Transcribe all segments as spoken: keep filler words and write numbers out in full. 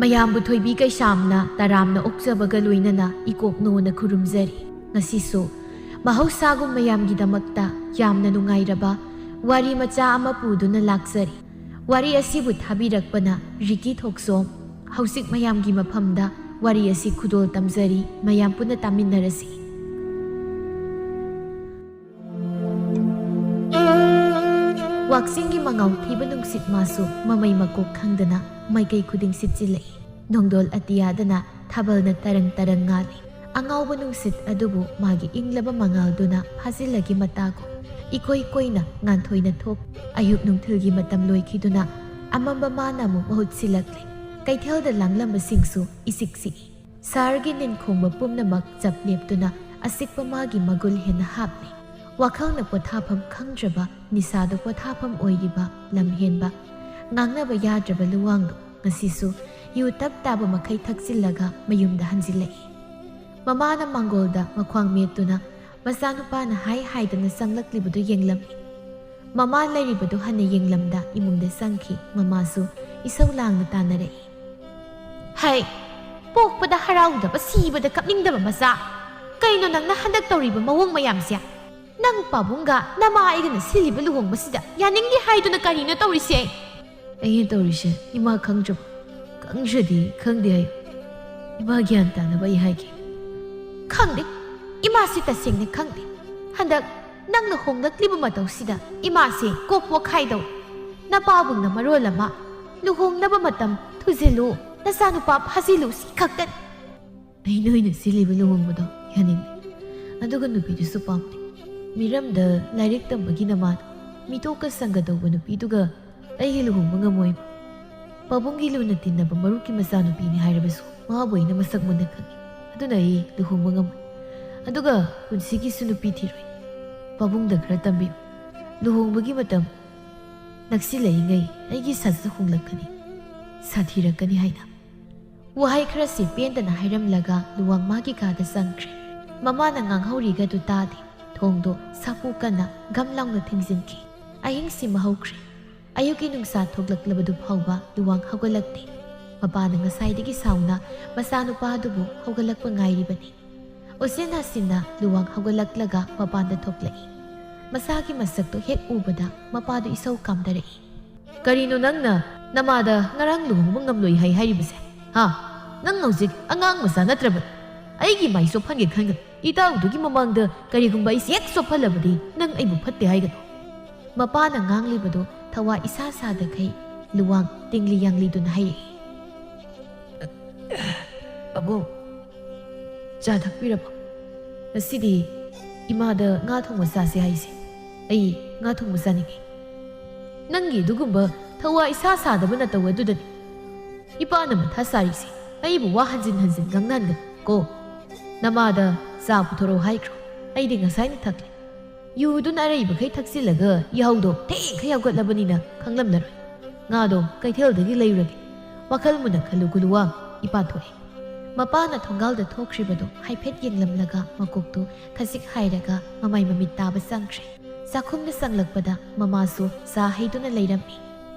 ꯃꯌꯥꯝꯕꯨ ꯊꯣꯏꯕꯤ ꯀꯩꯁꯥꯝꯅ ꯇꯔꯥꯝꯅ ꯑꯣꯛꯆꯕꯒ ꯂꯣꯏꯅꯅ ꯏꯀꯣꯛ ꯅꯣꯅ ꯈꯨꯔꯨꯝꯖꯔꯤ꯫ ꯉꯁꯤꯁꯨ ꯃꯍꯧꯁꯥꯒꯨꯝ ꯃꯌꯥꯝꯒꯤꯗꯃꯛꯇ ꯌꯥꯝꯅ ꯅꯨꯡꯉꯥꯏꯔꯕ ꯋꯥꯔꯤ ꯃꯆꯥ ꯑꯃ ꯄꯨꯗꯨꯅ ꯂꯥꯛꯆꯔꯤ꯫ ꯋꯥꯔꯤ ꯑꯁꯤꯕꯨ ꯊꯥꯕꯤꯔꯛꯄꯅ ꯔꯤꯀꯤ ꯊꯣꯛꯆꯣꯝ꯫ ꯍꯧꯖꯤꯛ ꯃꯌꯥꯝꯒꯤ ꯃꯐꯝꯗ ꯋꯥꯔꯤ ꯑꯁꯤ ꯈꯨꯗꯣꯜ ꯇꯝꯖꯔꯤ, ꯃꯌꯥꯝ ꯄꯨꯟꯅ ꯇꯥꯃꯤꯟꯅꯔꯁꯤ꯫ ꯋꯥꯛꯆꯤꯡꯒꯤ ꯃꯉꯥꯎ ꯊꯤꯕ ꯅꯨꯡꯁꯤꯠ ꯃꯥꯁꯨ ꯃꯃꯩ ꯃꯀꯣꯛ ꯈꯪꯗꯅ ꯃꯥꯏꯀꯩ ꯈꯨꯗꯤꯡ ꯁꯤꯠꯆꯤꯜꯂꯛꯏ꯫ ꯅꯣꯡꯗꯣꯜ ꯑꯇꯤꯌꯥꯗꯅ ꯊꯥꯕꯜꯅ ꯇꯔꯪ ꯇꯔꯪ ꯉꯥꯜꯂꯤ꯫ ꯑꯉꯥꯎꯕ ꯅꯨꯡꯁꯤꯠ ꯑꯗꯨꯕꯨ ꯃꯥꯒꯤ ꯏꯪꯂꯕ ꯃꯉꯥꯜꯗꯨꯅ ꯐꯥꯖꯤꯜꯂꯒꯤ ꯃꯇꯥꯒꯨꯝ ꯏꯀꯣꯏ ꯀꯣꯏꯅ ꯉꯥꯟꯊꯣꯏꯅ ꯊꯣꯛ꯫ ꯑꯌꯨꯛ ꯅꯨꯡꯊꯤꯜꯒꯤ ꯃꯇꯝ ꯂꯣꯏꯈꯤꯗꯨꯅ ꯑꯃꯝꯕ ꯃꯥꯅ ꯑꯃꯨꯛ ꯃꯍꯨꯠ ꯁꯤꯜꯂꯛꯂꯦ꯫ ꯀꯩꯊꯦꯜꯗ ꯂꯥꯡꯂꯝꯕꯁꯤꯡꯁꯨ ꯏꯁꯤꯛ ꯁꯤꯛꯏ꯫ ꯁꯍꯔꯒꯤ ꯅꯤꯟꯈꯣꯡꯕ ꯄꯨꯝꯅꯃꯛ ꯆꯞ ꯂꯦꯞꯇꯨꯅ ꯑꯁꯤꯛꯄ ꯃꯥꯒꯤ ꯃꯒꯨꯜ ꯍꯦꯟꯅ ꯍꯥꯞꯂꯤ꯫ ꯋꯥꯈꯜꯅ ꯄꯣꯊꯥꯐꯝ ꯈꯪꯗ꯭ꯔꯕ, ꯅꯤꯁꯥꯗ ꯄꯣꯊꯥꯐꯝ ꯑꯣꯏꯔꯤꯕ ꯂꯝꯍꯦꯟꯕ, ꯉꯥꯡꯅꯕ ꯌꯥꯗ꯭ꯔꯕ ꯂꯨꯋꯥꯡꯗꯣ ꯉꯁꯤꯁꯨ ꯌꯨ ꯇꯞ ꯇꯥꯕ ꯃꯈꯩ ꯊꯛꯆꯤꯜꯂꯒ ꯃꯌꯨꯝꯗ ꯍꯟꯖꯤꯜꯂꯛꯏ꯫ ꯃꯃꯥꯅ ꯃꯥꯡꯒꯣꯜꯗ ꯃꯈ꯭ꯋꯥꯡ ꯃꯦꯠꯇꯨꯅ ꯃꯆꯥꯅꯨꯄꯥꯅ ꯍꯥꯏ ꯍꯥꯏꯗꯅ ꯆꯪꯂꯛꯂꯤꯕꯗꯨ ꯌꯦꯡꯂꯝꯃꯤ꯫ ꯃꯃꯥ ꯂꯩꯔꯤꯕꯗꯨ ꯍꯟꯅ ꯌꯦꯡꯂꯝꯗ ꯏꯃꯨꯡꯗ ꯆꯪꯈꯤ꯫ ꯃꯃꯥꯁꯨ ꯏꯁꯧ ꯂꯥꯡꯅ ꯇꯥꯟꯅꯔꯛꯏ꯫ "ꯍꯩ, ꯄꯣꯛꯄꯗ ꯍꯔꯥꯎꯗꯕ, ꯁꯤꯕꯗ ꯀꯞꯅꯤꯡꯗꯕ ꯃꯆꯥ! ꯀꯩꯅꯣ ꯅꯪꯅ ꯍꯟꯗꯛ ꯇꯧꯔꯤꯕ ꯃꯑꯣꯡ ꯃꯌꯥꯝꯁꯦ? ꯅꯪ ꯄꯥꯕꯨꯡꯒ ꯅꯃꯥ ꯑꯩꯒꯅ ꯁꯤꯜꯂꯤꯕ ꯂꯨꯍꯣꯡꯕꯁꯤꯗ ꯌꯥꯅꯤꯡꯗꯦ ꯍꯥꯏꯗꯨꯅ ꯀꯔꯤꯅꯣ ꯇꯧꯔꯤꯁꯦ?" "ꯑꯩꯅ ꯇꯧꯔꯤꯁꯦ ꯏꯃꯥ ꯈꯪꯗ꯭ꯔꯕ? ꯈꯪꯗ꯭ꯔꯗꯤ ꯈꯪꯗꯦ ꯍꯥꯏꯌꯨ꯫ ꯏꯃꯥ ꯒ꯭ꯌꯥꯟ ꯇꯥꯅꯕ ꯑꯩ ꯍꯥꯏꯒꯦ꯫" "ꯈꯪꯗꯦ, ꯏꯃꯥꯁꯤ ꯇꯁꯦꯡꯅ ꯈꯪꯗꯦ꯫ ꯍꯟꯗꯛ ꯅꯪꯅ ꯍꯣꯡꯂꯛꯂꯤꯕ ꯃꯇꯧꯁꯤꯗ ꯏꯃꯥꯁꯦ ꯀꯣꯛ ꯄꯣꯛꯈꯥꯏꯗꯧ꯫ ꯅꯄꯥꯕꯨꯡꯅ ꯃꯔꯣꯜ ꯑꯃ, ꯂꯨꯍꯣꯡꯅꯕ ꯃꯇꯝ ꯊꯨꯖꯤꯜꯂꯨ, ꯅꯆꯥꯅꯨꯄꯥ ꯐꯥꯖꯤꯜꯂꯨ, ꯁꯤ ꯈꯛꯇꯅꯤ꯫" "ꯑꯩ ꯅꯣꯏꯅ ꯁꯤꯜꯂꯤꯕ ꯂꯨꯍꯣꯡꯕꯗꯣ ꯌꯥꯅꯤꯡꯗꯦ꯫ ꯑꯗꯨꯒ ꯅꯨꯄꯤꯗꯨꯁꯨ ꯄꯥꯝꯗꯦ꯫ ꯃꯤꯔꯝꯗ ꯂꯥꯏꯔꯤꯛ ꯇꯝꯕꯒꯤ ꯅꯃꯥꯗ ꯃꯤꯇꯣꯛꯀ ꯁꯪꯒ ꯇꯧꯕ ꯅꯨꯄꯤꯗꯨꯒ ꯑꯩꯒꯤ ꯂꯨꯍꯣꯡꯕ ꯉꯝꯃꯣꯏ꯫ ꯄꯥꯕꯨꯡꯒꯤ ꯂꯨꯅ ꯇꯤꯟꯅꯕ ꯃꯔꯨꯞꯀꯤ ꯃꯆꯥꯅꯨꯄꯤꯅꯤ ꯍꯥꯏꯔꯕꯁꯨ ꯃꯥꯕꯨ ꯑꯩꯅ ꯃꯁꯛ ꯃꯨꯟꯅ ꯈꯪꯏ꯫ ꯑꯗꯨꯅ ꯑꯩ ꯂꯨꯍꯣꯡꯕ ꯉꯝꯃꯣꯏ꯫ ꯑꯗꯨꯒ ꯄꯨꯟꯁꯤꯒꯤꯁꯨ ꯅꯨꯄꯤ ꯊꯤꯔꯣꯏ꯫ ꯄꯥꯕꯨꯡꯗ ꯈꯔ ꯇꯝꯕꯤꯌꯨ꯫ ꯂꯨꯍꯣꯡꯕꯒꯤ ꯃꯇꯝ ꯅꯛꯁꯤꯜꯂꯛꯏꯉꯩ ꯑꯩꯒꯤ ꯁꯥꯖꯠ ꯍꯣꯡꯂꯛꯀꯅꯤ, ꯁꯥꯊꯤꯔꯛꯀꯅꯤ ꯍꯥꯏꯅ꯫" ꯋꯥꯍꯩ ꯈꯔꯁꯤ ꯄꯦꯟꯗꯅ ꯍꯥꯏꯔꯝꯂꯒ ꯂꯨꯋꯥꯡ ꯃꯥꯒꯤ ꯀꯥꯗ ꯆꯪꯈ꯭ꯔꯦ꯫ ꯃꯃꯥꯅ ꯉꯥꯡꯍꯧꯔꯤꯒꯗꯨ ꯇꯥꯗꯦ꯫ ꯊꯣꯡꯗꯣ ꯁꯥꯐꯨ ꯀꯟꯅ ꯒꯝ ꯂꯥꯎꯅ ꯊꯤꯡꯖꯤꯟꯈꯤ꯫ ꯑꯍꯤꯡ ꯁꯤꯃ ꯍꯧꯈ꯭ꯔꯦ꯫ ꯑꯌꯨꯛꯀꯤ ꯅꯨꯡꯁꯥ ꯊꯣꯛꯂꯛꯂꯕꯗꯨ ꯐꯥꯎꯕ ꯂꯨꯋꯥꯡ ꯍꯧꯒꯠꯂꯛꯇꯦ꯫ ꯃꯄꯥꯅ ꯉꯁꯥꯏꯗꯒꯤ ꯁꯥꯎꯅ ꯃꯆꯥꯅꯨꯄꯥ ꯑꯗꯨꯕꯨ ꯍꯧꯒꯠꯂꯛꯄ ꯉꯥꯏꯔꯤꯕꯅꯤ꯫ ꯎꯆꯤꯟ ꯅꯥꯆꯤꯟꯅ ꯂꯨꯋꯥꯡ ꯍꯧꯒꯠꯂꯛꯂꯒ ꯃꯄꯥꯟꯗ ꯊꯣꯛꯂꯛꯏ꯫ ꯃꯆꯥꯒꯤ ꯃꯁꯛꯇꯨ ꯍꯦꯛ ꯎꯕꯗ ꯃꯄꯥꯗꯨ ꯏꯁꯧ ꯀꯥꯝꯊꯔꯛꯏ꯫ "ꯀꯔꯤꯅꯣ ꯅꯪꯅ ꯅꯃꯥꯗ ꯉꯔꯥꯡ ꯂꯨꯍꯣꯡꯕ ꯉꯝꯂꯣꯏ ꯍꯥꯏ ꯍꯥꯏꯔꯤꯕꯁꯦ? ꯍꯥ? ꯅꯪ ꯍꯧꯖꯤꯛ ꯑꯉꯥꯡ ꯃꯆꯥ ꯅꯠꯇ꯭ꯔꯕꯅꯤ꯫ ꯑꯩꯒꯤ ꯃꯥꯏ ꯆꯣꯞꯍꯟꯒꯦ ꯈꯟꯒꯅꯨ꯫ ꯏꯇꯥꯎꯗꯨꯒꯤ ꯃꯃꯥꯡꯗ ꯀꯔꯤꯒꯨꯝꯕ ꯑꯩꯁꯦ ꯍꯦꯛ ꯆꯣꯞꯍꯜꯂꯕꯗꯤ ꯅꯪ ꯑꯩꯕꯨ ꯐꯠꯇꯦ ꯍꯥꯏꯒꯅꯨ꯫" ꯃꯄꯥꯅ ꯉꯥꯡꯂꯤꯕꯗꯨ ꯊꯋꯥ ꯏꯁꯥ ꯁꯥꯗꯈꯩ ꯂꯨꯋꯥꯡ ꯇꯤꯡꯂꯤ ꯌꯥꯡꯂꯤꯗꯨꯅ ꯍꯥꯏꯔꯛꯏ꯫ "ꯄꯥꯕꯨꯡ, ꯆꯥ ꯊꯛꯄꯤꯔꯕꯣ? ꯉꯁꯤꯗꯤ ꯏꯃꯥꯗ ꯉꯥ ꯊꯣꯡꯕ ꯆꯥꯁꯦ ꯍꯥꯏꯁꯦ꯫ ꯑꯩ ꯉꯥ ꯊꯣꯡꯕ ꯆꯥꯅꯤꯡꯉꯤ꯫" "ꯅꯪꯒꯤ ꯑꯗꯨꯒꯨꯝꯕ ꯊꯋꯥ ꯏꯁꯥ ꯁꯥꯗꯕ ꯅꯇꯧ ꯑꯗꯨꯗꯅꯤ ꯏꯄꯥꯅ ꯃꯊꯥ ꯁꯥꯔꯤꯁꯦ꯫ ꯑꯩꯕꯨ ꯋꯥ ꯍꯟꯖꯤꯟ ꯍꯟꯖꯤꯟ ꯉꯥꯡꯅꯍꯟꯒꯅꯨ ꯀꯣ꯫ ꯅꯃꯥꯗ ꯆꯥ ꯄꯨꯊꯣꯔꯛꯑꯣ ꯍꯥꯏꯈ꯭ꯔꯣ꯫ ꯑꯩꯗꯤ ꯉꯁꯥꯏꯅ ꯊꯛꯂꯦ꯫ ꯌꯨꯗꯨꯅ ꯑꯔꯩꯕꯈꯩ ꯊꯛꯆꯤꯜꯂꯒ ꯌꯥꯍꯧꯗꯣ ꯊꯦꯡꯈꯩ ꯍꯧꯒꯠꯂꯕꯅꯤꯅ ꯈꯪꯂꯝꯂꯔꯣꯏ꯫ ꯉꯥꯗꯣ ꯀꯩꯊꯦꯜꯗꯒꯤ ꯂꯩꯔꯨꯔꯒꯦ꯫ ꯋꯥꯈꯜ ꯃꯨꯟꯅ ꯈꯜꯂꯨ ꯒꯨꯂꯨꯋꯥꯡ, ꯏꯄꯥ ꯊꯣꯛꯑꯦ꯫" ꯃꯄꯥꯅ ꯊꯣꯡꯒꯥꯜꯗ ꯊꯣꯛꯈ꯭ꯔꯤꯕꯗꯨ ꯍꯥꯏꯐꯦꯠ ꯌꯦꯡꯂꯝꯂꯒ ꯃꯀꯣꯛꯇꯨ ꯈꯖꯤꯛ ꯍꯥꯏꯔꯒ ꯃꯃꯥꯏ ꯃꯃꯤꯠ ꯇꯥꯕ ꯆꯪꯈ꯭ꯔꯦ꯫ ꯆꯥꯛꯈꯨꯝꯗ ꯆꯪꯂꯛꯄꯗ ꯃꯃꯥꯁꯨ ꯆꯥ ꯍꯩꯗꯨꯅ ꯂꯩꯔꯝꯃꯤ꯫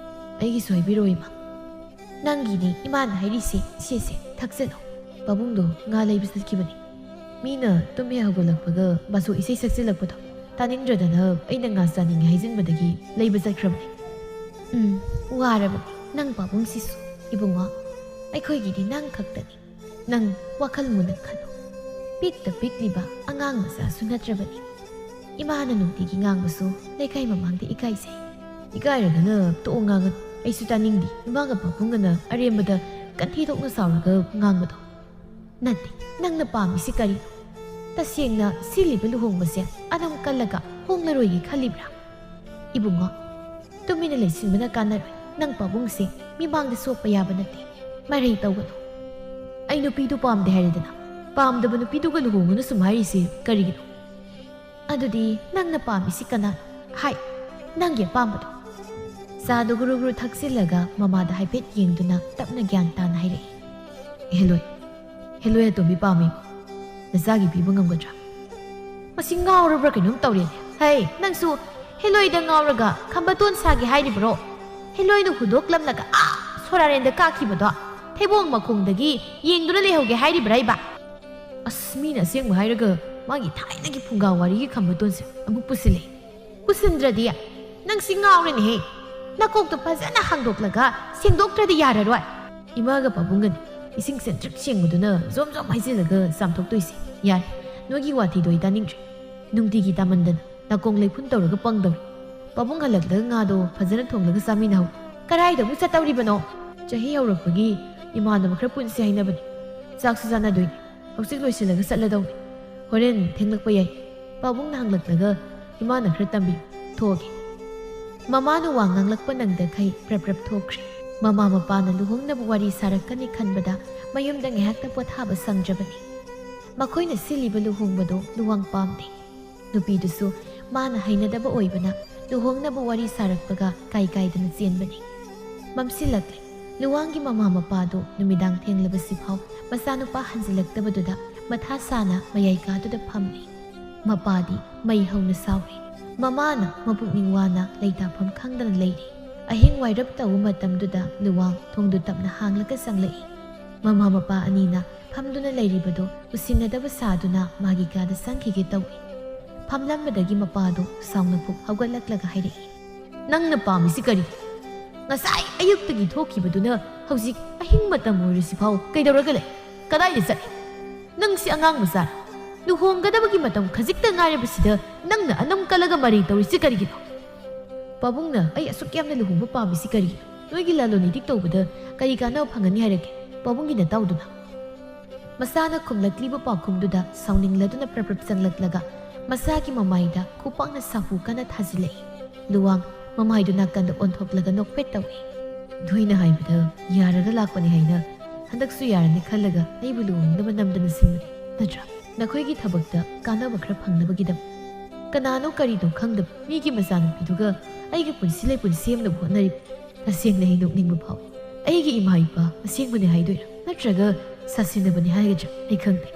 "ꯑꯩꯒꯤꯁꯨ ꯍꯩꯕꯤꯔꯛꯑꯣ, ꯏꯃꯥ꯫" "ꯅꯪꯒꯤꯅꯤ ꯏꯃꯥꯅ ꯍꯥꯏꯔꯤꯁꯦ, ꯁꯦ ꯁꯦ, ꯊꯛꯆꯅꯧ꯫" "ꯄꯥꯕꯨꯡꯗꯣ ꯉꯥ ꯂꯩꯕ ꯆꯠꯈꯤꯕꯅꯤ꯫ ꯃꯤꯅ ꯇꯨꯝ ꯍꯦꯛ ꯍꯧꯒꯠꯂꯛꯄꯒ ꯕꯥꯁꯣ ꯏꯁꯩ ꯁꯛꯆꯤꯜꯂꯛꯄꯗꯣ ꯇꯥꯅꯤꯡꯗ꯭ꯔꯗꯅ ꯑꯩꯅ ꯉꯥ ꯆꯥꯅꯤꯡꯉꯦ ꯍꯥꯏꯖꯤꯟꯕꯗꯒꯤ ꯂꯩꯕ ꯆꯠꯈ꯭ꯔꯕꯅꯤ꯫" "ꯎꯝ, ꯋꯥꯔꯕꯅꯤ ꯅꯪ ꯄꯥꯕꯨꯡꯁꯤꯁꯨ꯫ ꯏꯕꯨꯡꯉꯣ, ꯑꯩꯈꯣꯏꯒꯤꯗꯤ ꯅꯪ ꯈꯛꯇꯅꯤ꯫ ꯅꯪ ꯋꯥꯈꯜ ꯃꯨꯟꯅ ꯈꯜꯂꯨ꯫ ꯄꯤꯛꯇ ꯄꯤꯛꯂꯤꯕ ꯑꯉꯥꯡ ꯃꯆꯥꯁꯨ ꯅꯠꯇ꯭ꯔꯕꯅꯤ꯫ ꯏꯃꯥꯅ ꯅꯨꯡꯇꯤꯒꯤ ꯉꯥꯡꯕꯁꯨ ꯂꯩꯀꯥꯏ ꯃꯃꯥꯡꯗ ꯏꯀꯥꯏꯖꯩ꯫" "ꯏꯀꯥꯏꯔꯒꯅ ꯇꯣꯛꯑꯣ ꯉꯥꯡꯉꯅꯨ꯫ ꯑꯩꯁꯨ ꯇꯥꯅꯤꯡꯗꯦ ꯏꯃꯥꯒ ꯄꯥꯕꯨꯡꯒꯅ ꯑꯔꯦꯝꯕꯗ ꯀꯟꯊꯤ ꯊꯣꯛꯅ ꯁꯥꯎꯔꯒ ꯉꯥꯡꯕꯗꯣ꯫ ꯅꯠꯇꯦ, ꯅꯪꯅ ꯄꯥꯝꯃꯤꯁꯤ ꯀꯔꯤꯅꯣ? ꯇꯁꯦꯡꯅ ꯁꯤꯜꯂꯤꯕ ꯂꯨꯍꯣꯡꯕꯁꯦ ꯑꯗꯨꯝ ꯀꯜꯂꯒ ꯍꯣꯡꯂꯔꯣꯏꯒꯦ ꯈꯜꯂꯤꯕ꯭ꯔꯥ? ꯏꯕꯨꯡꯉꯣ, ꯇꯨꯃꯤꯟꯅ ꯂꯩꯁꯤꯟꯕꯅ ꯀꯥꯟꯅꯔꯣꯏ꯫ ꯅꯪ ꯄꯥꯕꯨꯡꯁꯦ ꯃꯤꯃꯥꯡꯗ ꯁꯣꯛꯄ ꯌꯥꯕ ꯅꯠꯇꯦ꯫ ꯃꯔꯩ ꯇꯧꯒꯅꯨ꯫ ꯑꯩ ꯅꯨꯄꯤꯗꯨ ꯄꯥꯝꯗꯦ ꯍꯥꯏꯔꯦꯗꯅ, ꯄꯥꯝꯗꯕ ꯅꯨꯄꯤꯗꯨꯒ ꯂꯨꯍꯣꯡꯒꯅꯨ ꯁꯨꯝ ꯍꯥꯏꯔꯤꯁꯤ ꯀꯔꯤꯒꯤꯅꯣ? ꯑꯗꯨꯗꯤ ꯅꯪꯅ ꯄꯥꯝꯃꯤꯁꯤ ꯀꯅꯥꯅꯣ? ꯍꯥꯏ, ꯅꯪꯒꯤ ꯑꯄꯥꯝꯕꯗꯣ꯫" ꯆꯥꯗꯨ ꯒꯨꯔꯨ ꯒꯨꯔꯨ ꯊꯛꯆꯤꯜꯂꯒ ꯃꯃꯥꯗ ꯍꯥꯏꯐꯦꯠ ꯌꯦꯡꯗꯨꯅ ꯇꯞꯅ ꯒ꯭ꯌꯥꯟ ꯇꯥꯅ ꯍꯥꯏꯔꯛꯏ꯫ "ꯍꯦꯂꯣꯏ, ꯍꯦꯂꯣꯏ ꯑꯇꯣꯝꯕꯤ ꯄꯥꯝꯃꯤ꯫" ꯅꯆꯥꯒꯤ ꯄꯤꯕ ꯉꯝꯒꯗ꯭ꯔꯥ? ꯃꯁꯤ ꯉꯥꯎꯔꯕ꯭ꯔꯥ ꯀꯩꯅꯣꯝ ꯇꯧꯔꯦꯅꯦ꯫ ꯍꯩ, ꯅꯪꯁꯨ ꯍꯦꯂꯣꯏꯗ ꯉꯥꯎꯔꯒ ꯈꯝꯕꯇꯣꯟ ꯁꯥꯒꯦ ꯍꯥꯏꯔꯤꯕ꯭ꯔꯣ? ꯍꯦꯂꯣꯏꯅ ꯍꯨꯟꯗꯣꯛꯂꯝꯂꯒ ꯑꯥ ꯁꯣꯔꯥꯔꯦꯟꯗ ꯀꯥꯈꯤꯕꯗꯣ ꯊꯩꯕꯣꯡ ꯃꯈꯣꯡꯗꯒꯤ ꯌꯦꯡꯗꯨꯅ ꯂꯩꯍꯧꯒꯦ ꯍꯥꯏꯔꯤꯕ꯭ꯔꯥ ꯏꯕ? ꯑꯁ, ꯃꯤꯅ ꯑꯁꯦꯡꯕ ꯍꯥꯏꯔꯒ ꯃꯥꯒꯤ ꯊꯥꯏꯅꯒꯤ ꯐꯨꯡꯒꯥ ꯋꯥꯔꯤꯒꯤ ꯈꯝꯕꯇꯣꯟꯁꯦ ꯑꯃꯨꯛ ꯄꯨꯁꯤꯜꯂꯦ꯫ ꯄꯨꯁꯤꯟꯗ꯭ꯔꯗꯤ? ꯅꯪꯁꯤ ꯉꯥꯎꯔꯦꯅꯦꯍꯦ꯫ ꯅꯀꯣꯛꯇꯣ ꯐꯖꯅ ꯍꯥꯡꯗꯣꯛꯂꯒ ꯁꯦꯡꯗꯣꯛꯇ꯭ꯔꯗꯤ ꯌꯥꯔꯔꯣꯏ꯫ ꯏꯃꯥꯒ ꯄꯥꯕꯨꯡꯒꯅꯤ ꯏꯁꯤꯡ ꯁꯦꯟꯇ꯭ꯔꯤꯛ ꯁꯦꯡꯕꯗꯨꯅ ꯖꯣꯝ ꯖꯣꯝ ꯍꯩꯖꯤꯜꯂꯒ ꯆꯥꯝꯊꯣꯛꯇꯣꯏꯁꯦ꯫ ꯌꯥꯔꯦ, ꯅꯣꯏꯒꯤ ꯋꯥꯊꯤꯗꯣ ꯑꯩ ꯇꯥꯅꯤꯡꯗ꯭ꯔꯦ꯫ ꯅꯨꯡꯇꯤꯒꯤ ꯇꯥꯃꯟꯗꯅ ꯅꯥꯀꯣꯡ ꯂꯩꯐꯨꯟ ꯇꯧꯔꯒ ꯄꯪꯗꯧꯔꯤ꯫ ꯄꯥꯕꯨꯡ ꯍꯜꯂꯛꯂꯒ ꯉꯥꯗꯣ ꯐꯖꯅ ꯊꯣꯡꯂꯒ ꯆꯥꯃꯤꯟꯅꯍꯧ꯫ ꯀꯗꯥꯏꯗ ꯑꯃꯨꯛ ꯆꯠꯇꯧꯔꯤꯕꯅꯣ? ꯆꯍꯤ ꯍꯧꯔꯛꯄꯒꯤ ꯏꯃꯥꯟꯅꯕ ꯈꯔ ꯄꯨꯟꯁꯦ ꯍꯥꯏꯅꯕꯅꯤ꯫ ꯆꯥꯛꯁꯨ ꯆꯥꯅꯗꯣꯏꯅꯤ꯫ ꯍꯧꯖꯤꯛ ꯂꯣꯏꯁꯤꯜꯂꯒ ꯆꯠꯂꯗꯧꯅꯤ꯫ ꯍꯣꯔꯦꯟ ꯊꯦꯡꯂꯛꯄ ꯌꯥꯏ꯫ ꯄꯥꯕꯨꯡꯅ ꯍꯪꯂꯛꯂꯒ ꯏꯃꯥꯅ ꯈꯔ ꯇꯝꯕꯤ꯫ ꯊꯣꯛꯑꯒꯦ꯫ ꯃꯃꯥꯅ ꯋꯥ ꯉꯥꯡꯂꯛꯄ ꯅꯪꯗꯈꯩ ꯄ꯭ꯔꯞ ꯄ꯭ꯔꯞ ꯊꯣꯛꯈ꯭ꯔꯦ꯫ ꯃꯃꯥ ꯃꯄꯥꯅ ꯂꯨꯍꯣꯡꯅꯕ ꯋꯥꯔꯤ ꯁꯥꯔꯛꯀꯅꯤ ꯈꯟꯕꯗ ꯃꯌꯨꯝꯗ ꯉꯥꯏꯍꯥꯛꯇ ꯄꯣꯊꯥꯕ ꯁꯪꯗ꯭ꯔꯕꯅꯤ꯫ ꯃꯈꯣꯏꯅ ꯁꯤꯜꯂꯤꯕ ꯂꯨꯍꯣꯡꯕꯗꯣ ꯂꯨꯋꯥꯡ ꯄꯥꯝꯗꯦ꯫ ꯅꯨꯄꯤꯗꯨꯁꯨ ꯃꯥꯅ ꯍꯩꯅꯗꯕ ꯑꯣꯏꯕꯅ ꯂꯨꯍꯣꯡꯅꯕ ꯋꯥꯔꯤ ꯁꯥꯔꯛꯄꯒ ꯀꯥꯏ ꯀꯥꯏꯗꯅ ꯆꯦꯟꯕꯅꯤ꯫ ꯃꯝꯁꯤꯜꯂꯛꯂꯦ꯫ ꯂꯨꯋꯥꯡꯒꯤ ꯃꯃꯥ ꯃꯄꯥꯗꯨ ꯅꯨꯃꯤꯗꯥꯡ ꯊꯦꯡꯂꯕꯁꯤꯐꯥꯎ ꯃꯆꯥꯅꯨꯄꯥ ꯍꯟꯖꯤꯜꯂꯛꯇꯕꯗꯨꯗ ꯃꯊꯥ ꯁꯥꯅ ꯃꯌꯥꯏ ꯀꯥꯗꯨꯗ ꯐꯝꯂꯤ꯫ ꯃꯄꯥꯗꯤ ꯃꯩ ꯍꯧꯅ ꯁꯥꯎꯔꯤ꯫ ꯃꯃꯥꯅ ꯃꯄꯨꯛꯅꯤꯡ ꯋꯥꯅ ꯂꯩꯇꯥꯐꯝ ꯈꯪꯗꯅ ꯂꯩꯔꯤ꯫ ꯑꯍꯤꯡ ꯋꯥꯏꯔꯞ ꯇꯧꯕ ꯃꯇꯝꯗꯨꯗ ꯂꯨꯋꯥꯡ ꯊꯣꯡꯗꯨ ꯇꯞꯅ ꯍꯥꯡꯂꯒ ꯆꯪꯂꯛꯏ꯫ ꯃꯃꯥ ꯃꯄꯥ ꯑꯅꯤꯅ ꯐꯝꯗꯨꯅ ꯂꯩꯔꯤꯕꯗꯨ ꯎꯁꯤꯟꯅꯗꯕ ꯁꯥꯗꯨꯅ ꯃꯥꯒꯤ ꯀꯥꯗ ꯆꯪꯈꯤꯒꯦ ꯇꯧꯏ꯫ ꯐꯝꯂꯝꯕꯗꯒꯤ ꯃꯄꯥꯗꯨ ꯁꯥꯎꯅ ꯐꯨꯛ ꯍꯧꯒꯠꯂꯛꯂꯒ ꯍꯥꯏꯔꯛꯏ, "ꯅꯪꯅ ꯄꯥꯝꯃꯤꯁꯤ ꯀꯔꯤ? ꯉꯁꯥꯏ ꯑꯌꯨꯛꯇꯒꯤ ꯊꯣꯛꯈꯤꯕꯗꯨꯅ ꯍꯧꯖꯤꯛ ꯑꯍꯤꯡ ꯃꯇꯝ ꯑꯣꯏꯔꯁꯤꯐꯥꯎ ꯀꯩꯗꯧꯔꯒ ꯂꯩ? ꯀꯗꯥꯏꯗ ꯆꯠꯂꯤ? ꯅꯪꯁꯤ ꯑꯉꯥꯡ ꯃꯆꯥꯔ? ꯂꯨꯍꯣꯡꯒꯗꯕꯒꯤ ꯃꯇꯝ ꯈꯖꯤꯛꯇ ꯉꯥꯏꯔꯕꯁꯤꯗ ꯅꯪꯅ ꯑꯅꯝ ꯀꯜꯂꯒ ꯃꯔꯩ ꯇꯧꯔꯤꯁꯤ ꯀꯔꯤꯒꯤꯅꯣ?" "ꯄꯥꯕꯨꯡꯅ ꯑꯩ ꯑꯁꯨꯛ ꯌꯥꯝꯅ ꯂꯨꯍꯣꯡꯕ ꯄꯥꯝꯃꯤꯁꯤ ꯀꯔꯤꯒꯤꯅꯣ? ꯅꯣꯏꯒꯤ ꯂꯂꯣꯟ ꯏꯇꯤꯛ ꯇꯧꯕꯗ ꯀꯔꯤ ꯀꯥꯟꯅꯕ ꯐꯪꯒꯅꯤ ꯍꯥꯏꯔꯛꯀꯦ?" ꯄꯥꯕꯨꯡꯒꯤ ꯅꯇꯥꯎꯗꯨꯅ꯫ ꯃꯆꯥꯅ ꯈꯨꯝꯂꯛꯂꯤꯕ ꯄꯥꯎꯈꯨꯝꯗꯨꯗ ꯁꯥꯎꯅꯤꯡꯂꯗꯨꯅ ꯄ꯭ꯔꯞ ꯄ꯭ꯔꯞ ꯆꯪꯂꯛꯂꯒ ꯃꯆꯥꯒꯤ ꯃꯃꯥꯏꯗ ꯈꯨꯄꯥꯛꯅ ꯁꯥꯐꯨ ꯀꯟꯅ ꯊꯥꯖꯤꯜꯂꯛꯏ꯫ ꯂꯨꯋꯥꯡ ꯃꯃꯥꯏꯗꯨ ꯅꯥꯀꯟꯗ ꯑꯣꯟꯊꯣꯛꯂꯒ ꯅꯣꯛꯐꯦꯠ ꯇꯧꯏ꯫ "ꯅꯣꯏꯅ ꯍꯥꯏꯕꯗ ꯌꯥꯔꯒ ꯂꯥꯛꯄꯅꯤ ꯍꯥꯏꯅ ꯍꯟꯗꯛꯁꯨ ꯌꯥꯔꯅꯤ ꯈꯜꯂꯒ ꯑꯩꯕꯨ ꯂꯨꯍꯣꯡꯅꯕ ꯅꯝꯗꯅ ꯁꯤꯟꯕꯅꯤ ꯅꯠꯇ꯭ꯔꯥ? ꯅꯈꯣꯏꯒꯤ ꯊꯕꯛꯇ ꯀꯥꯟꯅꯕ ꯈꯔ ꯐꯪꯅꯕꯒꯤꯗꯃꯛ꯫ ꯀꯅꯥꯅꯣ ꯀꯔꯤꯅꯣ ꯈꯪꯗꯕ ꯃꯤꯒꯤ ꯃꯆꯥꯅꯨꯄꯤꯗꯨꯒ ꯑꯩꯒꯤ ꯄꯨꯟꯁꯤ ꯂꯩꯄꯨꯟ ꯁꯦꯝꯅꯕ ꯍꯣꯠꯅꯔꯤꯕ꯫ ꯇꯁꯦꯡꯅ ꯑꯩ ꯅꯣꯛꯅꯤꯡꯕ ꯐꯥꯎꯏ꯫ ꯑꯩꯒꯤ ꯏꯃꯥ ꯏꯄꯥ ꯑꯁꯦꯡꯕꯅꯤ ꯍꯥꯏꯗꯣꯏꯔꯥ ꯅꯠꯇ꯭ꯔꯒ ꯁꯥꯁꯤꯟꯅꯕꯅꯤ ꯍꯥꯏꯒꯗ꯭ꯔꯥ ꯑꯩ ꯈꯪꯗꯦ꯫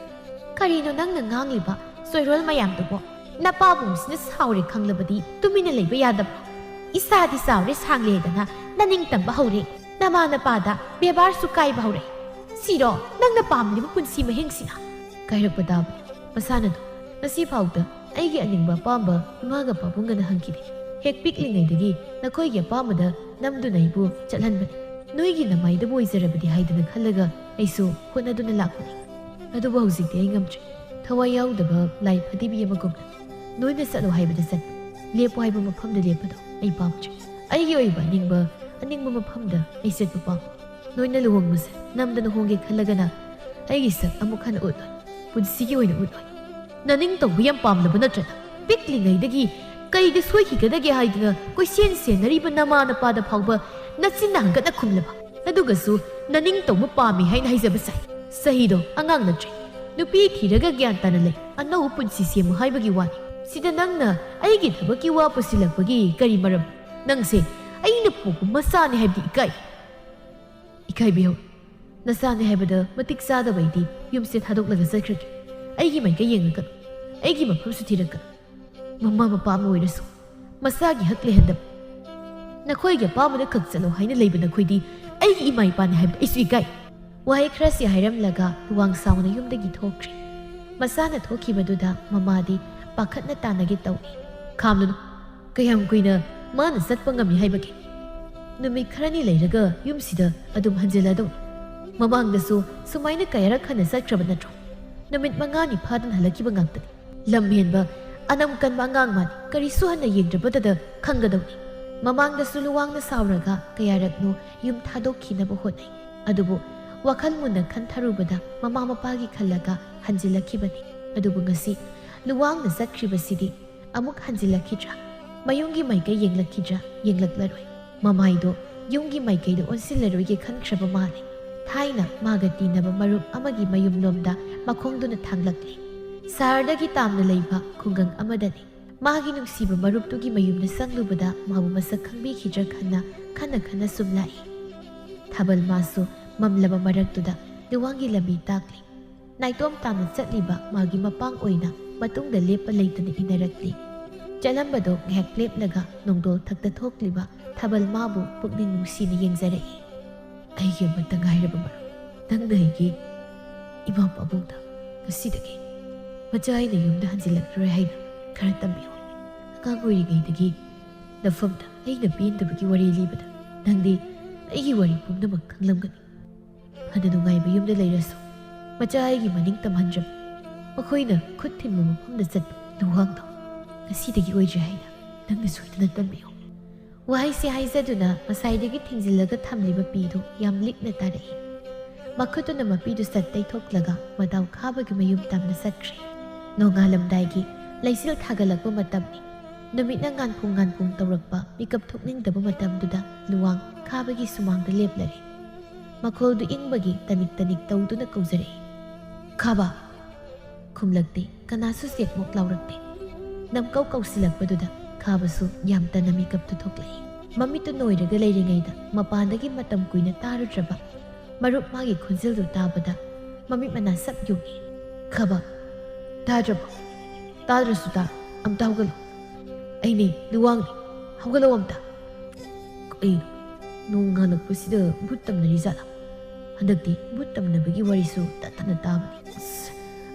"ꯀꯔꯤꯅꯣ ꯅꯪꯅ ꯉꯥꯡꯂꯤꯕ ꯆꯣꯏꯔꯣꯜ ꯃꯌꯥꯝꯗꯨꯕꯣ? ꯅꯄꯥꯕꯨꯡꯁꯤꯅ ꯁꯥꯎꯔꯦ ꯈꯪꯂꯕꯗꯤ ꯇꯨꯃꯤꯟꯅ ꯂꯩꯕ ꯌꯥꯗꯕ꯭ꯔꯣ? ꯏꯁꯥꯗꯤ ꯆꯥꯎꯔꯦ ꯁꯥꯡꯂꯦꯗꯅ ꯅꯅꯤꯡꯇꯝꯕ ꯍꯧꯔꯦ꯫ ꯅꯃꯥ ꯅꯄꯥꯗ ꯕꯦꯕꯥꯔꯁꯨ ꯀꯥꯏꯕ ꯍꯧꯔꯦ꯫ ꯁꯤꯔꯣ ꯅꯪꯅ ꯄꯥꯝꯂꯤꯕ ꯄꯨꯟꯁꯤ ꯃꯍꯤꯡꯁꯤꯅ?" ꯀꯥꯏꯔꯛꯄ ꯇꯥꯕ ꯃꯁꯥꯅꯗꯣ ꯉꯁꯤ ꯐꯥꯎꯗ ꯑꯩꯒꯤ ꯑꯅꯤꯡꯕ ꯑꯄꯥꯝꯕ ꯏꯃꯥꯒ ꯄꯥꯕꯨꯡꯒꯅ ꯍꯪꯈꯤꯗꯦ꯫ ꯍꯦꯛ ꯄꯤꯛꯂꯤꯉꯩꯗꯒꯤ ꯅꯈꯣꯏꯒꯤ ꯑꯄꯥꯝꯕꯗ ꯅꯝꯗꯨꯅ ꯑꯩꯕꯨ ꯆꯠꯍꯟꯕꯅꯤ꯫ ꯅꯣꯏꯒꯤ ꯅꯃꯥꯏꯗꯕꯨ ꯑꯣꯏꯖꯔꯕꯗꯤ ꯍꯥꯏꯗꯅ ꯈꯜꯂꯒ ꯑꯩꯁꯨ ꯍꯣꯠꯅꯗꯨꯅ ꯂꯥꯛꯄꯅꯤ꯫ ꯑꯗꯨꯕꯨ ꯍꯧꯖꯤꯛꯇꯤ ꯑꯩ ꯉꯝꯗ꯭ꯔꯦ꯫ ꯊꯋꯥꯏ ꯌꯥꯎꯗꯕ ꯂꯥꯏ ꯐꯗꯤꯕꯤ ꯑꯃꯒꯨꯝꯅ ꯅꯣꯏꯅ ꯆꯠꯂꯣ ꯍꯥꯏꯕꯗ ꯆꯠꯄ, ꯂꯦꯞꯄꯣ ꯍꯥꯏꯕ ꯃꯐꯝꯗ ꯂꯦꯞꯄꯗꯣ ꯑꯩ ꯄꯥꯝꯗ꯭ꯔꯦ꯫ ꯑꯩꯒꯤ ꯑꯣꯏꯕ ꯑꯅꯤꯡꯕ, ꯑꯅꯤꯡꯕ ꯃꯐꯝꯗ ꯑꯩ ꯆꯠꯄ ꯄꯥꯝꯃꯤ꯫ ꯅꯣꯏꯅ ꯂꯨꯍꯣꯡꯕꯁꯦ ꯅꯝꯗꯅ ꯍꯣꯡꯒꯦ ꯈꯜꯂꯒꯅ ꯑꯩꯒꯤ ꯁꯛ ꯑꯃꯨꯛ ꯍꯟꯅ ꯎꯠꯂꯣꯏ, ꯄꯨꯟꯁꯤꯒꯤ ꯑꯣꯏꯅ ꯎꯠꯂꯣꯏ꯫ ꯅꯅꯤꯡꯇꯧꯕ ꯌꯥꯝ ꯄꯥꯝꯂꯕ ꯅꯠꯇ꯭ꯔꯅ? ꯄꯤꯛꯂꯤꯉꯩꯗꯒꯤ ꯀꯩꯗ ꯁꯣꯏꯈꯤꯒꯗꯒꯦ ꯍꯥꯏꯗꯨꯅ ꯀꯣꯏꯁꯦꯟ ꯁꯦꯟꯅꯔꯤꯕ ꯅꯃꯥ ꯅꯄꯥꯗ ꯐꯥꯎꯕ ꯅꯆꯤꯟꯅ ꯍꯪꯒꯠꯅ ꯈꯨꯝꯂꯕ꯫ ꯑꯗꯨꯒꯁꯨ ꯅꯅꯤꯡꯇꯧꯕ ꯄꯥꯝꯃꯤ ꯍꯥꯏꯅ ꯍꯥꯏꯖꯕ ꯁꯥꯏ꯫ ꯆꯍꯤꯗꯣ ꯑꯉꯥꯡ ꯅꯠꯇ꯭ꯔꯦ꯫ ꯅꯨꯄꯤ ꯊꯤꯔꯒ ꯒ꯭ꯌꯥꯟ ꯇꯥꯅ ꯂꯩ, ꯑꯅꯧꯕ ꯄꯨꯟꯁꯤ ꯁꯦꯝꯃꯨ ꯍꯥꯏꯕꯒꯤ ꯋꯥꯅꯤ꯫ ꯁꯤꯗ ꯅꯪꯅ ꯑꯩꯒꯤ ꯊꯕꯛꯀꯤ ꯋꯥ ꯄꯨꯁꯤꯜꯂꯛꯄꯒꯤ ꯀꯔꯤ ꯃꯔꯝ? ꯅꯪꯁꯦ ꯑꯩꯅ ꯄꯣꯛꯄ ꯃꯆꯥꯅꯤ ꯍꯥꯏꯕꯗꯤ ꯏꯀꯥꯏ꯫ ꯏꯀꯥꯏꯕꯤꯍꯧ꯫ ꯅꯆꯥꯅꯤ ꯍꯥꯏꯕꯗ ꯃꯇꯤꯛ ꯆꯥꯗꯕ ꯑꯩꯗꯤ ꯌꯨꯝꯁꯦ ꯊꯥꯗꯣꯛꯂꯒ ꯆꯠꯈ꯭ꯔꯒꯦ꯫ ꯑꯩꯒꯤ ꯃꯥꯏꯀꯩ ꯌꯦꯡꯂꯛꯀꯅꯨ꯫ ꯑꯩꯒꯤ ꯃꯐꯝꯁꯨ ꯊꯤꯔꯛꯀꯅꯨ꯫ ꯃꯃꯥ ꯃꯄꯥ ꯑꯃ ꯑꯣꯏꯔꯁꯨ ꯃꯆꯥꯒꯤ ꯍꯛ ꯂꯩꯍꯟꯗꯕ꯫ ꯅꯈꯣꯏꯒꯤ ꯑꯄꯥꯝꯕꯗ ꯈꯛ ꯆꯠꯂꯣ ꯍꯥꯏꯅ ꯂꯩꯕ ꯅꯈꯣꯏꯗꯤ ꯑꯩꯒꯤ ꯏꯃꯥ ꯏꯄꯥꯅꯤ ꯍꯥꯏꯕꯗ ꯑꯩꯁꯨ ꯏꯀꯥꯏ꯫ ꯋꯥꯍꯩ ꯈꯔꯁꯤ ꯍꯥꯏꯔꯝꯂꯒ ꯂꯨꯋꯥꯡ ꯁꯥꯎꯅ ꯌꯨꯝꯗꯒꯤ ꯊꯣꯛꯈ꯭ꯔꯦ꯫ ꯃꯆꯥꯅ ꯊꯣꯛꯈꯤꯕꯗꯨꯗ ꯃꯃꯥꯗꯤ ꯄꯥꯈꯠꯅ ꯇꯥꯟꯅꯒꯦ ꯇꯧꯏ꯫ "ꯈꯥꯝꯂꯨꯅꯨ꯫ ꯀꯌꯥꯝ ꯀꯨꯏꯅ ꯃꯥꯅ ꯆꯠꯄ ꯉꯝꯃꯤ ꯍꯥꯏꯕꯒꯦ? ꯅꯨꯃꯤꯠ ꯈꯔꯅꯤ ꯂꯩꯔꯒ ꯌꯨꯝꯁꯤꯗ ꯑꯗꯨꯝ ꯍꯟꯖꯤꯜꯂꯗꯧꯅꯤ꯫ ꯃꯃꯥꯡꯗꯁꯨ ꯁꯨꯃꯥꯏꯅ ꯀꯌꯥꯔꯛ ꯍꯟꯅ ꯆꯠꯈ꯭ꯔꯕ ꯅꯠꯇ꯭ꯔꯣ? ꯅꯨꯃꯤꯠ ꯃꯉꯥꯅꯤ ꯐꯥꯗꯅ ꯍꯜꯂꯛꯈꯤꯕ ꯉꯥꯛꯇꯅꯤ꯫ ꯂꯝ ꯍꯦꯟꯕ, ꯑꯅꯝ ꯀꯟꯕ ꯑꯉꯥꯡ ꯃꯥꯅꯤ꯫ ꯀꯔꯤꯁꯨ ꯍꯟꯅ ꯌꯦꯡꯗ꯭ꯔꯕꯇꯗ ꯈꯪꯒꯗꯧꯅꯤ꯫" ꯃꯃꯥꯡꯗꯁꯨ ꯂꯨꯋꯥꯡꯅ ꯁꯥꯎꯔꯒ ꯀꯌꯥꯔꯛꯅꯣ ꯌꯨꯝ ꯊꯥꯗꯣꯛꯈꯤꯅꯕ ꯍꯣꯠꯅꯩ꯫ ꯑꯗꯨꯕꯨ ꯋꯥꯈꯜ ꯃꯨꯟꯅ ꯈꯟꯊꯔꯨꯕꯗ ꯃꯃꯥ ꯃꯄꯥꯒꯤ ꯈꯜꯂꯒ ꯍꯟꯖꯤꯜꯂꯛꯈꯤꯕꯅꯤ꯫ ꯑꯗꯨꯕꯨ ꯉꯁꯤ ꯂꯨꯋꯥꯡꯅ ꯆꯠꯈ꯭ꯔꯤꯕꯁꯤꯗꯤ ꯑꯃꯨꯛ ꯍꯟꯖꯤꯜꯂꯛꯈꯤꯗ꯭ꯔꯥ? ꯃꯌꯨꯝꯒꯤ ꯃꯥꯏꯀꯩ ꯌꯦꯡꯂꯛꯈꯤꯗ꯭ꯔꯥ? ꯌꯦꯡꯂꯛꯂꯔꯣꯏ꯫ ꯃꯃꯥꯏꯗꯣ ꯌꯨꯝꯒꯤ ꯃꯥꯏꯀꯩꯗ ꯑꯣꯟꯁꯤꯜꯂꯔꯣꯏꯒꯦ ꯈꯟꯈ꯭ꯔꯕ ꯃꯥꯜꯂꯦ꯫ ꯊꯥꯏꯅ ꯃꯥꯒ ꯇꯤꯟꯅꯕ ꯃꯔꯨꯞ ꯑꯃꯒꯤ ꯃꯌꯨꯝꯂꯣꯝꯗ ꯃꯈꯣꯡꯗꯨꯅ ꯊꯥꯡꯂꯛꯂꯤ꯫ ꯁꯍꯔꯗꯒꯤ ꯇꯥꯝꯅ ꯂꯩꯕ ꯈꯨꯡꯒꯪ ꯑꯃꯗꯅꯤ꯫ ꯃꯥꯒꯤ ꯅꯨꯡꯁꯤꯕ ꯃꯔꯨꯞꯇꯨꯒꯤ ꯃꯌꯨꯝꯗ ꯆꯪꯂꯨꯕꯗ ꯃꯥꯕꯨ ꯃꯁꯛ ꯈꯪꯕꯤꯈꯤꯗ꯭ꯔꯥ ꯈꯟꯅ, ꯈꯟꯅ ꯈꯟꯅ ꯁꯨꯝ ꯂꯥꯛꯏ꯫ ꯊꯥꯕꯜ ꯃꯥꯁꯨ ꯃꯝꯂꯕ ꯃꯔꯛꯇꯨꯗ ꯂꯨꯋꯥꯡꯒꯤ ꯂꯝꯕꯤ ꯇꯥꯛꯂꯤ꯫ ꯅꯥꯏꯇꯣꯝ ꯇꯥꯅ ꯆꯠꯂꯤꯕ ꯃꯥꯒꯤ ꯃꯄꯥꯡ ꯑꯣꯏꯅ ꯃꯇꯨꯡꯗ ꯂꯦꯞꯄ ꯂꯩꯇꯅ ꯏꯟꯅꯔꯛꯂꯤ꯫ ꯆꯠꯂꯝꯕꯗꯣ ꯉꯥꯏꯍꯥꯛ ꯂꯦꯞꯂꯒ ꯅꯣꯡꯗꯣꯜ ꯊꯛꯇ ꯊꯣꯛꯂꯤꯕ ꯊꯥꯕꯜ ꯃꯥꯕꯨ ꯄꯨꯛꯅꯤꯡ ꯅꯨꯡꯁꯤꯅ ꯌꯦꯡꯖꯔꯛꯏ꯫ "ꯑꯩꯒꯤ ꯑꯃꯠꯇ ꯉꯥꯏꯔꯕ ꯃꯔꯨꯞ, ꯅꯪꯅ ꯑꯩꯒꯤ ꯏꯃꯥ ꯄꯥꯕꯨꯡꯗ ꯉꯁꯤꯗꯒꯤ ꯃꯆꯥ ꯑꯩꯅ ꯌꯨꯝꯗ ꯍꯟꯖꯤꯜꯂꯛꯂꯔꯣꯏ ꯍꯥꯏꯅ ꯈꯔ ꯇꯝꯕꯤꯌꯨ꯫ ꯑꯉꯥꯡ ꯑꯣꯏꯔꯤꯉꯩꯗꯒꯤ ꯅꯐꯝꯗ ꯑꯩꯅ ꯄꯦꯟꯗꯕꯒꯤ ꯋꯥꯔꯤ ꯂꯤꯕꯗ ꯅꯪꯗꯤ ꯑꯩꯒꯤ ꯋꯥꯔꯤ ꯄꯨꯝꯅꯃꯛ ꯈꯪꯂꯝꯒꯅꯤ꯫ ꯐꯅ ꯅꯨꯡꯉꯥꯏꯕ ꯌꯨꯝꯗ ꯂꯩꯔꯁꯨ ꯃꯆꯥ ꯑꯩꯒꯤ ꯃꯅꯤꯡ ꯇꯝꯍꯟꯗ꯭ꯔꯕ, ꯃꯈꯣꯏꯅ ꯈꯨꯠ ꯊꯤꯟꯕ ꯃꯐꯝꯗ ꯆꯠꯄ ꯂꯨꯋꯥꯡꯗꯣ ꯉꯁꯤꯗꯒꯤ ꯑꯣꯏꯗ꯭ꯔꯦ ꯍꯥꯏꯅ ꯅꯪꯅ ꯁꯣꯏꯗꯅ ꯇꯝꯕꯤꯌꯨ꯫" ꯋꯥꯍꯩꯁꯦ ꯍꯥꯏꯖꯗꯨꯅ ꯃꯁꯥꯏꯗꯒꯤ ꯊꯤꯡꯖꯤꯜꯂꯒ ꯊꯝꯂꯤꯕ ꯄꯤꯗꯨ ꯌꯥꯝ ꯂꯤꯛꯅ ꯇꯥꯔꯛꯏ꯫ ꯃꯈꯨꯠꯇꯨꯅ ꯃꯄꯤꯗꯨ ꯁꯠ ꯇꯩꯊꯣꯛꯂꯒ ꯃꯗꯥꯎ ꯈꯥꯕꯒꯤ ꯃꯌꯨꯝ ꯇꯝꯅ ꯆꯠꯈ꯭ꯔꯦ꯫ ꯅꯣꯡꯉꯥꯜꯂꯝꯗꯥꯏꯒꯤ ꯂꯩꯆꯤꯜ ꯊꯥꯒꯠꯂꯛꯄ ꯃꯇꯝꯅꯤ꯫ ꯅꯨꯃꯤꯠꯅ ꯉꯥꯟꯐꯨꯡ ꯉꯥꯟꯐꯨꯡ ꯇꯧꯔꯛꯄ ꯃꯤꯀꯞ ꯊꯣꯛꯅꯤꯡꯗꯕ ꯃꯇꯝꯗꯨꯗ ꯂꯨꯋꯥꯡ ꯈꯥꯕꯒꯤ ꯁꯨꯃꯥꯡꯗ ꯂꯦꯞꯂꯔꯦ꯫ ꯃꯈꯣꯜꯗꯨ ꯏꯪꯕꯒꯤ ꯇꯅꯤꯛ ꯇꯅꯤꯛ ꯇꯧꯗꯨꯅ ꯀꯧꯖꯔꯛꯏ, "ꯈꯥꯕ!" ꯈꯨꯝꯂꯛꯇꯦ, ꯀꯅꯥꯁꯨ ꯆꯦꯛꯃꯣꯛ ꯂꯥꯎꯔꯛꯇꯦ꯫ ꯅꯝꯀꯧ ꯀꯧꯁꯤꯜꯂꯛꯄꯗꯨꯗ ꯈꯥꯕꯁꯨ ꯌꯥꯝ ꯇꯟꯅ ꯃꯤꯀꯞꯇꯨ ꯊꯣꯛꯂꯛꯏ꯫ ꯃꯃꯤꯠꯇꯨ ꯅꯣꯏꯔꯒ ꯂꯩꯔꯤꯉꯩꯗ ꯃꯄꯥꯟꯗꯒꯤ ꯃꯇꯝ ꯀꯨꯏꯅ ꯇꯥꯔꯨꯗ꯭ꯔꯕ ꯃꯔꯨꯞ ꯃꯥꯒꯤ ꯈꯣꯟꯖꯦꯜꯗꯨ ꯇꯥꯕꯗ ꯃꯃꯤꯠ ꯃꯅꯥ ꯁꯞ ꯌꯨꯡꯏ꯫ "ꯈꯥꯕ, ꯇꯥꯗ꯭ꯔꯕꯣ? ꯇꯥꯗ꯭ꯔꯁꯨ ꯇꯥ, ꯑꯝꯇ ꯍꯧꯒꯠꯂꯣ꯫ ꯑꯩꯅꯦ, ꯂꯨꯋꯥꯡꯅꯦ, ꯍꯧꯒꯠꯂꯣ ꯑꯝꯇ꯫" ꯀꯩꯅꯣ, ꯅꯣꯡ ꯉꯥꯜꯂꯛꯄꯁꯤꯗ ꯚꯨꯠ ꯇꯝꯅꯔꯤ ꯖꯥꯠꯂꯥ? ꯍꯟꯗꯛꯇꯤ ꯚꯨꯠ ꯇꯝꯅꯕꯒꯤ ꯋꯥꯔꯤꯁꯨ ꯇꯠꯇꯅ ꯇꯥꯕꯅꯤ꯫ ꯑꯁ,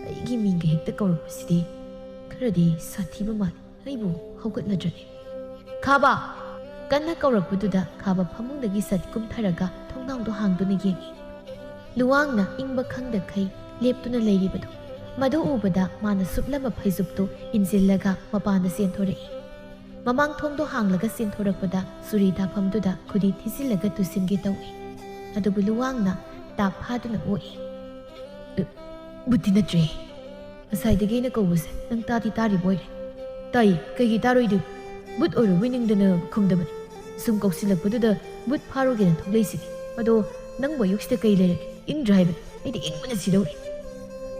ꯑꯩꯒꯤ ꯃꯤꯡꯒ ꯍꯦꯛꯇ ꯀꯧꯔꯛꯄꯁꯤꯗꯤ ꯈꯔꯗꯤ ꯁꯥꯊꯤꯕ ꯃꯥꯜꯂꯤ꯫ ꯑꯩꯕꯨ ꯍꯧꯒꯠꯂꯗ꯭ꯔꯅꯦ? "ꯈꯥꯕ!" ꯀꯟꯅ ꯀꯧꯔꯛꯄꯗꯨꯗ ꯈꯥꯕ ꯐꯃꯨꯡꯗꯒꯤ ꯁꯠ ꯀꯨꯝꯊꯔꯒ ꯊꯣꯡꯅꯥꯎꯗꯣ ꯍꯥꯡꯗꯨꯅ ꯌꯦꯡꯏ꯫ ꯂꯨꯋꯥꯡꯅ ꯏꯪꯕ ꯈꯪꯗꯈꯩ ꯂꯦꯞꯇꯨꯅ ꯂꯩꯔꯤꯕꯗꯨ, ꯃꯗꯨ ꯎꯕꯗ ꯃꯥꯅ ꯁꯨꯞꯂꯝꯕ ꯐꯩꯖꯨꯞꯇꯨ ꯏꯟꯖꯤꯜꯂꯒ ꯃꯄꯥꯟꯗ ꯆꯦꯟꯊꯣꯔꯛꯏ꯫ ꯃꯃꯥꯡ ꯊꯣꯡꯗꯣ ꯍꯥꯡꯂꯒ ꯆꯦꯟꯊꯣꯔꯛꯄꯗ ꯆꯨꯔꯤ ꯇꯥꯐꯝꯗꯨꯗ ꯈꯨꯗꯤ ꯊꯤꯖꯤꯜꯂꯒ ꯇꯨꯁꯤꯟꯒꯦ ꯇꯧꯏ꯫ ꯑꯗꯨꯕꯨ ꯂꯨꯋꯥꯡꯅ ꯇꯥꯞ ꯐꯥꯗꯨꯅ ꯑꯣꯛꯏ꯫ "ꯑ, ꯕꯨꯠꯇꯤ ꯅꯠꯇ꯭ꯔꯦ꯫ ꯉꯁꯥꯏꯗꯒꯤ ꯑꯩꯅ ꯀꯧꯕꯁꯦ ꯅꯪ ꯇꯥꯗꯤ ꯇꯥꯔꯤꯕ ꯑꯣꯏꯔꯦ꯫" "ꯇꯥꯏ, ꯀꯩꯒꯤ ꯇꯥꯔꯣꯏꯗꯣꯏꯅꯣ? ꯕꯨꯠ ꯑꯣꯏꯔꯕꯣꯏ ꯅꯤꯡꯗꯅ ꯈꯨꯝꯗꯕꯅꯤ꯫ ꯁꯨꯝ ꯀꯧꯁꯤꯜꯂꯛꯄꯗꯨꯗ ꯕꯨꯠ ꯐꯥꯔꯨꯒꯦꯅ ꯊꯣꯛꯂꯛꯏꯁꯤꯅꯤ꯫ ꯑꯗꯣ ꯅꯪꯕꯨ ꯑꯌꯨꯛꯁꯤꯗ ꯀꯩ ꯂꯩꯔꯒꯦ? ꯏꯪꯗ꯭ꯔꯥ ꯍꯥꯏꯕꯅꯤ? ꯑꯩꯗꯤ ꯏꯪꯕꯅ ꯁꯤꯗꯧꯔꯦ꯫"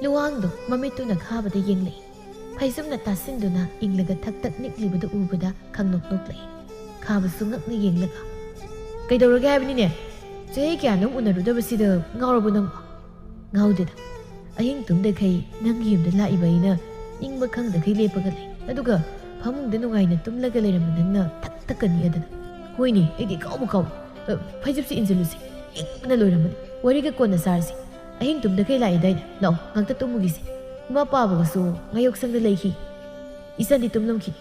ꯂꯨꯋꯥꯡꯗꯣ ꯃꯃꯤꯠꯇꯨꯅ ꯈꯥꯕꯗ ꯌꯦꯡꯂꯛꯏ꯫ ꯐꯩꯖꯨꯞꯅ ꯇꯥꯁꯤꯟꯗꯨꯅ ꯏꯪꯂꯒ ꯊꯛ ꯊꯛ ꯅꯤꯛꯂꯤꯕꯗꯨ ꯎꯕꯗ ꯈꯪꯅꯣꯛ ꯅꯣꯛꯂꯛꯏ꯫ ꯈꯥꯕꯁꯨ ꯉꯛꯅ ꯌꯦꯡꯂꯒ, "ꯀꯩꯗꯧꯔꯒꯦ ꯍꯥꯏꯕꯅꯤꯅꯦ? ꯆꯍꯤ ꯀꯌꯥꯅꯣ ꯎꯅꯔꯨꯗꯕꯁꯤꯗ ꯉꯥꯎꯔꯕꯣ ꯅꯪꯕꯣ?" "ꯉꯥꯎꯗꯦꯗ꯫ ꯑꯍꯤꯡ ꯇꯨꯝꯗꯈꯩ ꯅꯪꯒꯤ ꯌꯨꯝꯗ ꯂꯥꯛꯏꯕ ꯑꯩꯅ ꯅꯤꯡꯕ ꯈꯪꯗꯈꯩ ꯂꯦꯞꯄꯒ ꯂꯩ꯫ ꯑꯗꯨꯒ ꯐꯃꯨꯡꯗ ꯅꯨꯡꯉꯥꯏꯅ ꯇꯨꯝꯂꯒ ꯂꯩꯔꯝꯕ ꯅꯪꯅ ꯊꯛ ꯊꯛꯀ ꯅꯤꯛꯑꯗꯅ꯫ ꯍꯣꯏꯅꯦ, ꯑꯩꯗꯤ ꯀꯥꯎꯕ ꯀꯥꯎ꯫ ꯑ, ꯐꯩꯖꯨꯞꯁꯤ ꯏꯟꯁꯤꯜꯂꯨꯁꯤ꯫ ꯏꯪꯕꯅ ꯂꯣꯏꯔꯝꯃꯅꯤ꯫ ꯋꯥꯔꯤꯒ ꯀꯣꯟꯅ ꯁꯥꯔꯁꯤ꯫ ꯑꯍꯤꯡ ꯇꯨꯝꯗꯈꯩ ꯂꯥꯛꯑꯦꯗꯥꯏꯅꯦ? ꯂꯥꯛꯑꯣ, ꯉꯥꯛꯇ ꯇꯨꯝꯃꯨꯈꯤꯁꯤ꯫ ꯏꯃꯥ ꯄꯥꯕꯒꯁꯨ ꯉꯥꯌꯣꯛꯁꯪꯗ ꯂꯩꯈꯤ꯫ ꯏꯆꯟꯗꯤ ꯇꯨꯝꯂꯝꯈꯤ꯫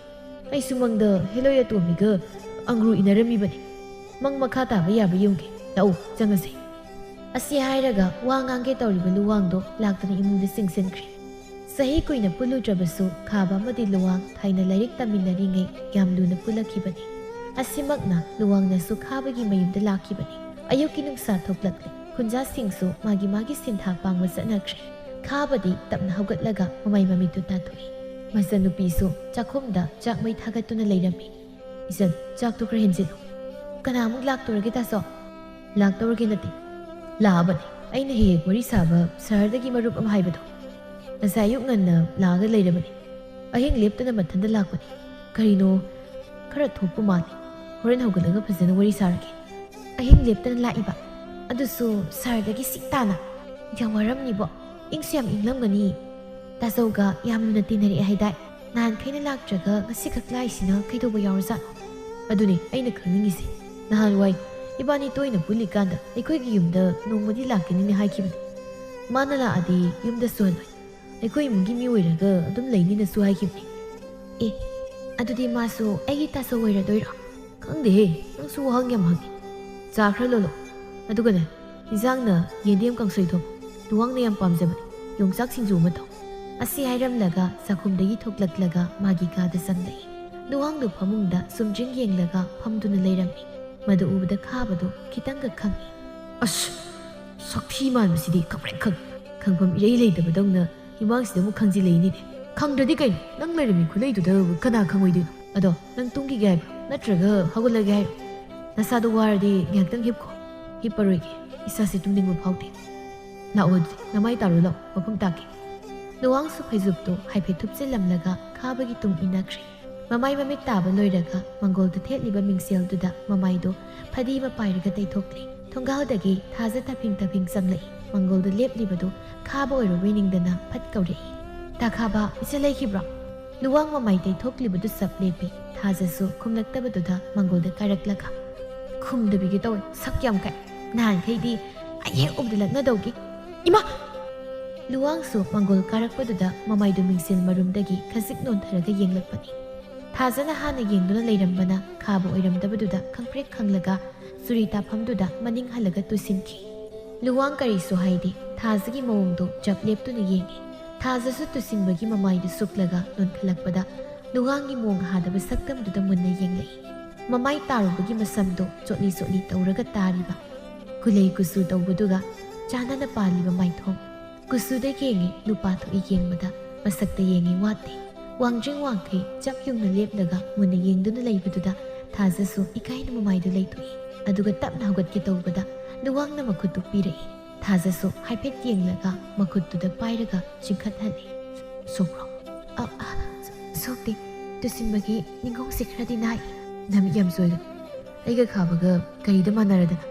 ꯑꯩꯁꯨ ꯃꯪꯗ ꯍꯦꯂꯣꯏ ꯑꯇꯣꯝꯕꯤꯒ ꯑꯪꯒ꯭ꯔꯨ ꯏꯟꯅꯔꯝꯃꯤꯕꯅꯤ꯫ ꯃꯪ ꯃꯈꯥ ꯇꯥꯕ ꯌꯥꯕ ꯌꯦꯡꯒꯦ꯫ ꯂꯥꯛꯎ, ꯆꯪꯉꯁꯤ꯫ ꯑꯁꯤ ꯍꯥꯏꯔꯒ ꯋꯥ ꯉꯥꯡꯒꯦ ꯇꯧꯔꯤꯕ ꯂꯨꯋꯥꯡꯗꯣ ꯂꯥꯛꯇꯨꯅ ꯏꯃꯨꯡꯗ ꯆꯤꯡꯁꯤꯟꯈ꯭ꯔꯦ꯫ ꯆꯍꯤ ꯀꯨꯏꯅ ꯄꯨꯜꯂꯨꯗ꯭ꯔꯕꯁꯨ ꯈꯥꯕ ꯑꯃꯗꯤ ꯂꯨꯋꯥꯡ ꯊꯥꯏꯅ ꯂꯥꯏꯔꯤꯛ ꯇꯝꯃꯤꯟꯅꯔꯤꯉꯩ ꯌꯥꯝ ꯂꯨꯅ ꯄꯨꯜꯂꯛꯈꯤꯕꯅꯤ꯫ ꯑꯁꯤꯃꯛꯅ ꯂꯨꯋꯥꯡꯅꯁꯨ ꯈꯥꯕꯒꯤ ꯃꯌꯨꯝꯗ ꯂꯥꯛꯈꯤꯕꯅꯤ꯫ ꯑꯌꯨꯛꯀꯤ ꯅꯨꯡꯁꯥ ꯊꯣꯛꯂꯛꯂꯦ꯫ ꯈꯨꯟꯖꯥꯁꯤꯡꯁꯨ ꯃꯥꯒꯤ ꯃꯥꯒꯤ ꯁꯤꯟꯊꯥ ꯄꯥꯡꯕ ꯆꯠꯅꯈ꯭ꯔꯦ꯫ ꯈꯥꯕꯗꯤ ꯇꯞꯅ ꯍꯧꯒꯠꯂꯒ ꯃꯃꯥꯏ ꯃꯃꯤꯠꯇꯨ ꯇꯥꯊꯣꯛꯏ꯫ ꯃꯆꯟꯅꯨꯄꯤꯁꯨ ꯆꯥꯛꯈꯨꯝꯗ ꯆꯥꯛ ꯃꯩ ꯊꯥꯒꯠꯇꯨꯅ ꯂꯩꯔꯝꯃꯤ꯫ "ꯏꯆꯟ, ꯆꯥꯛꯇꯨ ꯈꯔ ꯍꯦꯟꯖꯤꯜꯂꯨ꯫ ꯀꯅꯥꯃꯨꯛ ꯂꯥꯛꯇꯧꯔꯒꯦ, ꯇꯥꯆꯧ?" "ꯂꯥꯛꯇꯧꯔꯒꯦ ꯅꯠꯇꯦ, ꯂꯥꯛꯑꯕꯅꯤ꯫ ꯑꯩꯅ ꯍꯦꯛ ꯍꯦꯛ ꯋꯥꯔꯤ ꯁꯥꯕ ꯁꯍꯔꯗꯒꯤ ꯃꯔꯨꯞ ꯑꯃ ꯍꯥꯏꯕꯗꯣ꯫ ꯉꯁꯥꯏ ꯑꯌꯨꯛ ꯉꯟꯅ ꯂꯥꯛꯑꯒ ꯂꯩꯔꯕꯅꯤ꯫ ꯑꯍꯤꯡ ꯂꯦꯞꯇꯅ ꯃꯊꯟꯇ ꯂꯥꯛꯄꯅꯤ꯫ ꯀꯔꯤꯅꯣ ꯈꯔ ꯊꯣꯛꯄ ꯃꯥꯜꯂꯤ꯫ ꯍꯣꯔꯦꯟ ꯍꯧꯒꯠꯂꯒ ꯐꯖꯅ ꯋꯥꯔꯤ ꯁꯥꯔꯒꯦ꯫" "ꯑꯍꯤꯡ ꯂꯦꯞꯇꯅ ꯂꯥꯛꯏꯕ? ꯑꯗꯨꯁꯨ ꯁꯍꯔꯗꯒꯤ ꯁꯤꯛ ꯇꯥꯅ? ꯌꯥꯝ ꯋꯥꯔꯝꯅꯤꯕꯣ꯫ ꯏꯪꯁꯨ ꯌꯥꯝ ꯏꯪꯂꯝꯒꯅꯤ꯫ ꯇꯥꯆꯧꯒ ꯌꯥꯝ ꯂꯨꯅ ꯇꯤꯟꯅꯔꯛꯑꯦ ꯍꯥꯏꯗꯥꯏ? ꯅꯍꯥꯟꯈꯩꯅ ꯂꯥꯛꯇ꯭ꯔꯒ ꯉꯁꯤꯈꯛ ꯂꯥꯛꯏꯁꯤꯅ ꯀꯩꯗꯧꯕ ꯌꯥꯎꯔꯖꯥꯠꯅꯣ?" "ꯑꯗꯨꯅꯤ ꯑꯩꯅ ꯈꯪꯅꯤꯡꯉꯤꯁꯦ꯫ ꯅꯍꯥꯟꯋꯥꯏ ꯏꯕꯥꯅꯤ ꯇꯣꯏꯅ ꯄꯨꯜꯂꯤꯀꯥꯟꯗ ꯑꯩꯈꯣꯏꯒꯤ ꯌꯨꯝꯗ ꯅꯣꯡꯃꯗꯤ ꯂꯥꯛꯀꯅꯤꯅ ꯍꯥꯏꯈꯤꯕꯅꯤ꯫ ꯃꯥꯅ ꯂꯥꯛꯑꯗꯤ ꯌꯨꯝꯗ ꯁꯨꯍꯜꯂꯣꯏ꯫ ꯑꯩꯈꯣꯏ ꯏꯃꯨꯡꯒꯤ ꯃꯤ ꯑꯣꯏꯔꯒ ꯑꯗꯨꯝ ꯂꯩꯅꯤꯅꯁꯨ ꯍꯥꯏꯈꯤꯕꯅꯤ꯫" "ꯑꯦ, ꯑꯗꯨꯗꯤ ꯃꯥꯁꯨ ꯑꯩꯒꯤ ꯇꯥꯆꯧ ꯑꯣꯏꯔꯗꯣꯏꯔꯣ?" "ꯈꯪꯗꯦꯍꯦ, ꯅꯪꯁꯨ ꯋꯥꯍꯪ ꯌꯥꯝ ꯍꯪꯉꯤ꯫ ꯆꯥ ꯈꯔ ꯂꯣꯜꯂꯣ꯫ ꯑꯗꯨꯒꯅꯦ, ꯏꯟꯖꯥꯡꯅ ꯌꯦꯟꯗꯦꯝ ꯀꯥꯡꯁꯣꯏ ꯊꯣꯡ, ꯂꯨꯋꯥꯡꯅ ꯌꯥꯝ ꯄꯥꯝꯖꯕꯅꯤ꯫ ꯌꯣꯡꯆꯥꯛ ꯁꯤꯡꯖꯨ ꯑꯃ ꯇꯧ꯫" ꯑꯁꯤ ꯍꯥꯏꯔꯝꯂꯒ ꯆꯥꯛꯈꯨꯝꯗꯒꯤ ꯊꯣꯛꯂꯛꯂꯒ ꯃꯥꯒꯤ ꯀꯥꯗ ꯆꯪꯂꯛꯏ꯫ ꯂꯨꯋꯥꯡꯗꯨ ꯐꯃꯨꯡꯗ ꯁꯨꯝꯗ꯭ꯔꯤꯡ ꯌꯦꯡꯂꯒ ꯐꯝꯗꯨꯅ ꯂꯩꯔꯝꯃꯤ꯫ ꯃꯗꯨ ꯎꯕꯗ ꯈꯥꯕꯗꯨ ꯈꯤꯇꯪꯒ ꯈꯪꯉꯤ꯫ "ꯑꯁ, ꯁꯛꯊꯤ ꯃꯥꯟꯕꯁꯤꯗꯤ ꯈꯪꯄ꯭ꯔꯦꯛ ꯈꯪꯉꯤ꯫ ꯈꯪꯐꯝ ꯏꯔꯩ ꯂꯩꯇꯕꯗꯧꯅ ꯏꯃꯥꯡꯁꯤꯗ ꯑꯃꯨꯛ ꯈꯪꯖꯤꯜꯂꯛꯏꯅꯤꯅꯦ꯫" "ꯈꯪꯗ꯭ꯔꯗꯤ ꯀꯩꯅꯣ? ꯅꯪ ꯂꯩꯔꯝꯃꯤ ꯈꯨꯂꯩꯗꯨꯗ ꯀꯅꯥ ꯈꯪꯉꯣꯏꯗꯣꯏꯅꯣ? ꯑꯗꯣ ꯅꯪ ꯇꯨꯝꯈꯤꯒꯦ ꯍꯥꯏꯕ꯭ꯔꯣ? ꯅꯠꯇ꯭ꯔꯒ ꯍꯧꯒꯠꯂꯒꯦ ꯍꯥꯏꯔꯣ? ꯅꯁꯥꯗꯣ ꯋꯥꯔꯗꯤ ꯉꯥꯏꯍꯥꯛꯇꯪ ꯍꯤꯞꯈꯣ꯫" "ꯍꯤꯞꯄꯔꯣꯏꯒꯦ꯫ ꯏꯁꯥꯁꯦ ꯇꯨꯝꯅꯤꯡꯕ ꯐꯥꯎꯗꯦ꯫" "ꯂꯥꯛꯑꯣ ꯑꯗꯨꯗꯤ, ꯅꯃꯥꯏ ꯇꯥꯔꯨ ꯂꯥꯛꯑꯣ, ꯃꯐꯝ ꯇꯥꯛꯀꯦ꯫" ꯂꯨꯋꯥꯡꯁꯨ ꯐꯩꯖꯨꯞꯇꯨ ꯍꯥꯏꯐꯦꯠ ꯊꯨꯞꯆꯤꯜꯂꯝꯂꯒ ꯈꯥꯕꯒꯤ ꯇꯨꯡ ꯏꯟꯅꯈ꯭ꯔꯦ꯫ ꯃꯃꯥꯏ ꯃꯃꯤꯠ ꯇꯥꯕ ꯂꯣꯏꯔꯒ ꯃꯪꯒꯣꯜꯗ ꯊꯦꯠꯂꯤꯕ ꯃꯤꯡꯁꯦꯜꯗꯨꯗ ꯃꯃꯥꯏꯗꯣ ꯐꯗꯤ ꯑꯃ ꯄꯥꯏꯔꯒ ꯇꯩꯊꯣꯛꯂꯦ꯫ ꯊꯣꯡꯒꯥꯜꯗꯒꯤ ꯊꯥꯖ ꯇꯥꯐꯤꯡ ꯇꯥꯐꯤꯡ ꯆꯪꯂꯛꯏ꯫ ꯃꯪꯒꯣꯜꯗ ꯂꯦꯞꯂꯤꯕꯗꯨ ꯈꯥꯕ ꯑꯣꯏꯔꯨꯕꯣꯏ ꯅꯤꯡꯗꯅ ꯐꯠ ꯀꯧꯔꯛꯏ꯫ "ꯇꯥ ꯈꯥꯕ, ꯏꯆꯥ ꯂꯩꯈꯤꯕ꯭ꯔꯣ?" ꯂꯨꯋꯥꯡ ꯃꯃꯥꯏ ꯇꯩꯊꯣꯛꯂꯤꯕꯗꯨ ꯆꯞ ꯂꯦꯞꯄꯤ꯫ ꯊꯥꯖꯁꯨ ꯈꯨꯝꯂꯛꯇꯕꯗꯨꯗ ꯃꯪꯒꯣꯜꯗ ꯀꯥꯔꯛꯂꯒ, "ꯈꯨꯝꯗꯕꯤꯒꯦ ꯇꯧꯋꯦ, ꯁꯛ ꯌꯥꯝ ꯀꯥꯏ꯫ ꯅꯍꯥꯟꯈꯩꯗꯤ ꯑꯩ ꯍꯦꯛ ꯎꯕꯗ ꯂꯛꯅꯗꯧꯒꯤ꯫ ꯏꯃꯥ!" ꯂꯨꯋꯥꯡꯁꯨ ꯃꯪꯒꯣꯜ ꯀꯥꯔꯛꯄꯗꯨꯗ ꯃꯃꯥꯏꯗꯨ ꯃꯤꯡꯁꯦꯜ ꯃꯔꯨꯝꯗꯒꯤ ꯈꯖꯤꯛ ꯅꯣꯟꯊꯔꯒ ꯌꯦꯡꯂꯛꯄꯅꯤ꯫ ꯊꯥꯖꯅ ꯍꯥꯟꯅ ꯌꯦꯡꯗꯨꯅ ꯂꯩꯔꯝꯕꯅ ꯈꯥꯕ ꯑꯣꯏꯔꯝꯗꯕꯗꯨꯗ ꯈꯪꯄ꯭ꯔꯦꯛ ꯈꯪꯂꯒ ꯆꯨꯔꯤ ꯇꯥꯐꯝꯗꯨꯗ ꯃꯅꯤꯡ ꯍꯜꯂꯒ ꯇꯨꯁꯤꯟꯈꯤ꯫ ꯂꯨꯋꯥꯡ ꯀꯔꯤꯁꯨ ꯍꯥꯏꯗꯦ꯫ ꯊꯥꯖꯒꯤ ꯃꯑꯣꯡꯗꯨ ꯆꯞ ꯂꯦꯞꯇꯨꯅ ꯌꯦꯡꯉꯤ꯫ ꯊꯥꯖꯁꯨ ꯇꯨꯁꯤꯟꯕꯒꯤ ꯃꯃꯥꯏꯗꯨ ꯁꯨꯛꯂꯒ ꯅꯣꯟꯈꯠꯂꯛꯄꯗ ꯂꯨꯋꯥꯡꯒꯤ ꯃꯑꯣꯡ ꯍꯥꯗꯕ ꯁꯛꯇꯝꯗꯨꯗ ꯃꯨꯟꯅ ꯌꯦꯡꯂꯛꯏ꯫ ꯃꯃꯥꯏ ꯇꯥꯔꯨꯕꯒꯤ ꯃꯁꯝꯗꯨ ꯆꯣꯠꯂꯤ ꯆꯣꯠꯂꯤ ꯇꯧꯔꯒ ꯇꯥꯔꯤꯕ, ꯀꯨꯂꯩ ꯀꯨꯆꯨ ꯇꯧꯕꯗꯨꯒ ꯆꯥꯟꯅꯅ ꯄꯥꯜꯂꯤꯕ ꯃꯥꯏꯊꯣꯡ꯫ ꯀꯨꯆꯨꯗ ꯌꯦꯡꯉꯤ ꯂꯨꯄꯥ ꯊꯣꯛꯏ ꯌꯦꯡꯕꯗ, ꯃꯁꯛꯇ ꯌꯦꯡꯉꯤ ꯋꯥꯠꯇꯦ꯫ ꯋꯥꯡꯖꯤꯡ ꯋꯥꯡꯈꯩ ꯆꯞ ꯌꯨꯡꯅ ꯂꯦꯞꯂꯒ ꯃꯨꯟꯅ ꯌꯦꯡꯗꯨꯅ ꯂꯩꯕꯗꯨꯗ ꯊꯥꯖꯁꯨ ꯏꯀꯥꯏꯅ ꯃꯃꯥꯏꯗꯨ ꯂꯩꯊꯣꯛꯏ꯫ ꯑꯗꯨꯒ ꯇꯞꯅ ꯍꯧꯒꯠꯀꯦ ꯇꯧꯕꯗ ꯂꯨꯋꯥꯡꯅ ꯃꯈꯨꯠꯇꯨ ꯄꯤꯔꯛꯏ꯫ ꯊꯥꯖꯁꯨ ꯍꯥꯏꯐꯦꯠ ꯌꯦꯡꯂꯒ ꯃꯈꯨꯠꯇꯨꯗ ꯄꯥꯏꯔꯒ ꯆꯤꯡꯈꯠꯍꯜꯂꯤ꯫ "ꯁꯣꯛꯄ꯭ꯔꯣ?" "ꯑ, ꯑ, ꯁꯣꯛꯇꯦ꯫ ꯇꯨꯁꯤꯟꯕꯒꯤ ꯅꯤꯡꯒꯣꯡꯁꯦ ꯈꯔꯗꯤ ꯅꯥꯏ꯫ ꯅꯃꯤꯠ ꯌꯥꯝ ꯆꯣꯏꯒꯅꯨ꯫ ꯑꯩꯒ ꯈꯥꯕꯒ ꯀꯔꯤꯗ ꯃꯥꯟꯅꯔꯗꯅ?"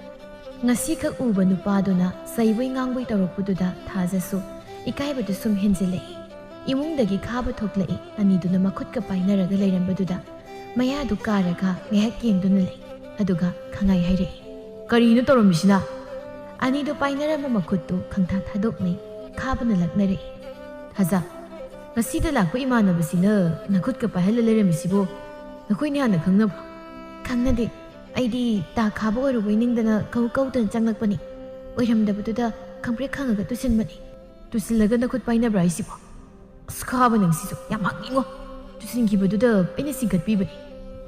ꯉꯁꯤꯈꯛ ꯎꯕ ꯅꯨꯄꯥꯗꯨꯅ ꯆꯩꯕꯣꯏ ꯉꯥꯡꯕꯣꯏ ꯇꯧꯔꯛꯄꯗꯨꯗ ꯊꯥꯖꯁꯨ ꯏꯀꯥꯏꯕꯗꯨ ꯁꯨꯝ ꯍꯦꯟꯖꯤꯜꯂꯛꯏ꯫ ꯏꯃꯨꯡꯗꯒꯤ ꯈꯥꯕ ꯊꯣꯛꯂꯛꯏ꯫ ꯑꯅꯤꯗꯨꯅ ꯃꯈꯨꯠꯀ ꯄꯥꯏꯅꯔꯒ ꯂꯩꯔꯝꯕꯗꯨꯗ ꯃꯌꯥꯗꯨ ꯀꯥꯔꯒ ꯉꯥꯏꯍꯥꯛ ꯌꯦꯡꯗꯨꯅ ꯂꯩ꯫ ꯑꯗꯨꯒ ꯈꯪꯉꯥꯏ ꯍꯥꯏꯔꯛꯏ, "ꯀꯔꯤꯅꯣ ꯇꯧꯔꯝꯃꯤꯁꯤꯅ?" ꯑꯅꯤꯗꯨ ꯄꯥꯏꯅꯔꯝꯕ ꯃꯈꯨꯠꯇꯨ ꯈꯪꯊꯥ ꯊꯥꯗꯣꯛꯅꯩ꯫ ꯈꯥꯕꯅ ꯂꯛꯅꯔꯛꯏ, "ꯊꯥꯖ, ꯉꯁꯤꯗ ꯂꯥꯛꯄ ꯏꯃꯥꯟꯅꯕꯁꯤꯅ ꯅꯈꯨꯠꯀ ꯄꯥꯏꯍꯜꯂ ꯂꯩꯔꯝꯃꯤꯁꯤꯕꯨ ꯅꯈꯣꯏꯅꯤ ꯍꯥꯟꯅ ꯈꯪꯅꯕ꯭ꯔꯣ?" "ꯈꯪꯅꯗꯦ꯫ ꯑꯩꯗꯤ ꯇꯥ ꯈꯥꯕ ꯑꯣꯏꯔꯨꯕꯣꯏ ꯅꯤꯡꯗꯅ ꯀꯧ ꯀꯧꯗꯅ ꯆꯪꯂꯛꯄꯅꯤ꯫ ꯑꯣꯏꯔꯝꯗꯕꯗꯨꯗ ꯈꯪꯄ꯭ꯔꯦꯛ ꯈꯪꯉꯒ ꯇꯨꯁꯤꯟꯕꯅꯤ꯫" "ꯇꯨꯁꯤꯜꯂꯒ ꯅꯈꯨꯠ ꯄꯥꯏꯅꯕ꯭ꯔꯥ ꯍꯥꯏꯁꯤꯕꯣ? ꯑꯁ, ꯈꯥꯕ ꯅꯪꯁꯤꯁꯨ ꯌꯥꯝ ꯍꯪꯉꯤꯉꯣ꯫ ꯇꯨꯁꯤꯟꯈꯤꯕꯗꯨꯗ ꯑꯩꯅ ꯆꯤꯡꯈꯠꯄꯤꯕꯅꯤ꯫"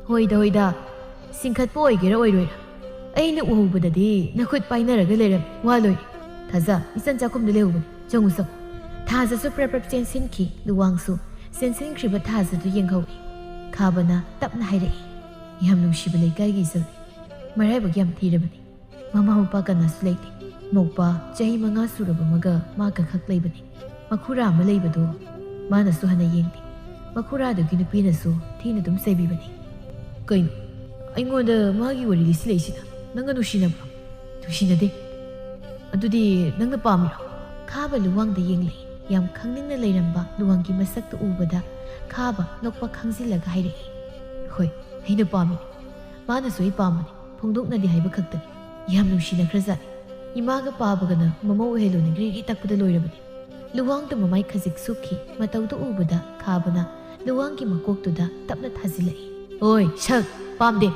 "ꯍꯣꯏꯗ, ꯍꯣꯏꯗ, ꯆꯤꯡꯈꯠꯄ ꯑꯣꯏꯒꯦꯔꯥ ꯑꯣꯏꯔꯣꯏꯔꯥ, ꯑꯩꯅ ꯎꯍꯧꯕꯗꯗꯤ ꯅꯈꯨꯠ ꯄꯥꯏꯅꯔꯒ ꯂꯩꯔꯝꯃꯤ꯫ ꯋꯥ ꯂꯣꯏꯔꯦ꯫ ꯊꯥꯖ, ꯏꯆꯟ ꯆꯥꯛꯈꯨꯝꯗ ꯂꯩꯍꯧꯕꯅꯤ꯫ ꯆꯪꯉꯨ, ꯆꯪꯉꯨ꯫" ꯊꯥꯖꯁꯨ ꯄ꯭ꯔꯞ ꯄ꯭ꯔꯞ ꯆꯦꯟꯁꯤꯟꯈꯤ꯫ ꯂꯨꯋꯥꯡꯁꯨ ꯆꯦꯟꯁꯤꯟꯈ꯭ꯔꯤꯕ ꯊꯥꯖꯗꯨ ꯌꯦꯡꯍꯧꯏ꯫ ꯈꯥꯕꯅ ꯇꯞꯅ ꯍꯥꯏꯔꯛꯏ, "ꯌꯥꯝ ꯅꯨꯡꯁꯤꯕ ꯂꯩꯀꯥꯏꯒꯤ ꯏꯆꯜꯅꯤ꯫ ꯃꯔꯥꯏꯕꯛ ꯌꯥꯝ ꯊꯤꯔꯕꯅꯤ꯫ ꯃꯃꯥ ꯃꯄꯥ ꯀꯅꯥꯁꯨ ꯂꯩꯇꯦ꯫ ꯃꯧꯄꯥ ꯆꯍꯤ ꯃꯉꯥ ꯁꯨꯔꯕ ꯑꯃꯒ ꯃꯥ ꯈꯛ ꯂꯩꯕꯅꯤ꯫ ꯃꯈꯨꯔꯥ ꯑꯃ ꯂꯩꯕꯗꯨ ꯃꯥꯅꯁꯨ ꯍꯟꯅ ꯌꯦꯡꯗꯦ꯫ ꯃꯈꯨꯔꯥꯗꯨꯒꯤ ꯅꯨꯄꯤꯅꯁꯨ ꯊꯤꯅ ꯑꯗꯨꯝ ꯆꯩꯕꯤꯕꯅꯤ꯫" "ꯀꯩꯅꯣ? ꯑꯩꯉꯣꯟꯗ ꯃꯥꯒꯤ ꯋꯥꯔꯤ ꯂꯤꯁꯤꯜꯂꯛꯏꯁꯤꯅ? ꯅꯪꯒ ꯅꯨꯡꯁꯤꯅꯕ꯭ꯔꯣ?" "ꯅꯨꯡꯁꯤꯅꯗꯦ꯫ "ꯑꯗꯨꯗꯤ ꯅꯪꯅ ꯄꯥꯝꯃꯤꯔꯣ?" ꯈꯥꯕ ꯂꯨꯋꯥꯡꯗ ꯌꯦꯡꯂꯛꯏ꯫ ꯌꯥꯝ ꯈꯪꯅꯤꯡꯅ ꯂꯩꯔꯝꯕ ꯂꯨꯋꯥꯡꯒꯤ ꯃꯁꯛꯇꯨ ꯎꯕꯗ ꯈꯥꯕ ꯅꯣꯛꯄ ꯈꯪꯖꯤꯜꯂꯒ ꯍꯥꯏꯔꯛꯏ, "ꯍꯣꯏ, ꯑꯩꯅ ꯄꯥꯝꯃꯤꯅꯤ꯫ ꯃꯥꯅꯁꯨ ꯑꯩ ꯄꯥꯝꯕꯅꯤ, ꯐꯣꯡꯗꯣꯛꯅꯗꯦ ꯍꯥꯏꯕ ꯈꯛꯇꯅꯤ꯫ ꯌꯥꯝ ꯅꯨꯡꯁꯤꯅꯈ꯭ꯔꯖꯥꯠꯅꯤ꯫ ꯏꯃꯥꯒ ꯄꯥꯕꯒꯅ ꯃꯃꯧ ꯑꯣꯏꯍꯜꯂꯣꯅ ꯒ꯭ꯔꯤ ꯒ꯭ꯔꯤ ꯇꯛꯄꯗ ꯂꯣꯏꯔꯕꯅꯤ꯫" ꯂꯨꯋꯥꯡꯗ ꯃꯃꯥꯏ ꯈꯖꯤꯛ ꯁꯨꯛꯈꯤ꯫ ꯃꯇꯧꯗꯨ ꯎꯕꯗ ꯈꯥꯕꯅ ꯂꯨꯋꯥꯡꯒꯤ ꯃꯀꯣꯛꯇꯨꯗ ꯇꯞꯅ ꯊꯥꯖꯤꯜꯂꯛꯏ꯫ "ꯑꯣꯏ, ꯁꯛ! ꯄꯥꯝꯗꯦ꯫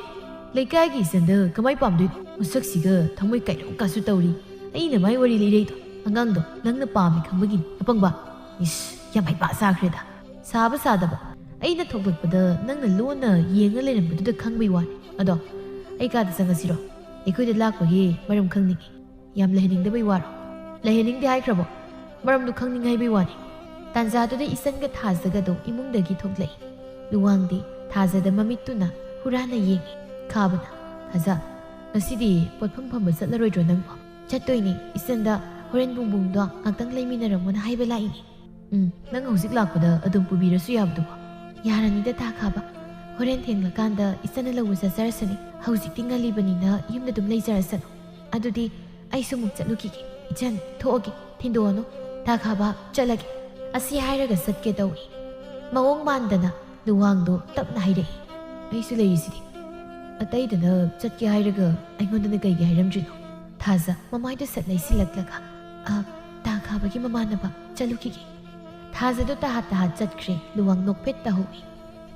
ꯂꯩꯀꯥꯏꯒꯤ ꯏꯆꯟꯗ ꯀꯃꯥꯏ ꯄꯥꯝꯗꯣꯏꯅꯣ? ꯃꯁꯛꯁꯤꯒ ꯊꯃꯣꯏ ꯀꯥꯏꯔꯣꯛꯀꯁꯨ ꯇꯧꯔꯤ꯫ ꯑꯩꯅ ꯃꯥꯏ ꯋꯥꯔꯤ ꯂꯤꯔꯩꯗꯣ ꯑꯉꯥꯡꯗꯣ ꯅꯪꯅ ꯄꯥꯝꯃꯦ ꯈꯪꯕꯒꯤꯅꯤ, ꯑꯄꯪꯕ꯫ ꯏꯁ, ꯌꯥꯝ ꯍꯩꯄꯥ ꯁꯥꯈ꯭ꯔꯦꯗ꯫ ꯁꯥꯕ ꯁꯥꯗꯕ, ꯑꯩꯅ ꯊꯣꯛꯂꯛꯄꯗ ꯅꯪꯅ ꯂꯣꯟꯅ ꯌꯦꯡꯉ ꯂꯩꯔꯝꯕꯗꯨꯗ ꯈꯪꯕꯩ ꯋꯥꯅꯤ꯫ ꯑꯗꯣ, ꯑꯩ ꯀꯥꯗ ꯆꯪꯉꯁꯤꯔꯣ? ꯑꯩꯈꯣꯏꯗ ꯂꯥꯛꯄꯒꯤ ꯃꯔꯝ ꯈꯪꯅꯤꯡꯉꯤ꯫" "ꯌꯥꯝ ꯂꯩꯍꯟꯅꯤꯡꯗꯕꯩ ꯋꯥꯔꯣ?" "ꯂꯩꯍꯟꯅꯤꯡꯗꯦ ꯍꯥꯏꯈ꯭ꯔꯕꯣ? ꯃꯔꯝꯗꯨ ꯈꯪꯅꯤꯡꯉꯦ ꯍꯥꯏꯕꯩ ꯋꯥꯅꯤ꯫" ꯇꯥꯟꯖꯥꯗꯨꯗ ꯏꯆꯟꯒ ꯊꯥꯖꯒꯗꯣ ꯏꯃꯨꯡꯗꯒꯤ ꯊꯣꯛꯂꯛꯏ꯫ ꯂꯨꯋꯥꯡꯗꯤ ꯊꯥꯖꯗ ꯃꯃꯤꯠꯇꯨꯅ ꯍꯨꯔꯥꯟꯅ ꯌꯦꯡꯉꯤ꯫ ꯈꯥꯕꯅ, "ꯊꯥꯖ, ꯉꯁꯤꯗꯤ ꯄꯣꯠꯐꯝ ꯐꯝꯕ ꯆꯠꯂꯔꯣꯏꯗ꯭ꯔꯣ ꯅꯪꯕꯣ?" "ꯆꯠꯇꯣꯏꯅꯦ꯫ ꯏꯆꯟꯗ ꯍꯣꯔꯦꯟ ꯕꯨꯡꯕꯨꯡꯗꯣ ꯉꯥꯛꯇꯪ ꯂꯩꯃꯤꯟꯅꯔꯝꯃꯣꯅ ꯍꯥꯏꯕ ꯂꯥꯛꯏꯅꯦ꯫" "ꯎꯝ, ꯅꯪ ꯍꯧꯖꯤꯛ ꯂꯥꯛꯄꯗ ꯑꯗꯨꯝ ꯄꯨꯕꯤꯔꯁꯨ ꯌꯥꯕꯗꯨꯕꯨ?" "ꯌꯥꯔꯅꯤꯗ, ꯇꯥ ꯈꯥꯕ꯫ ꯍꯣꯔꯦꯟ ꯊꯦꯡꯂꯀꯥꯟꯗ ꯏꯆꯟꯅ ꯂꯧꯕ ꯆꯠꯆꯔꯁꯅꯤ꯫ ꯍꯧꯖꯤꯛꯇꯤ ꯉꯜꯂꯤꯕꯅꯤꯅ ꯌꯨꯝꯗ ꯑꯗꯨꯝ ꯂꯩꯖꯔꯁꯅꯨ꯫ ꯑꯗꯨꯗꯤ ꯑꯩꯁꯨ ꯑꯃꯨꯛ ꯆꯠꯂꯨꯈꯤꯒꯦ꯫ ꯏꯆꯟ, ꯊꯣꯛꯑꯒꯦ, ꯊꯤꯟꯗꯣꯛꯑꯅꯨ꯫ ꯇꯥ ꯈꯥꯕ, ꯆꯠꯂꯒꯦ꯫" ꯑꯁꯤ ꯍꯥꯏꯔꯒ ꯆꯠꯀꯦ ꯇꯧꯏ꯫ ꯃꯑꯣꯡ ꯃꯥꯟꯗꯅ ꯂꯨꯋꯥꯡꯗꯣ ꯇꯞꯅ ꯍꯥꯏꯔꯛꯏ, "ꯑꯩꯁꯨ ꯂꯩꯔꯤꯁꯤꯗꯤ꯫ ꯑꯇꯩꯗꯅ ꯆꯠꯀꯦ ꯍꯥꯏꯔꯒ ꯑꯩꯉꯣꯟꯗꯅ ꯀꯩꯒꯤ ꯍꯥꯏꯔꯝꯗ꯭ꯔꯤꯅꯣ?" ꯊꯥꯖ ꯃꯃꯥꯏꯗꯨ ꯁꯠ ꯂꯩꯁꯤꯜꯂꯛꯂꯒ, "ꯑ, ꯇꯥ ꯈꯥꯕꯒꯤ ꯃꯃꯥꯟꯅꯕ, ꯆꯠꯂꯨꯈꯤꯒꯦ꯫" ꯊꯥꯖꯗꯣ ꯇꯍꯥꯠ ꯇꯍꯥꯠ ꯆꯠꯈ꯭ꯔꯦ꯫ ꯂꯨꯋꯥꯡ ꯅꯣꯛꯐꯦꯠ ꯇꯍꯧꯏ꯫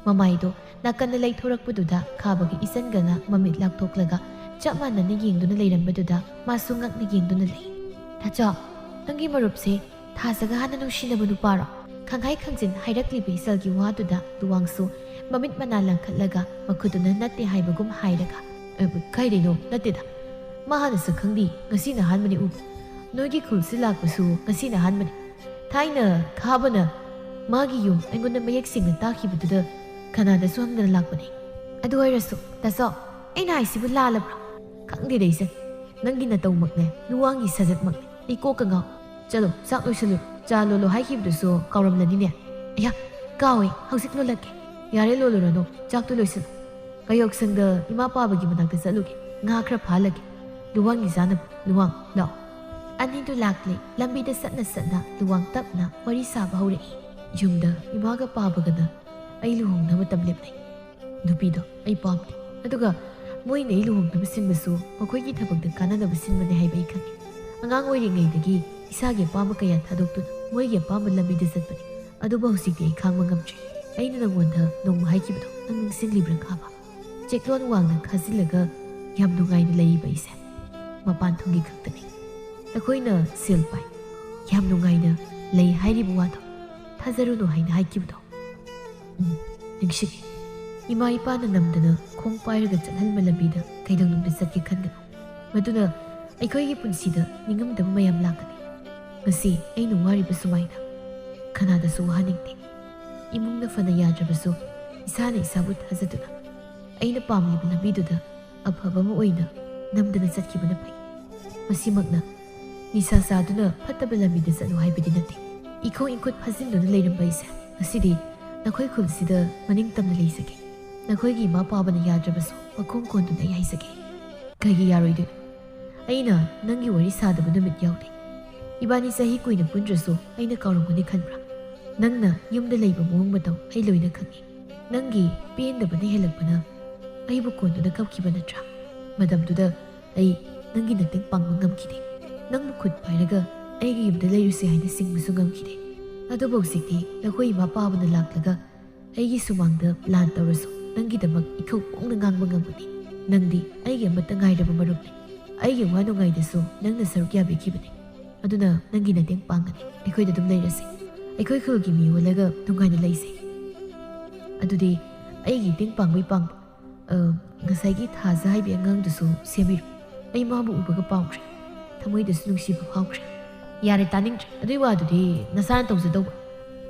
ꯃꯃꯥꯏꯗꯣ ꯅꯥꯀꯟꯗ ꯂꯩꯊꯣꯔꯛꯄꯗꯨꯗ ꯈꯥꯕꯒꯤ ꯏꯆꯟꯒꯅ ꯃꯃꯤꯠ ꯂꯥꯎꯊꯣꯛꯂꯒ ꯆꯞ ꯃꯥꯟꯅꯅ ꯌꯦꯡꯗꯨꯅ ꯂꯩꯔꯝꯕꯗꯨꯗ ꯃꯥꯁꯨ ꯉꯛꯅ ꯌꯦꯡꯗꯨꯅ ꯂꯩ꯫ "ꯇꯥꯆꯧ, ꯅꯪꯒꯤ ꯃꯔꯨꯞꯁꯦ ꯊꯥꯖꯒ ꯍꯥꯟꯅ ꯅꯨꯡꯁꯤꯅꯕ ꯅꯨꯄꯥꯔꯣ?" ꯈꯪꯍꯥꯏ ꯈꯪꯖꯤꯟ ꯍꯥꯏꯔꯛꯂꯤꯕ ꯏꯆꯜꯒꯤ ꯋꯥꯗꯨꯗ ꯂꯨꯋꯥꯡꯁꯨ ꯃꯃꯤꯠ ꯃꯅꯥ ꯂꯪꯈꯠꯂꯒ ꯃꯈꯨꯠꯇꯨꯅ ꯅꯠꯇꯦ ꯍꯥꯏꯕꯒꯨꯝ ꯍꯥꯏꯔꯒ, "ꯑꯦ, ꯀꯥꯏꯗꯩꯅꯣ? ꯅꯠꯇꯦꯗ꯫ ꯃꯥ ꯍꯥꯟꯅꯁꯨ ꯈꯪꯗꯦ, ꯉꯁꯤꯅ ꯑꯍꯥꯟꯕꯅꯤ ꯎꯕ꯫ ꯅꯣꯏꯒꯤ ꯈꯨꯜꯁꯤ ꯂꯥꯛꯄꯁꯨ ꯉꯁꯤꯅ ꯑꯍꯥꯟꯕꯅꯤ꯫ ꯊꯥꯏꯅ ꯈꯥꯕꯅ ꯃꯥꯒꯤ ꯌꯨꯝ ꯑꯩꯉꯣꯟꯗ ꯃꯌꯦꯛ ꯁꯦꯡꯅ ꯇꯥꯛꯈꯤꯕꯗꯨꯗ ꯀꯅꯥꯗꯁꯨ ꯍꯪꯗꯅ ꯂꯥꯛꯄꯅꯤ꯫ ꯑꯗꯨ ꯑꯣꯏꯔꯁꯨ, ꯇꯥꯆꯧ, ꯑꯩꯅ ꯍꯥꯏꯁꯤꯕꯨ ꯂꯥꯜꯂꯕ꯭ꯔꯣ?" "ꯈꯪꯗꯦꯗ ꯏꯆꯟ, ꯅꯪꯒꯤ ꯅꯇꯧꯃꯛꯅꯦ, ꯂꯨꯋꯥꯡꯒꯤ ꯁꯥꯖꯠꯃꯛꯅꯦ꯫ ꯑꯩ ꯀꯣꯛꯀ ꯉꯥꯎ꯫ ꯆꯠꯂꯣ, ꯆꯥꯛ ꯂꯣꯏꯁꯜꯂꯨꯔꯣ꯫ ꯆꯥ ꯂꯣꯜꯂꯣ ꯍꯥꯏꯈꯤꯕꯗꯨꯁꯨ ꯀꯥꯎꯔꯝꯂꯅꯤꯅꯦ꯫ ꯑꯌꯥ, ꯀꯥꯎꯋꯦ, ꯍꯧꯖꯤꯛ ꯂꯣꯜꯂꯛꯀꯦ꯫ ꯌꯥꯔꯦ, ꯂꯣꯜꯂꯨꯔꯅꯨ, ꯆꯥꯛꯇꯨ ꯂꯣꯏꯁꯜꯂꯨ꯫ ꯀꯌꯣꯛꯁꯪꯗ ꯏꯃꯥ ꯄꯥꯕꯒꯤ ꯃꯅꯥꯛꯇ ꯆꯠꯂꯨꯒꯦ꯫ ꯉꯥ ꯈꯔ ꯐꯥꯍꯜꯂꯒꯦ꯫ ꯂꯨꯋꯥꯡꯒꯤ ꯆꯥꯅꯕ꯫ ꯂꯨꯋꯥꯡ, ꯂꯥꯛꯑꯣ꯫" ꯑꯅꯤꯗꯨ ꯂꯥꯛꯂꯦ꯫ ꯂꯝꯕꯤꯗ ꯆꯠꯅ ꯆꯠꯅ ꯂꯨꯋꯥꯡ ꯇꯞꯅ ꯋꯥꯔꯤ ꯁꯥꯕ ꯍꯧꯔꯛꯏ꯫ ꯌꯨꯝꯗ ꯏꯃꯥꯒ ꯄꯥꯕꯒꯅ ꯑꯩ ꯂꯨꯍꯣꯡꯅꯕ ꯃꯇꯝ ꯂꯦꯞꯅꯩ꯫ ꯅꯨꯄꯤꯗꯣ ꯑꯩ ꯄꯥꯝꯗꯦ꯫ ꯑꯗꯨꯒ ꯃꯣꯏꯅ ꯑꯩ ꯂꯨꯍꯣꯡꯅꯕ ꯁꯤꯟꯕꯁꯨ ꯃꯈꯣꯏꯒꯤ ꯊꯕꯛꯇ ꯀꯥꯟꯅꯅꯕ ꯁꯤꯟꯕꯅꯦ ꯍꯥꯏꯕ ꯑꯩ ꯈꯪꯉꯤ꯫ ꯑꯉꯥꯡ ꯑꯣꯏꯔꯤꯉꯩꯗꯒꯤ ꯏꯁꯥꯒꯤ ꯑꯄꯥꯝꯕ ꯀꯌꯥ ꯊꯥꯗꯣꯛꯇꯨꯅ ꯃꯣꯏꯒꯤ ꯑꯄꯥꯝꯕ ꯂꯝꯕꯤꯗ ꯆꯠꯄꯅꯤ꯫ ꯑꯗꯨꯕꯨ ꯍꯧꯖꯤꯛꯇꯤ ꯑꯩ ꯈꯥꯡꯕ ꯉꯝꯗ꯭ꯔꯦ꯫ ꯑꯩꯅ ꯅꯪꯉꯣꯟꯗ ꯅꯣꯡꯃ ꯍꯥꯏꯈꯤꯕꯗꯣ ꯅꯪ ꯅꯤꯡꯁꯤꯡꯂꯤꯕ꯭ꯔꯥ, ꯈꯥꯕ? ꯆꯦꯛꯂꯣꯟ ꯋꯥꯡꯅ ꯈꯥꯖꯤꯜꯂꯒ ꯌꯥꯝ ꯅꯨꯡꯉꯥꯏꯅ ꯂꯩꯔꯤꯕ ꯑꯩꯁꯦ ꯃꯄꯥꯟ ꯊꯣꯡꯒꯤ ꯈꯛꯇꯅꯤ꯫ ꯅꯈꯣꯏꯅ ꯁꯦꯜ ꯄꯥꯏ, ꯌꯥꯝ ꯅꯨꯡꯉꯥꯏꯅ ꯂꯩ ꯍꯥꯏꯔꯤꯕ ꯋꯥꯗꯣ ꯊꯥꯖꯔꯨꯅꯨ ꯍꯥꯏꯅ ꯍꯥꯏꯈꯤꯕꯗꯣ꯫ ꯎꯝ, ꯅꯤꯡꯁꯤꯡꯉꯤ꯫ ꯏꯃꯥ ꯏꯄꯥꯅ ꯅꯝꯗꯅ ꯈꯣꯡ ꯄꯥꯏꯔꯒ ꯆꯠꯍꯟꯕ ꯂꯝꯕꯤꯗ ꯀꯩꯗꯧꯅꯨꯡꯗ ꯆꯠꯀꯦ ꯈꯟꯒꯅꯨ꯫ ꯃꯗꯨꯅ ꯑꯩꯈꯣꯏꯒꯤ ꯄꯨꯟꯁꯤꯗ ꯅꯤꯡꯉꯝꯗꯕ ꯃꯌꯥꯝ ꯂꯥꯛꯀꯅꯤ꯫ ꯉꯁꯤ ꯑꯩꯅ ꯋꯥꯔꯤꯕ ꯁꯨꯃꯥꯏꯅ ꯀꯅꯥꯗꯁꯨ ꯋꯥꯍꯟꯅꯤꯡꯗꯦ꯫ ꯏꯃꯨꯡꯅ ꯐꯅ ꯌꯥꯗ꯭ꯔꯕꯁꯨ ꯏꯁꯥꯅ ꯏꯁꯥꯕꯨ ꯊꯥꯖꯗꯨꯅ ꯑꯩꯅ ꯄꯥꯝꯂꯤꯕ ꯂꯝꯕꯤꯗꯨꯗ ꯑꯐꯕ ꯑꯃ ꯑꯣꯏꯅ ꯅꯝꯗꯅ ꯆꯠꯈꯤꯕꯅ ꯐꯩ꯫ ꯃꯁꯤꯃꯛꯅ ꯅꯤꯁꯥ ꯆꯥꯗꯨꯅ ꯐꯠꯇꯕ ꯂꯝꯕꯤꯗ ꯆꯠꯂꯨ ꯍꯥꯏꯕꯗꯤ ꯅꯠꯇꯦ꯫ ꯏꯈꯣꯡ ꯏꯈꯨꯠ ꯐꯥꯖꯤꯟꯗꯨꯅ ꯂꯩꯔꯝꯕ ꯑꯩꯁꯦ ꯉꯁꯤꯗꯤ ꯅꯈꯣꯏ ꯈꯨꯜꯁꯤꯗ ꯃꯅꯤꯡ ꯇꯝꯅ ꯂꯩꯖꯒꯦ꯫ ꯅꯈꯣꯏꯒꯤ ꯏꯃꯥ ꯄꯥꯕꯅ ꯌꯥꯗ꯭ꯔꯕꯁꯨ ꯃꯈꯣꯡ ꯀꯣꯟꯗꯨꯅ ꯑꯩ ꯍꯥꯏꯖꯒꯦ꯫ ꯀꯩꯒꯤ ꯌꯥꯔꯣꯏꯗꯣꯏꯅꯣ? ꯑꯩꯅ ꯅꯪꯒꯤ ꯋꯥꯔꯤ ꯁꯥꯗꯕ ꯅꯨꯃꯤꯠ ꯌꯥꯎꯗꯦ꯫ ꯏꯕꯥꯅꯤ ꯆꯍꯤ ꯀꯨꯏꯅ ꯄꯨꯟꯗ꯭ꯔꯁꯨ ꯑꯩꯅ ꯀꯥꯎꯔꯝꯒꯅꯤ ꯈꯟꯕ꯭ꯔꯥ? ꯅꯪꯅ ꯌꯨꯝꯗ ꯂꯩꯕ ꯃꯑꯣꯡ ꯃꯇꯧ ꯑꯩ ꯂꯣꯏꯅ ꯈꯪꯉꯤ꯫ ꯅꯪꯒꯤ ꯄꯦꯟꯗꯕꯅ ꯍꯦꯜꯂꯛꯄꯅ ꯑꯩꯕꯨ ꯀꯣꯟꯗꯨꯅ ꯀꯞꯈꯤꯕ ꯅꯠꯇ꯭ꯔꯥ? ꯃꯇꯝꯗꯨꯗ ꯑꯩ ꯅꯪꯒꯤ ꯃꯇꯦꯡ ꯄꯥꯡꯕ ꯉꯝꯈꯤꯗꯦ꯫ ꯅꯪꯕꯨ ꯈꯨꯠ ꯄꯥꯏꯔꯒ ꯑꯩꯒꯤ ꯌꯨꯝꯗ ꯂꯩꯔꯨꯁꯦ ꯍꯥꯏꯅ ꯆꯤꯡꯕꯁꯨ ꯉꯝꯈꯤꯗꯦ꯫ ꯑꯗꯨꯕꯨ ꯍꯧꯖꯤꯛꯇꯤ ꯅꯈꯣꯏ ꯏꯃꯥ ꯄꯥꯕꯅ ꯂꯥꯛꯂꯒ ꯑꯩꯒꯤ ꯁꯨꯃꯥꯡꯗ ꯂꯥꯟ ꯇꯧꯔꯁꯨ ꯅꯪꯒꯤꯗꯃꯛ ꯏꯈꯧ ꯄꯣꯡꯅ ꯉꯥꯡꯕ ꯉꯝꯒꯅꯤ꯫ ꯅꯪꯗꯤ ꯑꯩꯒꯤ ꯑꯃꯠꯇ ꯉꯥꯏꯔꯕ ꯃꯔꯨꯞꯅꯤ꯫ ꯑꯩꯒꯤ ꯋꯥ ꯅꯨꯡꯉꯥꯏꯗꯁꯨ ꯅꯪꯅ ꯁꯔꯨꯛ ꯌꯥꯕꯤꯈꯤꯕꯅꯤ꯫ ꯑꯗꯨꯅ ꯅꯪꯒꯤ ꯃꯇꯦꯡ ꯄꯥꯡꯒꯅꯤ꯫ ꯑꯩꯈꯣꯏꯗ ꯑꯗꯨꯝ ꯂꯩꯔꯁꯤ꯫ ꯑꯩꯈꯣꯏ ꯈꯨꯜꯒꯤ ꯃꯤ ꯑꯣꯜꯂꯒ ꯅꯨꯡꯉꯥꯏꯅ ꯂꯩꯁꯤ꯫ ꯑꯗꯨꯗꯤ ꯑꯩꯒꯤ ꯃꯇꯦꯡ ꯄꯥꯡꯕꯩ ꯄꯥꯡꯕ, ꯑ, ꯉꯁꯥꯏꯒꯤ ꯊꯥꯖ ꯍꯥꯏꯕꯤ ꯑꯉꯥꯡꯗꯨꯁꯨ ꯁꯦꯝꯕꯤꯔꯣ꯫ ꯑꯩ ꯃꯥꯕꯨ ꯎꯕꯒ ꯄꯥꯝꯈ꯭ꯔꯦ꯫ ꯊꯃꯣꯏꯗꯁꯨ ꯅꯨꯡꯁꯤꯕ ꯐꯥꯎꯈ꯭ꯔꯦ꯫ ꯌꯥꯔꯦ, ꯇꯥꯅꯤꯡꯗ꯭ꯔꯦ꯫ ꯑꯗꯨꯏ ꯋꯥꯗꯨꯗꯤ ꯅꯁꯥꯅ ꯇꯧꯖꯗꯧꯕ꯫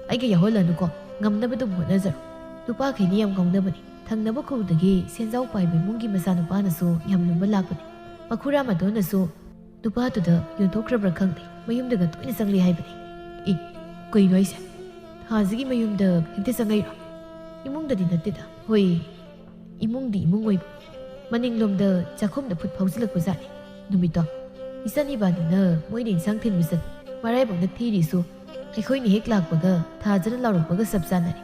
ꯑꯩꯒ ꯌꯥꯎꯍꯜꯂꯅꯨꯀꯣ꯫ ꯉꯝꯅꯕ ꯑꯗꯨꯝ ꯍꯣꯠꯅꯖꯔꯣ꯫ ꯅꯨꯄꯥꯈꯩꯅ ꯌꯥꯝ ꯉꯥꯎꯅꯕꯅꯤ꯫ ꯊꯪꯅꯕ ꯈꯨꯜꯗꯒꯤ ꯁꯦꯟꯖꯥꯎ ꯄꯥꯏꯕ ꯏꯃꯨꯡꯒꯤ ꯃꯆꯥꯅꯨꯄꯥꯅꯁꯨ ꯌꯥꯝ ꯂꯨꯝꯕ ꯂꯥꯛꯄꯅꯤ꯫ ꯃꯈꯨꯔꯥ ꯃꯇꯣꯟꯅꯁꯨ ꯅꯨꯄꯥꯗꯨꯗ ꯌꯣꯟꯊꯣꯛꯈ꯭ꯔꯕ꯭ꯔꯥ ꯈꯪꯗꯦ, ꯃꯌꯨꯝꯗꯒ ꯇꯣꯏꯅ ꯆꯪꯂꯦ ꯍꯥꯏꯕꯅꯤ꯫ ꯏ, ꯀꯩꯅꯣ ꯍꯥꯏꯁꯦ? ꯊꯥꯁꯤꯒꯤ ꯃꯌꯨꯝꯗ ꯍꯦꯛꯇ ꯆꯪꯉꯛꯏꯔꯣ? ꯏꯃꯨꯡꯗꯗꯤ ꯅꯠꯇꯦꯗ꯫ ꯍꯣꯏ, ꯏꯃꯨꯡꯗꯤ ꯏꯃꯨꯡ ꯑꯣꯏꯕ꯫ ꯃꯅꯤꯡꯂꯣꯝꯗ ꯆꯥꯛꯈꯨꯝꯗ ꯐꯨꯠ ꯐꯥꯎꯖꯤꯜꯂꯛꯄ ꯖꯥꯠꯅꯤ꯫ ꯅꯨꯃꯤꯠꯇꯣ ꯏꯆꯟ ꯏꯕꯥꯅꯤꯅ ꯃꯣꯏꯅ ꯏꯟꯁꯥꯡ ꯊꯤꯟꯕ ꯆꯠ ꯃꯔꯥꯏꯕꯛꯅ ꯊꯤꯔꯤꯁꯨ ꯑꯩꯈꯣꯏꯅ ꯍꯦꯛ ꯂꯥꯛꯄꯒ ꯊꯥꯖꯅ ꯂꯥꯎꯔꯛꯄꯒ ꯆꯞ ꯆꯥꯅꯔꯦ꯫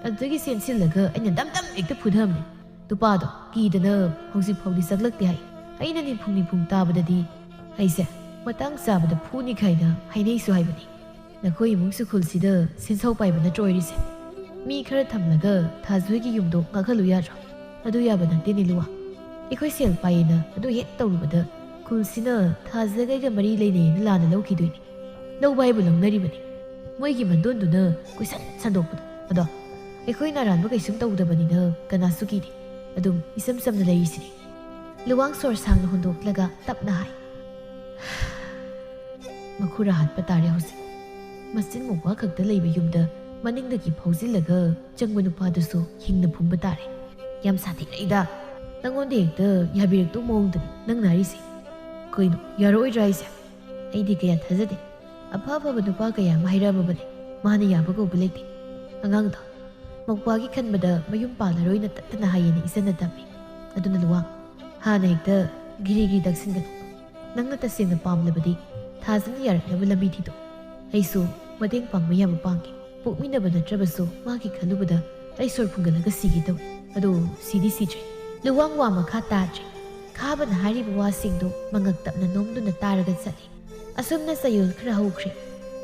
ꯑꯗꯨꯗꯒꯤ ꯆꯦꯟꯁꯤꯜꯂꯒ ꯑꯩꯅ ꯗꯝ ꯗꯝ ꯍꯦꯛꯇ ꯐꯨꯊꯕꯅꯦ꯫ ꯅꯨꯄꯥꯗꯣ ꯀꯤꯗꯅ ꯍꯧꯖꯤꯛ ꯐꯥꯎꯗꯤ ꯆꯪꯂꯛꯇꯦ ꯍꯥꯏ꯫ ꯑꯩꯅ ꯅꯤꯡꯐꯨꯡ ꯅꯤꯡꯐꯨꯡ ꯇꯥꯕꯗꯗꯤ ꯑꯩꯁꯦ ꯃꯇꯥꯡ ꯆꯥꯕꯗ ꯐꯨꯅꯤ ꯀꯥꯏꯅ ꯍꯥꯏꯅꯩꯁꯨ ꯍꯥꯏꯕꯅꯤ꯫ ꯅꯈꯣꯏ ꯏꯃꯨꯡ ꯁꯨꯈꯨꯜꯁꯤꯗ ꯁꯦꯟꯖꯥꯎ ꯄꯥꯏꯕ ꯅꯠꯇ꯭ꯔꯣ ꯑꯣꯏꯔꯤꯁꯦ? ꯃꯤ ꯈꯔ ꯊꯝꯂꯒ ꯊꯥꯖꯣꯏꯒꯤ ꯌꯨꯝꯗꯣ ꯉꯥꯛꯍꯜꯂꯨ ꯌꯥꯗ꯭ꯔꯣ? ꯑꯗꯨ ꯌꯥꯕ ꯅꯠꯇꯦꯅꯦ ꯂꯨꯋꯥ꯫ ꯑꯩꯈꯣꯏ ꯁꯦꯜ ꯄꯥꯏꯌꯦꯅ ꯑꯗꯨ ꯍꯦꯛ ꯇꯧꯔꯨꯕꯗ ꯈꯨꯜꯁꯤꯅ ꯊꯥꯖꯒꯩꯒ ꯃꯔꯤ ꯂꯩꯅꯩꯅ ꯂꯥꯟꯅ ꯂꯧꯈꯤꯗꯣꯏꯅꯤ꯫ ꯂꯧꯕ ꯍꯥꯏꯕꯨ ꯂꯧꯅꯔꯤꯕꯅꯤ꯫ ꯃꯣꯏꯒꯤ ꯃꯟꯗꯣꯟꯗꯨꯅ ꯀꯣꯏꯁꯟ ꯁꯟꯗꯣꯛꯄꯗꯣ꯫ ꯑꯗꯣ ꯑꯩꯈꯣꯏꯅ ꯑꯔꯥꯟꯕ ꯀꯩꯁꯨꯝ ꯇꯧꯗꯕꯅꯤꯅ ꯀꯅꯥꯁꯨ ꯀꯤꯗꯦ꯫ ꯑꯗꯨꯝ ꯏꯆꯝ ꯆꯝꯅ ꯂꯩꯔꯤꯁꯤꯅꯤ꯫ ꯂꯨꯋꯥꯡ ꯁꯣꯔ ꯁꯥꯡꯅ ꯍꯣꯟꯗꯣꯛꯂꯒ ꯇꯞꯅ ꯍꯥꯏ, ꯃꯈꯨꯔꯥ ꯍꯥꯠꯄ ꯇꯥꯔꯦ ꯍꯧꯖꯤꯛ꯫ ꯃꯆꯤꯟ ꯃꯧꯄ꯭ꯋꯥ ꯈꯛꯇ ꯂꯩꯕ ꯌꯨꯝꯗ ꯃꯅꯤꯡꯗꯒꯤ ꯐꯥꯎꯖꯤꯜꯂꯒ ꯆꯪꯕ ꯅꯨꯄꯥꯗꯨꯁꯨ ꯍꯤꯡꯅ ꯐꯨꯝꯕ ꯇꯥꯔꯦ꯫ ꯌꯥꯝ ꯁꯥꯊꯤꯔꯛꯏꯗ꯫ ꯅꯪꯉꯣꯟꯗ ꯍꯦꯛꯇ ꯌꯥꯕꯤꯔꯛꯇꯧ ꯃꯑꯣꯡꯗꯅꯤ ꯅꯪꯅ ꯍꯥꯏꯔꯤꯁꯦ꯫ ꯀꯩꯅꯣ, ꯌꯥꯔꯛꯑꯣꯏꯗ꯭ꯔꯥ ꯍꯥꯏꯁꯦ? ꯑꯩꯗꯤ ꯀꯌꯥ ꯊꯥꯖꯗꯦ꯫ ꯑꯐ ꯑꯐꯕ ꯅꯨꯄꯥ ꯀꯌꯥ ꯑꯃ ꯍꯥꯏꯔꯛꯑꯝꯃꯕꯅꯦ, ꯃꯥꯅ ꯌꯥꯕ ꯀꯧꯕ ꯂꯩꯇꯦ꯫ ꯑꯉꯥꯡꯗꯣ ꯃꯧꯄ꯭ꯋꯥꯒꯤ ꯈꯟꯕꯗ ꯃꯌꯨꯝ ꯄꯥꯜꯂꯔꯣꯏꯅ ꯇꯠꯇꯅ ꯍꯥꯏꯌꯦꯅ ꯏꯆꯟꯅ ꯇꯝꯃꯤ꯫ ꯑꯗꯨꯅ ꯂꯨꯋꯥꯡ, ꯍꯥꯟꯅ ꯍꯦꯛꯇ ꯘꯤꯔꯤ ꯘꯤꯔꯤ ꯇꯛꯁꯤꯟꯒꯅꯨ꯫ ꯅꯪꯅ ꯇꯁꯦꯡꯅ ꯄꯥꯝꯂꯕꯗꯤ ꯊꯥꯖꯅ ꯌꯥꯔꯛꯅꯕ ꯂꯝꯕꯤ ꯊꯤꯗꯣꯛ꯫ ꯑꯩꯁꯨ ꯃꯇꯦꯡ ꯄꯥꯡꯕ ꯌꯥꯕ ꯄꯥꯡꯒꯦ꯫ ꯄꯣꯛꯃꯤꯟꯅꯕ ꯅꯠꯇ꯭ꯔꯕꯁꯨ ꯃꯥꯒꯤ ꯈꯜꯂꯨꯕꯗ ꯑꯩ ꯁꯣꯔ ꯐꯨꯟꯒꯠꯂꯒ ꯁꯤꯒꯦ ꯇꯧꯏ꯫ ꯑꯗꯣ ꯁꯤꯗꯤ ꯁꯤꯗ꯭ꯔꯦ꯫ ꯂꯨꯋꯥꯡ ꯋꯥ ꯃꯈꯥ ꯇꯥꯗ꯭ꯔꯦ꯫ ꯈꯥꯕꯅ ꯍꯥꯏꯔꯤꯕ ꯋꯥꯁꯤꯡꯗꯨ ꯃꯉꯛ ꯇꯞꯅ ꯅꯣꯝꯗꯨꯅ ꯇꯥꯔꯒ ꯆꯠꯂꯤ꯫ ꯑꯁꯨꯝꯅ ꯆꯌꯣꯜ ꯈꯔ ꯍꯧꯈ꯭ꯔꯦ꯫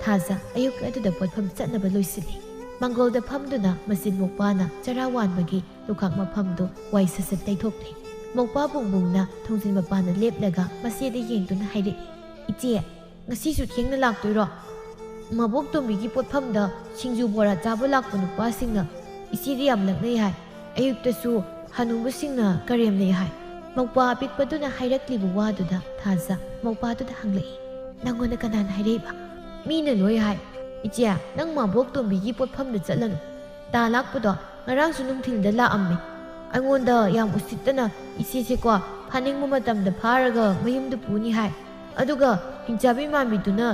ꯊꯥꯖ ꯑꯌꯨꯛ ꯑꯗꯨꯗ ꯄꯣꯠꯐꯝ ꯆꯠꯅꯕ ꯂꯣꯏꯁꯤꯜꯂꯤ꯫ ꯃꯪꯒꯣꯜꯗ ꯐꯝꯗꯨꯅ ꯃꯆꯤꯟ ꯃꯧꯄ꯭ꯋꯥꯅ ꯆꯔꯥ ꯋꯥꯟꯕꯒꯤ ꯂꯨꯈꯥꯛ ꯃꯐꯝꯗꯨ ꯋꯥꯏ ꯁꯠ ꯁꯠ ꯇꯩꯊꯣꯛꯂꯤ꯫ ꯃꯧꯄ꯭ꯋꯥ ꯕꯨꯡꯕꯨꯡꯅ ꯊꯣꯡꯖꯤꯟ ꯃꯄꯥꯟꯗ ꯂꯦꯞꯂꯒ ꯃꯆꯦꯗ ꯌꯦꯡꯗꯨꯅ ꯍꯥꯏꯔꯛꯏ, "ꯏꯆꯦ, ꯉꯁꯤꯁꯨ ꯊꯦꯡꯅ ꯂꯥꯛꯇꯣꯏꯔꯣ? ꯃꯕꯣꯛ ꯇꯣꯝꯕꯤꯒꯤ ꯄꯣꯠꯐꯝꯗ ꯁꯤꯡꯖꯨ ꯕꯣꯔꯥ ꯆꯥꯕ ꯂꯥꯛꯄ ꯅꯨꯄꯥꯁꯤꯡꯅ ꯏꯆꯦꯗ ꯌꯥꯝ ꯂꯛꯅꯩ ꯍꯥꯏ꯫ ꯑꯌꯨꯛꯇꯁꯨ ꯍꯅꯨꯕꯁꯤꯡꯅ ꯀꯔꯦꯝꯅꯩ ꯍꯥꯏ꯫" ꯃꯧꯄ꯭ꯋꯥ ꯑꯄꯤꯛꯄꯗꯨꯅ ꯍꯥꯏꯔꯛꯂꯤꯕ ꯋꯥꯗꯨꯗ ꯊꯥꯖ ꯃꯧꯄ꯭ꯋꯥꯗꯨꯗ ꯍꯪꯂꯛꯏ, "ꯅꯪꯉꯣꯟꯗ ꯀꯅꯥꯅ ꯍꯥꯏꯔꯛꯏꯕ?" "ꯃꯤꯅ ꯂꯣꯏ ꯍꯥꯏ꯫ ꯏꯆꯦ, ꯅꯪ ꯃꯕꯣꯛ ꯇꯣꯝꯕꯤꯒꯤ ꯄꯣꯠꯐꯝꯗ ꯆꯠꯂꯅꯨ꯫ ꯇꯥ ꯂꯥꯛꯄꯗꯣ ꯉꯔꯥꯡꯁꯨ ꯅꯨꯡꯊꯤꯜꯗ ꯂꯥꯛꯑꯝꯃꯦ꯫ ꯑꯩꯉꯣꯟꯗ ꯌꯥꯝ ꯎꯁꯤꯠꯇꯅ ꯏꯆꯦꯁꯦꯀꯣ ꯐꯥꯅꯤꯡꯕ ꯃꯇꯝꯗ ꯐꯥꯔꯒ ꯃꯌꯨꯝꯗ ꯄꯨꯅꯤ ꯍꯥꯏ꯫ ꯑꯗꯨꯒ ꯍꯤꯡꯆꯥꯕꯤ ꯃꯥꯟꯕꯤꯗꯨꯅ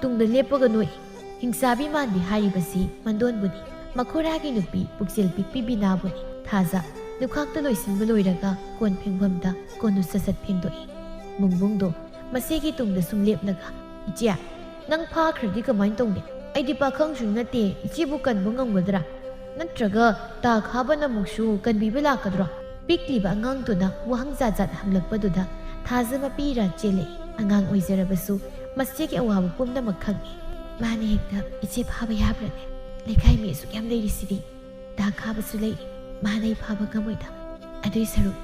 ꯇꯨꯡꯗ ꯂꯦꯞꯄꯒ ꯅꯣꯛꯏ꯫" ꯍꯤꯡꯆꯥꯕꯤ ꯃꯥꯟꯕꯤ ꯍꯥꯏꯔꯤꯕꯁꯤ ꯃꯟꯗꯣꯟꯕꯨꯅꯤ꯫ ꯃꯈꯨꯔꯥꯒꯤ ꯅꯨꯄꯤ ꯄꯨꯛꯆꯦꯜ ꯄꯤꯛꯄꯤ ꯕꯤꯅꯥꯕꯨꯅꯤ꯫ ꯊꯥꯖ ꯂꯨꯈꯥꯛꯇ ꯂꯣꯏꯁꯤꯟꯕ ꯂꯣꯏꯔꯒ ꯀꯣꯟ ꯐꯦꯡꯐꯝꯗ ꯀꯣꯟꯗꯨ ꯁꯠ ꯁꯠ ꯐꯦꯡꯗꯣꯛꯏ꯫ ꯕꯨꯡꯕꯨꯡꯗꯣ ꯃꯆꯦꯒꯤ ꯇꯨꯡꯗ ꯁꯨꯝ ꯂꯦꯞꯂꯒ, "ꯏꯆꯦ, ꯅꯪ ꯐꯥꯈ꯭ꯔꯗꯤ ꯀꯃꯥꯏꯅ ꯇꯧꯅꯤ? ꯑꯩꯗꯤ ꯄꯥꯈꯪꯁꯨ ꯅꯠꯇꯦ, ꯏꯆꯦꯕꯨ ꯀꯟꯕ ꯉꯝꯒꯗ꯭ꯔꯥ? ꯅꯠꯇ꯭ꯔꯒ ꯇꯥ ꯈꯥꯕꯅ ꯑꯃꯨꯛꯁꯨ ꯀꯟꯕꯤꯕ ꯂꯥꯛꯀꯗ꯭ꯔꯣ?" ꯄꯤꯛꯂꯤꯕ ꯑꯉꯥꯡꯗꯨꯅ ꯋꯥꯍꯪ ꯖꯥꯠ ꯖꯥꯠ ꯍꯪꯂꯛꯄꯗꯨꯗ ꯊꯥꯖ ꯃꯄꯤ ꯏꯔꯥ ꯆꯦꯜꯂꯛꯏ꯫ ꯑꯉꯥꯡ ꯑꯣꯏꯖꯔꯕꯁꯨ ꯃꯆꯦꯒꯤ ꯑꯋꯥꯕ ꯄꯨꯝꯅꯃꯛ ꯈꯪꯏ꯫ ꯃꯥꯅ ꯍꯦꯛꯇ ꯏꯆꯦ ꯐꯥꯕ ꯌꯥꯕ꯭ꯔꯅꯦ? ꯂꯩꯀꯥꯏ ꯃꯤ ꯑꯁꯨꯛ ꯌꯥꯝ ꯂꯩꯔꯤꯁꯤꯗꯤ꯫ ꯇꯥ ꯈꯥꯕꯁꯨ ꯂꯩꯔꯤ꯫ ꯃꯥꯅ ꯑꯩ ꯐꯥꯕ ꯉꯝꯃꯣꯏꯗ꯫ ꯑꯗꯨꯏ ꯁꯔꯨꯛ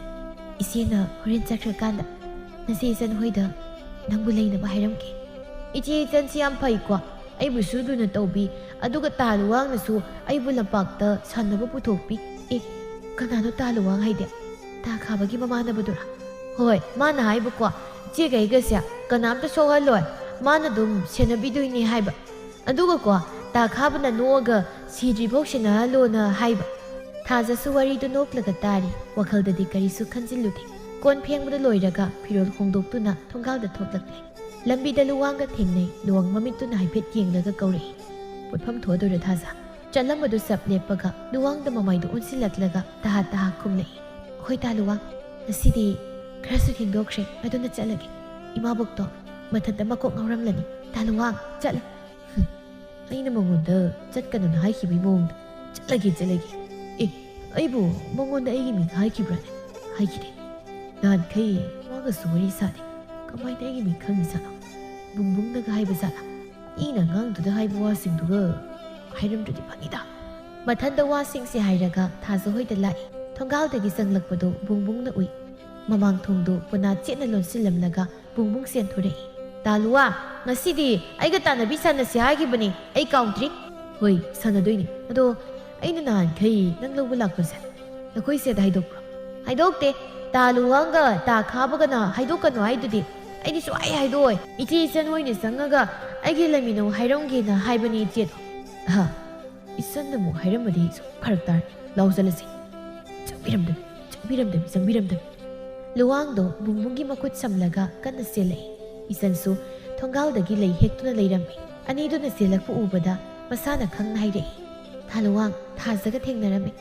ꯏꯆꯦꯅ ꯍꯣꯔꯦꯟ ꯆꯠꯈ꯭ꯔꯀꯥꯟꯗ ꯅꯆꯦ ꯏꯆꯟ ꯍꯣꯏꯗ ꯅꯪꯕꯨ ꯂꯩꯅꯕ ꯍꯥꯏꯔꯝꯒꯦ꯫ ꯏꯆꯦ ꯏꯆꯟꯁꯤ ꯌꯥꯝ ꯐꯩꯀꯣ꯫ ꯑꯩꯕꯨꯁꯨ ꯂꯨꯅ ꯇꯧꯕꯤ꯫ ꯑꯗꯨꯒ ꯇꯥ ꯂꯨꯋꯥꯡꯅꯁꯨ ꯑꯩꯕꯨ ꯂꯝꯄꯥꯛꯇ ꯁꯥꯟꯅꯕ ꯄꯨꯊꯣꯛꯄꯤ꯫ ꯑꯦ, ꯀꯅꯥꯅꯣ ꯇꯥ ꯂꯨꯋꯥꯡ ꯍꯥꯏꯗꯤ? ꯇꯥ ꯈꯥꯕꯒꯤ ꯃꯃꯥꯟꯅꯕꯗꯨꯔꯥ? ꯍꯣꯏ, ꯃꯥꯅ ꯍꯥꯏꯕꯀꯣ, ꯏꯆꯦꯒ ꯑꯩꯒꯁꯦ ꯀꯅꯥꯝꯇ ꯁꯣꯛꯍꯜꯂꯣꯏ, ꯃꯥꯅ ꯑꯗꯨꯝ ꯁꯦꯟꯅꯕꯤꯗꯣꯏꯅꯦ ꯍꯥꯏꯕ꯫ ꯑꯗꯨꯒꯀꯣ, ꯇꯥ ꯈꯥꯕꯅ ꯅꯣꯛꯑꯒ ꯁꯤꯗ꯭ꯔꯤꯐꯥꯎ ꯁꯦꯟꯅꯍꯜꯂꯣꯅ ꯍꯥꯏꯕ꯫ ꯊꯥꯖꯁꯨ ꯋꯥꯔꯤꯗꯨ ꯅꯣꯛꯂꯒ ꯇꯥꯔꯤ, ꯋꯥꯈꯜꯗꯗꯤ ꯀꯔꯤꯁꯨ ꯈꯟꯖꯤꯜꯂꯨꯗꯦ꯫ ꯀꯣꯟ ꯐꯦꯡꯕꯗ ꯂꯣꯏꯔꯒ ꯐꯤꯔꯣꯜ ꯍꯣꯡꯗꯣꯛꯇꯨꯅ ꯊꯣꯡꯒꯥꯜꯗ ꯊꯣꯛꯂꯛꯂꯦ꯫ ꯂꯝꯕꯤꯗ ꯂꯨꯋꯥꯡꯒ ꯊꯦꯡꯅꯩ꯫ ꯂꯨꯋꯥꯡ ꯃꯃꯤꯠꯇꯨꯅ ꯍꯥꯏꯐꯦꯠ ꯌꯦꯡꯂꯒ ꯀꯧꯔꯛꯏ, "ꯄꯣꯠꯐꯝ ꯊꯣꯛꯑꯗꯣꯏꯔꯣ ꯊꯥꯖ?" ꯆꯠꯂꯝꯕꯗꯨ ꯆꯞ ꯂꯦꯞꯄꯒ ꯂꯨꯋꯥꯡꯗ ꯃꯃꯥꯏꯗꯨ ꯑꯣꯟꯁꯤꯜꯂꯛꯂꯒ ꯇꯍꯥ ꯇꯍꯥ ꯈꯨꯝꯂꯛꯏ, "ꯍꯣꯏ ꯇꯥ ꯂꯨꯋꯥꯡ, ꯉꯁꯤꯗꯤ ꯈꯔꯁꯨ ꯊꯦꯡꯗꯣꯛꯈ꯭ꯔꯦ, ꯑꯗꯨꯅ ꯆꯠꯂꯒꯦ꯫ ꯏꯃꯥꯕꯣꯛꯇꯣ ꯃꯊꯟꯇ ꯃꯀꯣꯛ ꯉꯥꯎꯔꯝꯂꯅꯤ꯫ ꯇꯥ ꯂꯨꯋꯥꯡ, ꯆꯠꯂꯦ꯫" ꯍꯨꯝ, ꯑꯩꯅ ꯃꯉꯣꯟꯗ ꯆꯠꯀꯅꯨꯅ ꯍꯥꯏꯈꯤꯕꯒꯤ ꯃꯑꯣꯡꯗ, "ꯆꯠꯂꯒꯦ, ꯆꯠꯂꯒꯦ꯫" ꯑꯦ, ꯑꯩꯕꯨ ꯃꯉꯣꯟꯗ ꯑꯩꯒꯤ ꯃꯤꯡ ꯍꯥꯏꯈꯤꯕ꯭ꯔꯥꯅꯦ? ꯍꯥꯏꯈꯤꯗꯦ꯫ ꯅꯍꯥꯟꯈꯩ ꯃꯥꯒꯁꯨ ꯋꯥꯔꯤ ꯁꯥꯗꯦ꯫ ꯀꯃꯥꯏꯅ ꯑꯩꯒꯤ ꯃꯤꯡ ꯈꯪꯉꯤꯖꯥꯠꯅꯣ? ꯕꯨꯡꯕꯨꯡꯅꯒ ꯍꯥꯏꯕ ꯖꯥꯠꯂꯥ? ꯑꯩꯅ ꯑꯉꯥꯡꯗꯨꯗ ꯍꯥꯏꯕ ꯋꯥꯁꯤꯡꯗꯨꯒ ꯍꯥꯏꯔꯝꯗ꯭ꯔꯗꯤ ꯐꯅꯤꯗ꯫ ꯃꯊꯟꯗ ꯋꯥꯁꯤꯡꯁꯦ ꯍꯥꯏꯔꯒ ꯊꯥꯖ ꯍꯣꯏꯗ ꯂꯥꯛꯏ꯫ ꯊꯣꯡꯒꯥꯜꯗꯒꯤ ꯆꯪꯂꯛꯄꯗꯨ ꯕꯨꯡꯕꯨꯡꯅ ꯎꯏ꯫ ꯃꯃꯥꯡ ꯊꯣꯡꯗꯨ ꯄꯣꯅꯥ ꯆꯦꯠꯅ ꯂꯣꯟꯁꯤꯜꯂꯝꯂꯒ ꯕꯨꯡꯕꯨꯡ ꯆꯦꯟꯊꯣꯔꯛꯏ꯫ "ꯇꯥ ꯂꯨꯋꯥ, ꯉꯁꯤꯗꯤ ꯑꯩꯒ ꯇꯥꯟꯅꯕꯤ ꯁꯥꯟꯅꯁꯤ ꯍꯥꯏꯈꯤꯕꯅꯤ, ꯑꯩ ꯀꯥꯎꯗ꯭ꯔꯤ꯫" "ꯍꯣꯏ, ꯁꯥꯟꯅꯗꯣꯏꯅꯤ꯫ ꯑꯗꯣ ꯑꯩꯅ ꯅꯍꯥꯟꯈꯩ ꯅꯪ ꯂꯧꯕ ꯂꯥꯛꯄꯁꯦ ꯅꯈꯣꯏ ꯆꯦꯗ ꯍꯥꯏꯗꯣꯛꯄ꯭ꯔꯣ?" "ꯍꯥꯏꯗꯣꯛꯇꯦ꯫ ꯇꯥ ꯂꯨꯋꯥꯡꯒ ꯇꯥ ꯈꯥꯕꯒꯅ ꯍꯥꯏꯗꯣꯛꯀꯅꯨ ꯍꯥꯏꯗꯨꯗꯤ꯫ ꯑꯩꯗꯤ ꯁꯨꯡꯍꯥꯏ ꯍꯥꯏꯗꯣꯛꯑꯣꯏ꯫ ꯏꯆꯦ ꯏꯆꯟ ꯍꯣꯏꯅ ꯆꯪꯉꯒ ꯑꯩꯒꯤ ꯂꯩꯃꯤꯟꯅꯧ ꯍꯥꯏꯔꯝꯒꯦꯅ ꯍꯥꯏꯕꯅꯤ ꯏꯆꯦꯗꯣ꯫" "ꯑꯍ, ꯏꯆꯟꯅ ꯑꯃꯨꯛ ꯍꯥꯏꯔꯝꯃꯗꯤ ꯁꯨꯝ ꯐꯔꯛ ꯇꯥꯔꯅꯤ꯫ ꯂꯥꯎ ꯆꯠꯂꯁꯤ꯫" "ꯆꯪꯕꯤꯔꯝꯗꯕꯤ, ꯆꯪꯕꯤꯔꯝꯗꯕꯤ, ꯆꯪꯕꯤꯔꯝꯗꯕꯤ꯫" ꯂꯨꯋꯥꯡꯗꯣ ꯕꯨꯡꯕꯨꯡꯒꯤ ꯃꯈꯨꯠ ꯁꯝꯂꯒ ꯀꯟꯅ ꯆꯦꯜꯂꯛꯏ꯫ ꯏꯆꯟꯁꯨ ꯊꯣꯡꯒꯥꯜꯗꯒꯤ ꯂꯩ ꯍꯦꯛꯇꯨꯅ ꯂꯩꯔꯝꯃꯤ꯫ ꯑꯅꯤꯗꯨꯅ ꯆꯦꯜꯂꯛꯄ ꯎꯕꯗ ꯃꯁꯥꯅ ꯈꯪꯅ ꯍꯥꯏꯔꯛꯏ, "ꯊꯥ ꯂꯨꯋꯥꯡ, ꯊꯥꯖꯒ ꯊꯦꯡꯅꯔꯝꯃꯤ꯫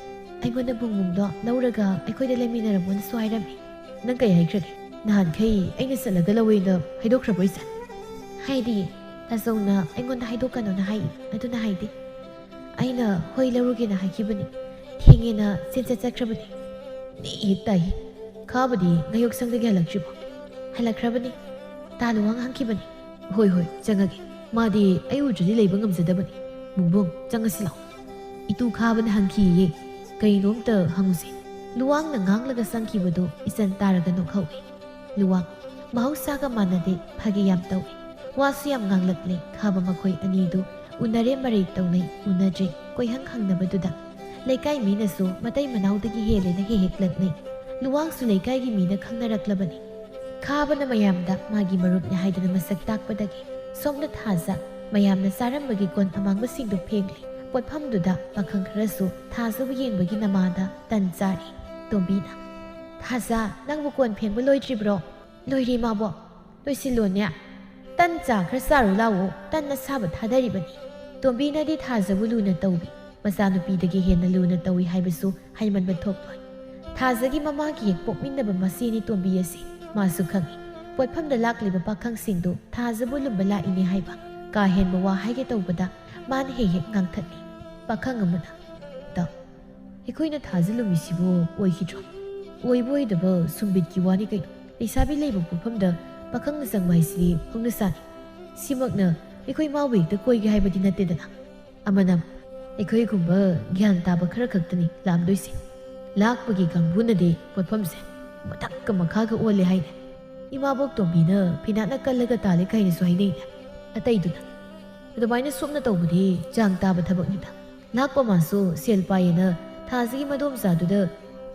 ꯑꯩꯉꯣꯟꯗ ꯕꯨꯡꯕꯨꯡꯗꯣ ꯂꯧꯔꯒ ꯑꯩꯈꯣꯏꯗ ꯂꯩꯃꯤꯟꯅꯔꯝꯃꯣꯅꯁꯨ ꯍꯥꯏꯔꯝꯃꯤ꯫" "ꯅꯪ ꯀꯩ ꯍꯥꯏꯈ꯭ꯔꯒꯦ?" ꯅꯍꯥꯟꯈꯩ ꯑꯩꯅ ꯆꯠꯂꯒ ꯂꯧꯋꯦꯅ ꯍꯥꯏꯗꯣꯛꯈ꯭ꯔꯕꯣ ꯏꯆꯟ? ꯍꯥꯏꯗꯤ, ꯇꯥꯆꯧꯅ ꯑꯩꯉꯣꯟꯗ ꯍꯥꯏꯗꯣꯛꯀꯅꯣꯅ ꯍꯥꯏ, ꯑꯗꯨꯅ ꯍꯥꯏꯗꯦ꯫ ꯑꯩꯅ ꯍꯣꯏ ꯂꯧꯔꯨꯒꯦꯅ ꯍꯥꯏꯈꯤꯕꯅꯤ꯫ ꯊꯦꯡꯉꯦꯅ ꯆꯦꯟꯆꯠ ꯆꯠꯈ꯭ꯔꯕꯅꯤ꯫ ꯅꯦ ꯍꯦꯛ ꯇꯥꯏ꯫ ꯈꯥꯕꯗꯤ ꯉꯥꯌꯣꯛꯁꯪꯗꯒꯤ ꯍꯜꯂꯛꯇ꯭ꯔꯤꯕꯣ? ꯍꯜꯂꯛꯈ꯭ꯔꯕꯅꯤ꯫ ꯇꯥ ꯂꯨꯋꯥꯡ ꯍꯪꯈꯤꯕꯅꯤ꯫ ꯍꯣꯏ, ꯍꯣꯏ, ꯆꯪꯉꯒꯦ꯫ ꯃꯥꯗꯤ ꯑꯩ ꯎꯗ꯭ꯔꯗꯤ ꯂꯩꯕ ꯉꯝꯖꯗꯕꯅꯤ꯫ ꯕꯨꯡꯕꯨꯡ, ꯆꯪꯉꯁꯤ ꯂꯥꯎ꯫ ꯏꯇꯨ ꯈꯥꯕꯅ ꯍꯪꯈꯤꯌꯦ꯫ ꯀꯩꯅꯣꯝꯇ ꯍꯪꯉꯨꯁꯦ꯫ ꯂꯨꯋꯥꯡꯅ ꯉꯥꯡꯂꯒ ꯆꯪꯈꯤꯕꯗꯨ ꯏꯆꯟ ꯇꯥꯔꯒ ꯅꯣꯛꯍꯧꯏ꯫ ꯂꯨꯋꯥꯡ, ꯃꯍꯧꯁꯥꯒ ꯃꯥꯟꯅꯗꯦ, ꯐꯥꯒꯤ ꯌꯥꯝ ꯇꯧꯏ꯫ ꯋꯥꯁꯨ ꯌꯥꯝ ꯉꯥꯡꯂꯛꯂꯦ꯫ ꯈꯥꯕ ꯃꯈꯣꯏ ꯑꯅꯤꯗꯨ ꯎꯅꯔꯦ ꯃꯔꯩ ꯇꯧꯅꯩ, ꯎꯅꯗ꯭ꯔꯦ ꯀꯣꯏꯍꯪ ꯍꯪꯅꯕꯗꯨꯗ꯫ ꯂꯩꯀꯥꯏ ꯃꯤꯅꯁꯨ ꯃꯇꯩ ꯃꯅꯥꯎꯗꯒꯤ ꯍꯦꯜꯂꯦꯅ ꯍꯦꯛ ꯍꯦꯛ ꯂꯛꯅꯩ꯫ ꯂꯨꯋꯥꯡꯁꯨ ꯂꯩꯀꯥꯏꯒꯤ ꯃꯤꯅ ꯈꯪꯅꯔꯛꯂꯕꯅꯤ꯫ ꯈꯥꯕꯅ ꯃꯌꯥꯝꯗ ꯃꯥꯒꯤ ꯃꯔꯨꯞꯅꯤ ꯍꯥꯏꯗꯨꯅ ꯃꯁꯛ ꯇꯥꯛꯄꯗꯒꯤ ꯁꯣꯝꯗ ꯊꯥꯖ ꯃꯌꯥꯝꯅ ꯆꯥꯔꯝꯕꯒꯤ ꯀꯣꯟ ꯑꯃꯥꯡꯕꯁꯤꯡꯗꯨ ꯐꯦꯡꯂꯤ꯫ ꯄꯣꯠꯐꯝꯗꯨꯗ ꯄꯥꯈꯪ ꯈꯔꯁꯨ ꯊꯥꯖꯕꯨ ꯌꯦꯡꯕꯒꯤ ꯅꯃꯥꯗ ꯇꯟ ꯆꯥꯔꯤ꯫ ꯇꯣꯝꯕꯤꯅ, "ꯊꯥꯖ, ꯅꯪꯕꯨ ꯀꯣꯟ ꯐꯦꯡꯕ ꯂꯣꯏꯗ꯭ꯔꯤꯕ꯭ꯔꯣ?" "ꯂꯣꯏꯔꯦ, ꯏꯃꯥꯕꯣꯛ꯫ ꯂꯣꯏꯁꯤꯜꯂꯣꯅꯦ꯫ ꯇꯟ ꯆꯥ ꯈꯔ ꯆꯥꯔꯨ ꯂꯥꯛꯑꯣ, ꯇꯟ ꯑꯁꯥꯕ ꯊꯥꯗꯔꯤꯕꯅꯤ꯫" ꯇꯣꯝꯕꯤꯅꯗꯤ ꯊꯥꯖꯕꯨ ꯂꯨꯅ ꯇꯧꯏ, ꯃꯆꯥꯅꯨꯄꯤꯗꯒꯤ ꯍꯦꯟꯅ ꯂꯨꯅ ꯇꯧꯏ ꯍꯥꯏꯕꯁꯨ ꯍꯥꯏꯃꯟꯕ ꯊꯣꯛꯂꯣꯏ꯫ ꯊꯥꯖꯒꯤ ꯃꯃꯥꯒꯤ ꯍꯦꯛ ꯄꯣꯛꯃꯤꯟꯅꯕ ꯃꯆꯦꯅꯤ ꯇꯣꯝꯕꯤ ꯑꯁꯤ꯫ ꯃꯥꯁꯨ ꯈꯪꯏ, ꯄꯣꯠꯐꯝꯗ ꯂꯥꯛꯂꯤꯕ ꯄꯥꯈꯪꯁꯤꯡꯗꯨ ꯊꯥꯖꯕꯨ ꯂꯨꯝꯕ ꯂꯥꯛꯏꯅꯦ ꯍꯥꯏꯕ꯫ ꯀꯥ ꯍꯦꯟꯕ ꯋꯥ ꯍꯥꯏꯒꯦ ꯇꯧꯕꯗ ꯃꯥꯅ ꯍꯦꯛ ꯍꯦꯛ ꯉꯥꯡꯊꯠꯂꯤ꯫ ꯄꯥꯈꯪ ꯑꯃꯅ, "ꯇꯥꯎ, ꯑꯩꯈꯣꯏꯅ ꯊꯥꯖ ꯂꯨꯝꯃꯤꯁꯤꯕꯨ ꯑꯣꯏꯈꯤꯗ꯭ꯔꯣ?" "ꯑꯣꯏꯕ ꯑꯣꯏꯗꯕ ꯁꯨꯝ ꯕꯤꯠꯀꯤ ꯋꯥꯅꯤ ꯀꯩꯅꯣ꯫ ꯂꯩꯁꯥꯕꯤ ꯂꯩꯕ ꯄꯣꯠꯐꯝꯗ ꯄꯥꯈꯪꯅ ꯆꯪꯕ ꯍꯥꯏꯁꯤꯗꯤ ꯍꯧꯅꯁꯥꯅꯤ꯫ ꯁꯤꯃꯛꯅ ꯑꯩꯈꯣꯏ ꯃꯥꯕꯨ ꯍꯦꯛꯇ ꯀꯣꯏꯒꯦ ꯍꯥꯏꯕꯗꯤ ꯅꯠꯇꯦꯗꯅ꯫ ꯑꯃꯅ, ꯑꯩꯈꯣꯏꯒꯨꯝꯕ ꯒ꯭ꯌꯥꯟ ꯇꯥꯕ ꯈꯔ ꯈꯛꯇꯅꯤ ꯂꯥꯛꯑꯝꯗꯣꯏꯁꯦ꯫ ꯂꯥꯛꯄꯒꯤ ꯀꯥꯡꯕꯨꯅꯗꯤ ꯄꯣꯠꯐꯝꯁꯦ ꯃꯊꯛꯀ ꯃꯈꯥꯒ ꯑꯣꯜꯂꯦ ꯍꯥꯏꯅꯦ꯫ ꯏꯃꯥꯕꯣꯛ ꯇꯣꯝꯕꯤꯅ ꯐꯤꯅꯥꯠꯅ ꯀꯜꯂꯒ ꯇꯥꯜꯂꯦ ꯀꯥꯏꯅꯁꯨ ꯍꯥꯏꯅꯩꯅꯦ ꯑꯇꯩꯗꯨꯅ꯫ ꯑꯗꯨꯃꯥꯏꯅ ꯁꯣꯝꯅ ꯇꯧꯕꯗꯤ ꯆꯥꯡ ꯇꯥꯕ ꯊꯕꯛꯅꯤꯗ꯫ ꯂꯥꯛꯄ ꯃꯥꯁꯨ ꯁꯦꯜ ꯄꯥꯏꯌꯦꯅ ꯊꯥꯖꯒꯤ ꯃꯗꯣꯝꯆꯥꯗꯨꯗ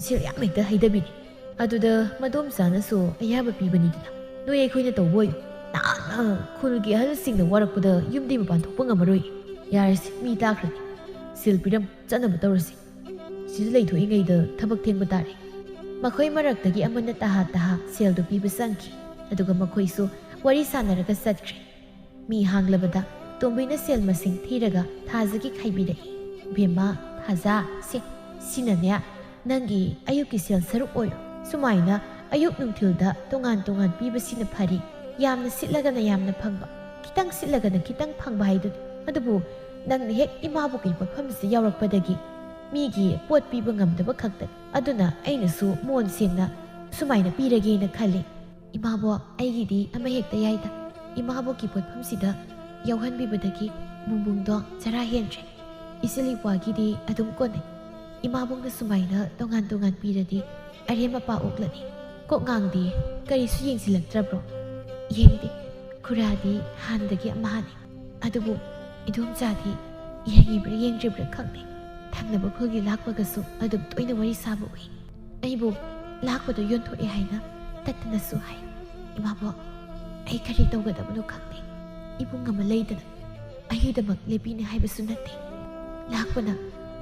ꯁꯦꯜ ꯌꯥꯝ ꯍꯦꯛꯇ ꯍꯩꯗꯕꯤꯅꯤ꯫ ꯑꯗꯨꯗ ꯃꯗꯣꯝꯆꯥꯅꯁꯨ ꯑꯌꯥꯕ ꯄꯤꯕꯅꯤꯗꯅ꯫ ꯅꯣꯏ ꯑꯩꯈꯣꯏꯅ ꯇꯧꯕ ꯑꯣꯏꯌꯨ꯫ ꯅꯍꯥꯟꯅ ꯈꯨꯜꯒꯤ ꯑꯍꯜꯁꯤꯡꯅ ꯋꯥꯔꯛꯄꯗ ꯌꯨꯝꯗꯤ ꯃꯄꯥꯟ ꯊꯣꯛꯄ ꯉꯝꯃꯔꯣꯏ꯫ ꯌꯥꯔꯁꯤ, ꯃꯤ ꯇꯥꯈ꯭ꯔꯅꯤ꯫ ꯁꯦꯜ ꯄꯤꯔꯝ, ꯆꯠꯅꯕ ꯇꯧꯔꯁꯤ꯫ ꯁꯤꯗ ꯂꯩꯊꯣꯛꯏꯉꯩꯗ ꯊꯕꯛ ꯊꯦꯡꯕ ꯇꯥꯔꯦ꯫ ꯃꯈꯣꯏ ꯃꯔꯛꯇꯒꯤ ꯑꯃꯅ ꯇꯍꯥ ꯇꯍꯥ ꯁꯦꯜꯗꯨ ꯄꯤꯕ ꯆꯪꯈꯤ꯫ ꯑꯗꯨꯒ ꯃꯈꯣꯏꯁꯨ ꯋꯥꯔꯤ ꯁꯥꯟꯅꯔꯒ ꯆꯠꯈ꯭ꯔꯦ꯫ ꯃꯤ ꯍꯥꯡꯂꯕꯗ ꯇꯣꯝꯕꯤꯅ ꯁꯦꯜ ꯃꯁꯤꯡ ꯊꯤꯔꯒ ꯊꯥꯖꯒꯤ ꯈꯥꯏꯕꯤꯔꯛꯏ꯫ "ꯕꯦꯝꯃ, ꯊꯥꯖ, ꯁꯦ, ꯁꯤꯅꯅꯦ ꯅꯪꯒꯤ ꯑꯌꯨꯛꯀꯤ ꯁꯦꯜ ꯁꯔꯨꯛ ꯑꯣꯏꯔꯣ꯫ ꯁꯨꯃꯥꯏꯅ ꯑꯌꯨꯛ ꯅꯨꯡꯊꯤꯜꯗ ꯇꯣꯉꯥꯟ ꯇꯣꯉꯥꯟ ꯄꯤꯕꯁꯤꯅ ꯐꯔꯤ꯫ ꯌꯥꯝꯅ ꯁꯤꯠꯂꯒꯅ ꯌꯥꯝꯅ ꯐꯪꯕ, ꯈꯤꯇꯪ ꯁꯤꯠꯂꯒꯅ ꯈꯤꯇꯪ ꯐꯪꯕ ꯍꯥꯏꯗꯨꯅꯤ꯫ ꯑꯗꯨꯕꯨ ꯅꯪꯅ ꯍꯦꯛ ꯏꯃꯥꯕꯣꯛꯀꯤ ꯄꯣꯠꯐꯝꯁꯤꯗ ꯌꯥꯎꯔꯛꯄꯗꯒꯤ ꯃꯤꯒꯤ ꯄꯣꯠ ꯄꯤꯕ ꯉꯝꯗꯕ ꯈꯛꯇꯅꯤ꯫ ꯑꯗꯨꯅ ꯑꯩꯅꯁꯨ ꯃꯣꯟ ꯁꯦꯡꯅ ꯁꯨꯃꯥꯏꯅ ꯄꯤꯔꯒꯦꯅ ꯈꯜꯂꯤ꯫ "ꯏꯃꯥꯕꯣꯛ, ꯑꯩꯒꯤꯗꯤ ꯑꯃ ꯍꯦꯛꯇ ꯌꯥꯏꯗ꯫ ꯏꯃꯥꯕꯣꯛꯀꯤ ꯄꯣꯠꯐꯝꯁꯤꯗ ꯌꯥꯎꯍꯟꯕꯤꯕꯗꯒꯤ ꯕꯨꯡꯕꯨꯡꯗꯣ ꯆꯔꯥ ꯍꯦꯟꯗ꯭ꯔꯦ꯫ ꯏꯆꯦ ꯂꯤꯛꯄꯥꯒꯤꯗꯤ ꯑꯗꯨꯝ ꯀꯣꯟꯅꯩ꯫ ꯏꯃꯥꯕꯣꯛꯅ ꯁꯨꯃꯥꯏꯅ ꯇꯣꯉꯥꯟ ꯇꯣꯉꯥꯟ ꯄꯤꯔꯗꯤ ꯑꯔꯦꯝ ꯑꯄꯥ ꯑꯣꯛꯂꯅꯤ꯫ ꯀꯣꯛ ꯉꯥꯡꯗꯤ ꯀꯔꯤꯁꯨ ꯌꯦꯡꯁꯤꯜꯂꯛꯇ꯭ꯔꯕ꯭ꯔꯣ?" "ꯌꯦꯡꯗꯦ꯫ ꯈꯨꯔꯥꯗꯤ ꯍꯥꯟꯅꯗꯒꯤ ꯑꯃꯍꯥꯅꯤ꯫ ꯑꯗꯨꯕꯨ ꯏꯗꯣꯝꯆꯥꯗꯤ ꯌꯦꯡꯉꯤꯕ꯭ꯔꯥ ꯌꯦꯡꯗ꯭ꯔꯤꯕ꯭ꯔꯥ ꯈꯪꯗꯦ꯫ ꯊꯪꯅꯕ ꯈꯨꯜꯒꯤ ꯂꯥꯛꯄꯒꯁꯨ ꯑꯗꯨꯝ ꯇꯣꯏꯅ ꯋꯥꯔꯤ ꯁꯥꯕ ꯎꯏ꯫ ꯑꯩꯕꯨ ꯂꯥꯛꯄꯗꯣ ꯌꯣꯟꯊꯣꯛꯑꯦ ꯍꯥꯏꯅ ꯇꯠꯇꯅꯁꯨ ꯍꯥꯏ꯫ ꯏꯃꯥꯕꯣꯛ, ꯑꯩ ꯀꯔꯤ ꯇꯧꯒꯗꯕꯅꯣ ꯈꯪꯗꯦ꯫ ꯏꯕꯨꯡ ꯑꯃ ꯂꯩꯗꯅ ꯑꯩꯒꯤꯗꯃꯛ ꯂꯦꯞꯄꯤꯅꯤ ꯍꯥꯏꯕꯁꯨ ꯅꯠꯇꯦ꯫ ꯂꯥꯛꯄꯅ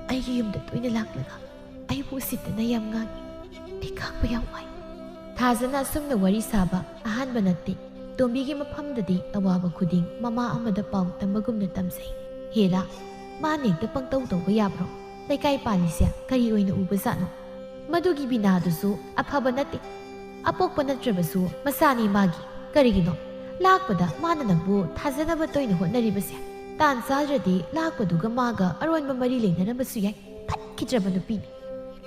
ꯑꯩꯒꯤ ꯌꯨꯝꯗ ꯇꯣꯏꯅ ꯂꯥꯛꯂꯒ ꯑꯩꯕꯨ ꯎꯁꯤꯠꯇꯅ ꯌꯥꯝ ꯉꯥꯡꯏ꯫ ꯑꯩ ꯈꯥꯡꯕ ꯌꯥꯝ ꯋꯥꯏ꯫ ꯊꯥꯖꯅ ꯑꯁꯨꯝꯅ ꯋꯥꯔꯤ ꯁꯥꯕ ꯑꯍꯥꯟꯕ ꯅꯠꯇꯦ꯫ ꯇꯣꯝꯕꯤꯒꯤ ꯃꯐꯝꯗꯗꯤ ꯑꯋꯥꯕ ꯈꯨꯗꯤꯡ ꯃꯃꯥ ꯑꯃꯗ ꯄꯥꯎ ꯇꯝꯕꯒꯨꯝꯅ ꯇꯝꯖꯩ꯫ ꯍꯦꯔꯥ, ꯃꯥꯅ ꯍꯦꯛꯇ ꯄꯪꯇꯧ ꯇꯧꯕ ꯌꯥꯕ꯭ꯔꯣ? ꯂꯩꯀꯥꯏ ꯄꯥꯜꯂꯤꯁꯦ ꯀꯔꯤ ꯑꯣꯏꯅ ꯎꯕꯖꯥꯠꯅꯣ? ꯃꯗꯨꯒꯤ ꯕꯤꯅꯥꯗꯨꯁꯨ ꯑꯐꯕ ꯅꯠꯇꯦ꯫ ꯑꯄꯣꯛꯄ ꯅꯠꯇ꯭ꯔꯕꯁꯨ ꯃꯁꯥꯅꯤ ꯃꯥꯒꯤ꯫ ꯀꯔꯤꯒꯤꯅꯣ? ꯂꯥꯛꯄꯗ ꯃꯥꯅ ꯅꯪꯕꯨ ꯊꯥꯖꯅꯕ ꯇꯣꯏꯅ ꯍꯣꯠꯅꯔꯤꯕꯁꯦ꯫ ꯇꯥꯟ ꯆꯥꯗ꯭ꯔꯗꯤ ꯂꯥꯛꯄꯗꯨꯒ ꯃꯥꯒ ꯑꯔꯣꯟꯕ ꯃꯔꯤ ꯂꯩꯅꯔꯝꯕꯁꯨ ꯌꯥꯏ꯫ ꯐꯠꯈꯤꯗ꯭ꯔꯕ ꯅꯨꯄꯤꯅꯤ꯫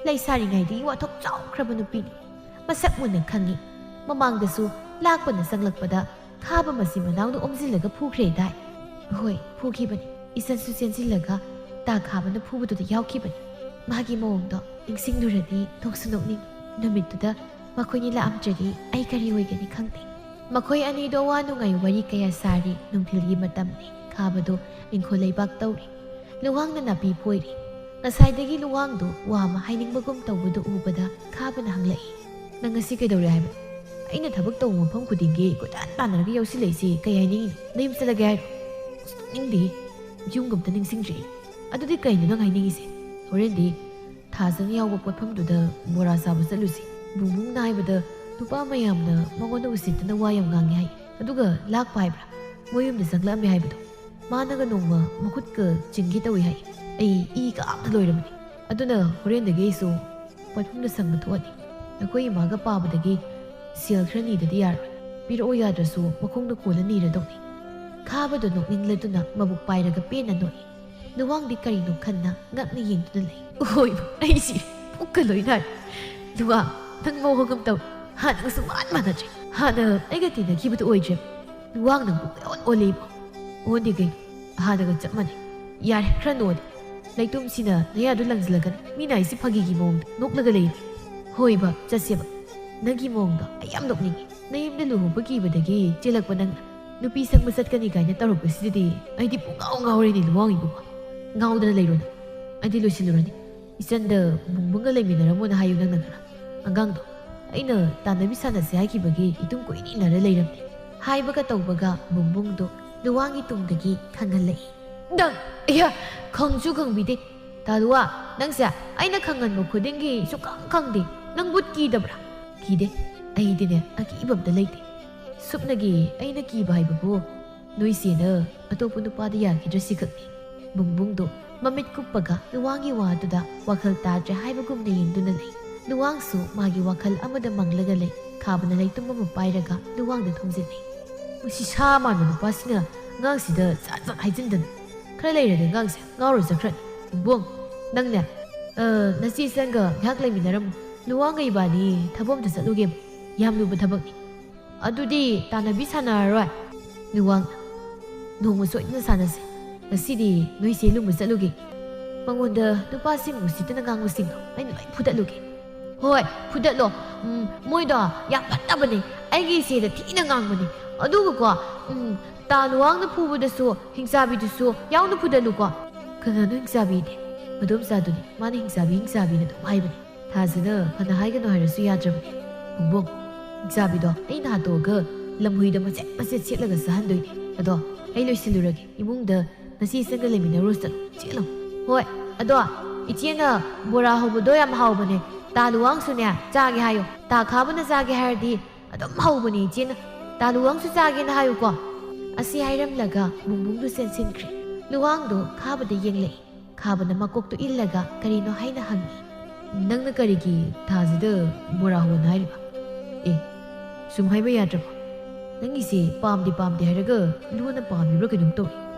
ꯂꯩꯁꯥꯔꯤꯉꯩꯗꯒꯤ ꯋꯥꯊꯣꯛ ꯆꯥꯎꯈ꯭ꯔꯕ ꯅꯨꯄꯤꯅꯤ꯫ ꯃꯁꯛ ꯃꯨꯟꯅ ꯈꯪꯉꯤ꯫ ꯃꯃꯥꯡꯗꯁꯨ ꯂꯥꯛꯄꯅ ꯆꯪꯂꯛꯄꯗ ꯈꯥꯕ ꯃꯆꯤꯟ ꯃꯅꯥꯎꯅ ꯑꯣꯝꯁꯤꯜꯂꯒ ꯐꯨꯈ꯭ꯔꯦ ꯗꯥꯏ? ꯍꯣꯏ, ꯐꯨꯈꯤꯕꯅꯤ꯫ ꯏꯆꯟꯁꯨ ꯆꯦꯟꯁꯤꯜꯂꯒ ꯇꯥ ꯈꯥꯕꯅ ꯐꯨꯕꯗꯨꯗ ꯌꯥꯎꯈꯤꯕꯅꯤ꯫ ꯃꯥꯒꯤ ꯃꯑꯣꯡꯗꯣ ꯅꯤꯡꯁꯤꯡꯂꯨꯔꯗꯤ ꯅꯣꯛꯁꯨ ꯅꯣꯛꯅꯤꯡ꯫ ꯅꯨꯃꯤꯠꯇꯨꯗ ꯃꯈꯣꯏꯅꯤ ꯂꯥꯛꯑꯝꯗ꯭ꯔꯗꯤ ꯑꯩ ꯀꯔꯤ ꯑꯣꯏꯒꯅꯤ ꯈꯪꯗꯦ꯫ ꯃꯈꯣꯏ ꯑꯅꯤꯗꯣ ꯋꯥ ꯅꯨꯡꯉꯥꯏ ꯋꯥꯔꯤ ꯀꯌꯥ ꯁꯥꯔꯤ꯫ ꯅꯨꯡꯊꯤꯜꯒꯤ ꯃꯇꯝꯅꯤ꯫ ꯈꯥꯕꯗꯣ ꯏꯪꯈꯣꯜ ꯂꯩꯕꯥꯛ ꯇꯧꯔꯤ꯫ ꯂꯨꯋꯥꯡꯅ ꯅꯥꯄꯤ ꯐꯣꯏꯔꯤ꯫ ꯉꯁꯥꯏꯗꯒꯤ ꯂꯨꯋꯥꯡꯗꯣ ꯋꯥ ꯑꯃ ꯍꯥꯏꯅꯤꯡꯕꯒꯨꯝ ꯇꯧꯕꯗꯨ ꯎꯕꯗ ꯈꯥꯕꯅ ꯍꯪꯂꯛꯏ, "ꯅꯪ ꯉꯁꯤ ꯀꯩꯗꯧꯔꯦ ꯍꯥꯏꯕ? ꯑꯩꯅ ꯊꯕꯛ ꯇꯧꯕ ꯃꯐꯝ ꯈꯨꯗꯤꯡꯒꯤ ꯀꯣꯏꯇꯥꯟ ꯇꯥꯟꯅꯔꯒ ꯌꯥꯎꯁꯤꯜꯂꯛꯏꯁꯤ ꯀꯩ ꯍꯥꯏꯅꯤꯡꯉꯤꯅꯣ? ꯅꯌꯨꯝ ꯆꯠꯂꯒꯦ ꯍꯥꯏꯔꯣ?" "ꯑꯁ, ꯇꯥꯅꯤꯡꯗꯦ꯫ ꯌꯨꯝꯒ ꯑꯝꯇ ꯅꯤꯡꯁꯤꯡꯗ꯭ꯔꯤ ꯑꯩ꯫ ꯑꯗꯨꯗꯤ ꯀꯩꯅꯣ ꯅꯪ ꯍꯥꯏꯅꯤꯡꯉꯤꯁꯦ? ꯍꯣꯔꯦꯟꯗꯤ ꯊꯥꯖꯅ ꯌꯥꯎꯕ ꯄꯣꯠꯐꯝꯗꯨꯗ ꯕꯣꯔꯥ ꯆꯥꯕ ꯆꯠꯂꯨꯁꯤ꯫ ꯕꯨꯡꯕꯨꯡꯅ ꯍꯥꯏꯕꯗ ꯅꯨꯄꯥ ꯃꯌꯥꯝꯅ ꯃꯉꯣꯟꯗ ꯎꯁꯤꯠꯇꯅ ꯋꯥ ꯌꯥꯝ ꯉꯥꯡꯉꯤ ꯍꯥꯏ꯫ ꯑꯗꯨꯒ ꯂꯥꯛꯄ ꯍꯥꯏꯕ꯭ꯔꯥ? ꯃꯣꯏ ꯌꯨꯝꯗ ꯆꯪꯂꯛꯑꯝꯃꯦ ꯍꯥꯏꯕꯗꯣ꯫ ꯃꯥꯅꯒ ꯅꯣꯡꯃ ꯃꯈꯨꯠꯀ ꯆꯤꯡꯒꯦ ꯇꯧꯏ ꯍꯥꯏ꯫ ꯑꯩ ꯏ ꯀꯥꯕꯗ ꯂꯣꯏꯔꯕꯅꯤ꯫ ꯑꯗꯨꯅ ꯍꯣꯔꯦꯟꯗꯒꯤ ꯑꯩꯁꯨ ꯄꯣꯠꯐꯝꯗ ꯁꯪꯕ ꯊꯣꯛꯑꯅꯤ꯫ ꯅꯈꯣꯏ ꯏꯃꯥꯒ ꯄꯥꯕꯗꯒꯤ ꯁꯦꯜ ꯈꯔ ꯅꯤꯗꯗꯤ ꯌꯥꯔꯣꯏ꯫ ꯄꯤꯔꯛꯑꯣ ꯌꯥꯗ꯭ꯔꯁꯨ ꯃꯈꯣꯡꯗ ꯀꯣꯜꯂ ꯅꯤꯔꯗꯧꯅꯤ꯫ ꯈꯥꯕꯗꯣ ꯅꯣꯛꯅꯤꯡꯂꯗꯨꯅ ꯃꯕꯨꯛ ꯄꯥꯏꯔꯒ ꯄꯦꯟꯅ ꯅꯣꯛꯏ꯫ ꯂꯨꯋꯥꯡꯗꯤ ꯀꯔꯤꯅꯣ ꯈꯟꯅ ꯉꯛꯅ ꯌꯦꯡꯗꯨꯅ ꯂꯩ꯫ ꯑꯣꯏꯕ ꯑꯩꯁꯤ ꯄꯨꯛꯀ ꯂꯣꯏ ꯅꯥꯔꯦ꯫ ꯂꯨꯋꯥꯡ, ꯅꯪ ꯃꯑꯣꯡ ꯑꯃ ꯇꯧꯔꯦ꯫ ꯍꯥꯟꯅꯒꯁꯨ ꯃꯥꯟ ꯃꯥꯟꯅꯗ꯭ꯔꯦ꯫ ꯍꯥꯟꯅ ꯑꯩꯒ ꯇꯤꯟꯅꯈꯤꯕꯗꯨ ꯑꯣꯏꯗ꯭ꯔꯦ꯫ ꯂꯨꯋꯥꯡ, ꯅꯪ ꯄꯨꯡ ꯑꯣꯟ ꯑꯣꯜꯂꯦ ꯏꯕꯣ꯫ ꯑꯣꯟꯗꯦ ꯀꯩꯅꯣ, ꯍꯥꯟꯅꯒ ꯆꯞ ꯃꯥꯟꯅꯩ꯫ ꯌꯥꯔꯦ, ꯈꯔ ꯅꯣꯛꯑꯣꯗ꯫ ꯂꯩꯇꯨꯝꯁꯤꯅ ꯅꯌꯥꯗꯨ ꯂꯪꯁꯤꯜꯂꯒꯅꯤ꯫ ꯃꯤꯅ ꯑꯩꯁꯤ ꯐꯥꯒꯤꯒꯤ ꯃꯑꯣꯡꯗ ꯅꯣꯛꯂꯒ ꯂꯩ꯫ ꯍꯣꯏꯕ, ꯆꯠꯁꯦꯕ꯫ ꯅꯪꯒꯤ ꯃꯑꯣꯡꯗꯣ ꯑꯩ ꯌꯥꯝ ꯅꯣꯛꯅꯤꯡꯉꯤ꯫ ꯅꯌꯨꯝꯗ ꯂꯨꯍꯣꯡꯕ ꯀꯤꯕꯗꯒꯤ ꯆꯦꯜꯂꯛꯄ ꯅꯪꯅ ꯅꯨꯄꯤ ꯁꯪꯕ ꯆꯠꯀꯅꯤ ꯀꯥꯏꯅ ꯇꯧꯔꯛꯄꯁꯤꯗꯗꯤ ꯑꯩꯗꯤ ꯄꯨꯡꯉꯥꯎ ꯉꯥꯎꯔꯦꯅꯦ ꯂꯨꯋꯥꯡ ꯏꯕꯨꯡꯉꯣ꯫ ꯉꯥꯎꯗꯅ ꯂꯩꯔꯣ ꯅꯪ꯫ ꯑꯩꯗꯤ ꯂꯣꯏꯁꯤꯜꯂꯨꯔꯅꯤ꯫ ꯏꯆꯟꯗ ꯕꯨꯡꯕꯨꯡꯒ ꯂꯩꯃꯤꯟꯅꯔꯝꯃꯣꯅ ꯍꯥꯏꯌꯨ ꯅꯪꯅ ꯈꯔ꯫ ꯑꯉꯥꯡꯗꯣ ꯑꯩꯅ ꯇꯥꯟꯅꯕꯤ ꯁꯥꯟꯅꯁꯦ ꯍꯥꯏꯈꯤꯕꯒꯤ ꯏꯇꯨꯡ ꯀꯣꯏꯅ ꯏꯟꯅꯔ ꯂꯩꯔꯝꯅꯦ꯫ ꯍꯥꯏꯕꯒ ꯇꯧꯕꯒ ꯕꯨꯡꯕꯨꯡꯗꯣ ꯂꯨꯋꯥꯡꯒꯤ ꯇꯨꯡꯗꯒꯤ ꯈꯪꯍꯜꯂꯛꯏ꯫ ꯅꯪ! ꯑꯌꯥ! ꯈꯪꯁꯨ ꯈꯪꯕꯤꯗꯦ꯫ ꯇꯥꯂꯨꯋꯥ, ꯅꯪꯁꯦ ꯑꯩꯅ ꯈꯪꯍꯟꯕ ꯈꯨꯗꯤꯡꯒꯤ ꯁꯨꯛꯈꯪ ꯈꯪꯗꯦ꯫ ꯅꯪ ꯕꯨꯠ ꯀꯤꯗꯕ꯭ꯔꯥ? ꯀꯤꯗꯦ꯫ ꯑꯩꯗꯤꯅꯦ ꯑꯀꯤꯕ ꯑꯝꯇ ꯂꯩꯇꯦ꯫ ꯁꯨꯞꯅꯒꯤ ꯑꯩꯅ ꯀꯤꯕ ꯍꯥꯏꯕꯕꯨ ꯅꯣꯏ ꯆꯦꯅ ꯑꯇꯣꯞꯄ ꯅꯨꯄꯥꯗ ꯌꯥꯈꯤꯗ꯭ꯔꯁꯤ ꯈꯛꯅꯤ꯫ ꯕꯨꯡꯕꯨꯡꯗꯣ ꯃꯃꯤꯠ ꯀꯨꯞꯄꯒ ꯂꯨꯋꯥꯡꯒꯤ ꯋꯥꯗꯨꯗ ꯋꯥꯈꯜ ꯇꯥꯗ꯭ꯔꯦ ꯍꯥꯏꯕꯒꯨꯝꯅ ꯌꯦꯡꯗꯨꯅ ꯂꯩ꯫ ꯂꯨꯋꯥꯡꯁꯨ ꯃꯥꯒꯤ ꯋꯥꯈꯜ ꯑꯃꯗ ꯃꯪꯂꯒ ꯂꯩ꯫ ꯈꯥꯕꯅ ꯂꯩꯇꯨꯝ ꯑꯃ ꯄꯥꯏꯔꯒ ꯂꯨꯋꯥꯡꯗ ꯊꯣꯝꯖꯤꯜꯂꯤ꯫ ꯃꯁꯤ ꯁꯥ ꯃꯥꯟꯕ ꯅꯨꯄꯥꯁꯤꯅ ꯑꯉꯥꯡꯁꯤꯗ ꯖꯥꯠ ꯖꯥꯠ ꯍꯥꯏꯖꯤꯟꯗꯅ꯫ ꯈꯔ ꯂꯩꯔꯗꯤ ꯑꯉꯥꯡꯁꯦ ꯉꯥꯎꯔ ꯆꯠꯈ꯭ꯔꯅꯤ꯫ ꯕꯨꯡ, ꯅꯪꯅꯦ, ꯑ, ꯅꯆꯦ ꯏꯆꯟꯒ ꯉꯥꯏꯍꯥꯛ ꯂꯩꯃꯤꯟꯅꯔꯝꯃꯨ꯫ ꯂꯨꯋꯥꯡꯒ ꯏꯕꯥꯅꯤ ꯊꯕꯛ ꯑꯝꯇ ꯆꯠꯂꯨꯒꯦꯕ꯫ ꯌꯥꯝ ꯂꯨꯕ ꯊꯕꯛꯅꯤ꯫ ꯑꯗꯨꯗꯤ ꯇꯥꯟꯅꯕꯤ ꯁꯥꯟꯅꯔꯔꯣꯏ꯫ ꯂꯨꯋꯥꯡ, ꯅꯣꯡꯃ ꯁꯣꯏꯗꯅ ꯁꯥꯟꯅꯁꯦ꯫ ꯉꯁꯤꯗꯤ ꯅꯣꯏ ꯆꯦ ꯂꯨꯝꯕ ꯆꯠꯂꯨꯒꯦ꯫ ꯃꯉꯣꯟꯗ ꯅꯨꯄꯥꯁꯤꯡ ꯎꯁꯤꯠꯇꯅ ꯉꯥꯡꯕꯁꯤꯡꯗꯣ ꯑꯩꯅ ꯂꯣꯏ ꯐꯨꯗꯠꯂꯨꯒꯦ꯫ ꯍꯣꯏ, ꯐꯨꯗꯠꯂꯣ꯫ ꯎꯝ, ꯃꯣꯏꯗꯣ ꯌꯥꯝ ꯐꯠꯇꯕꯅꯦ꯫ ꯑꯩꯒꯤ ꯏꯆꯦꯗ ꯊꯤꯅ ꯉꯥꯡꯕꯅꯦ꯫ ꯑꯗꯨꯒꯀꯣ, ꯎꯝ, ꯇꯥ ꯂꯨꯋꯥꯡꯅ ꯐꯨꯕꯗꯁꯨ ꯍꯤꯡꯆꯥꯕꯤꯗꯨꯁꯨ ꯌꯥꯎꯅ ꯐꯨꯗꯠꯂꯨꯀꯣ꯫ ꯀꯅꯥꯅꯣ ꯍꯤꯡꯆꯥꯕꯤꯗꯤ? ꯃꯗꯣꯝꯆꯥꯗꯨꯅꯤ꯫ ꯃꯥꯅ ꯍꯤꯡꯆꯥꯕꯤ, ꯍꯤꯡꯆꯥꯕꯤꯅ ꯑꯗꯨꯝ ꯍꯥꯏꯕꯅꯦ꯫ ꯊꯥꯖꯅ ꯐꯅ ꯍꯥꯏꯒꯅꯨ ꯍꯥꯏꯔꯁꯨ ꯌꯥꯗ꯭ꯔꯕꯅꯦ꯫ ꯕꯨꯡ, ꯍꯤꯡꯆꯥꯕꯤꯗꯣ ꯑꯩꯅ ꯍꯥꯠꯇꯣꯛꯑꯒ ꯂꯝꯍꯨꯏꯗ ꯃꯆꯦꯠ ꯃꯆꯦꯠ ꯁꯦꯠꯂꯒ ꯆꯥꯍꯟꯗꯣꯏꯅꯦ꯫ ꯑꯗꯣ ꯑꯩ ꯂꯣꯏꯁꯤꯜꯂꯨꯔꯒꯦ꯫ ꯏꯃꯨꯡꯗ ꯅꯆꯦ ꯏꯆꯟꯒ ꯂꯩꯃꯤꯟꯅꯔꯨꯔꯣ, ꯆꯠꯂꯣ, ꯆꯦꯜꯂꯣ꯫ ꯍꯣꯏ, ꯑꯗꯣ ꯏꯆꯦꯅ ꯕꯣꯔꯥ ꯍꯧꯕꯗꯣ ꯌꯥꯝ ꯍꯥꯎꯕꯅꯦ꯫ ꯇꯥ ꯂꯨꯋꯥꯡꯁꯨꯅꯦ ꯆꯥꯒꯦ ꯍꯥꯏꯌꯣ꯫ ꯇꯥ ꯈꯥꯕꯅ ꯆꯥꯒꯦ ꯍꯥꯏꯔꯗꯤ ꯑꯗꯨꯝ ꯍꯧꯕꯅꯦ ꯏꯆꯦꯅ꯫ ꯇꯥ ꯂꯨꯋꯥꯡꯁꯨ ꯆꯥꯒꯦꯅ ꯍꯥꯏꯌꯨꯀꯣ꯫ ꯑꯁꯤ ꯍꯥꯏꯔꯝꯂꯒ ꯕꯨꯡꯕꯨꯡꯗꯨ ꯆꯦꯟꯁꯤꯟꯈ꯭ꯔꯦ꯫ ꯂꯨꯋꯥꯡꯗꯣ ꯈꯥꯕꯗ ꯌꯦꯡꯂꯛꯏ꯫ ꯈꯥꯕꯅ ꯃꯀꯣꯛꯇꯨ ꯏꯜꯂꯒ ꯀꯔꯤꯅꯣ ꯍꯥꯏꯅ ꯍꯪꯉꯤ꯫ "ꯅꯪꯅ ꯀꯔꯤꯒꯤ ꯊꯥꯁꯤꯗ ꯕꯣꯔꯥ ꯍꯧꯍꯟ ꯍꯥꯏꯔꯤꯕ? ꯑꯦ, ꯁꯨꯝ ꯍꯥꯏꯕ ꯌꯥꯗ꯭ꯔꯕ? ꯅꯪꯒꯤꯁꯦ ꯄꯥꯝꯗꯦ ꯄꯥꯝꯗꯦ ꯍꯥꯏꯔꯒ ꯂꯣꯟꯅ ꯄꯥꯝꯃꯤꯕ꯭ꯔꯥ ꯀꯩꯅꯣꯝ ꯇꯧꯏ꯫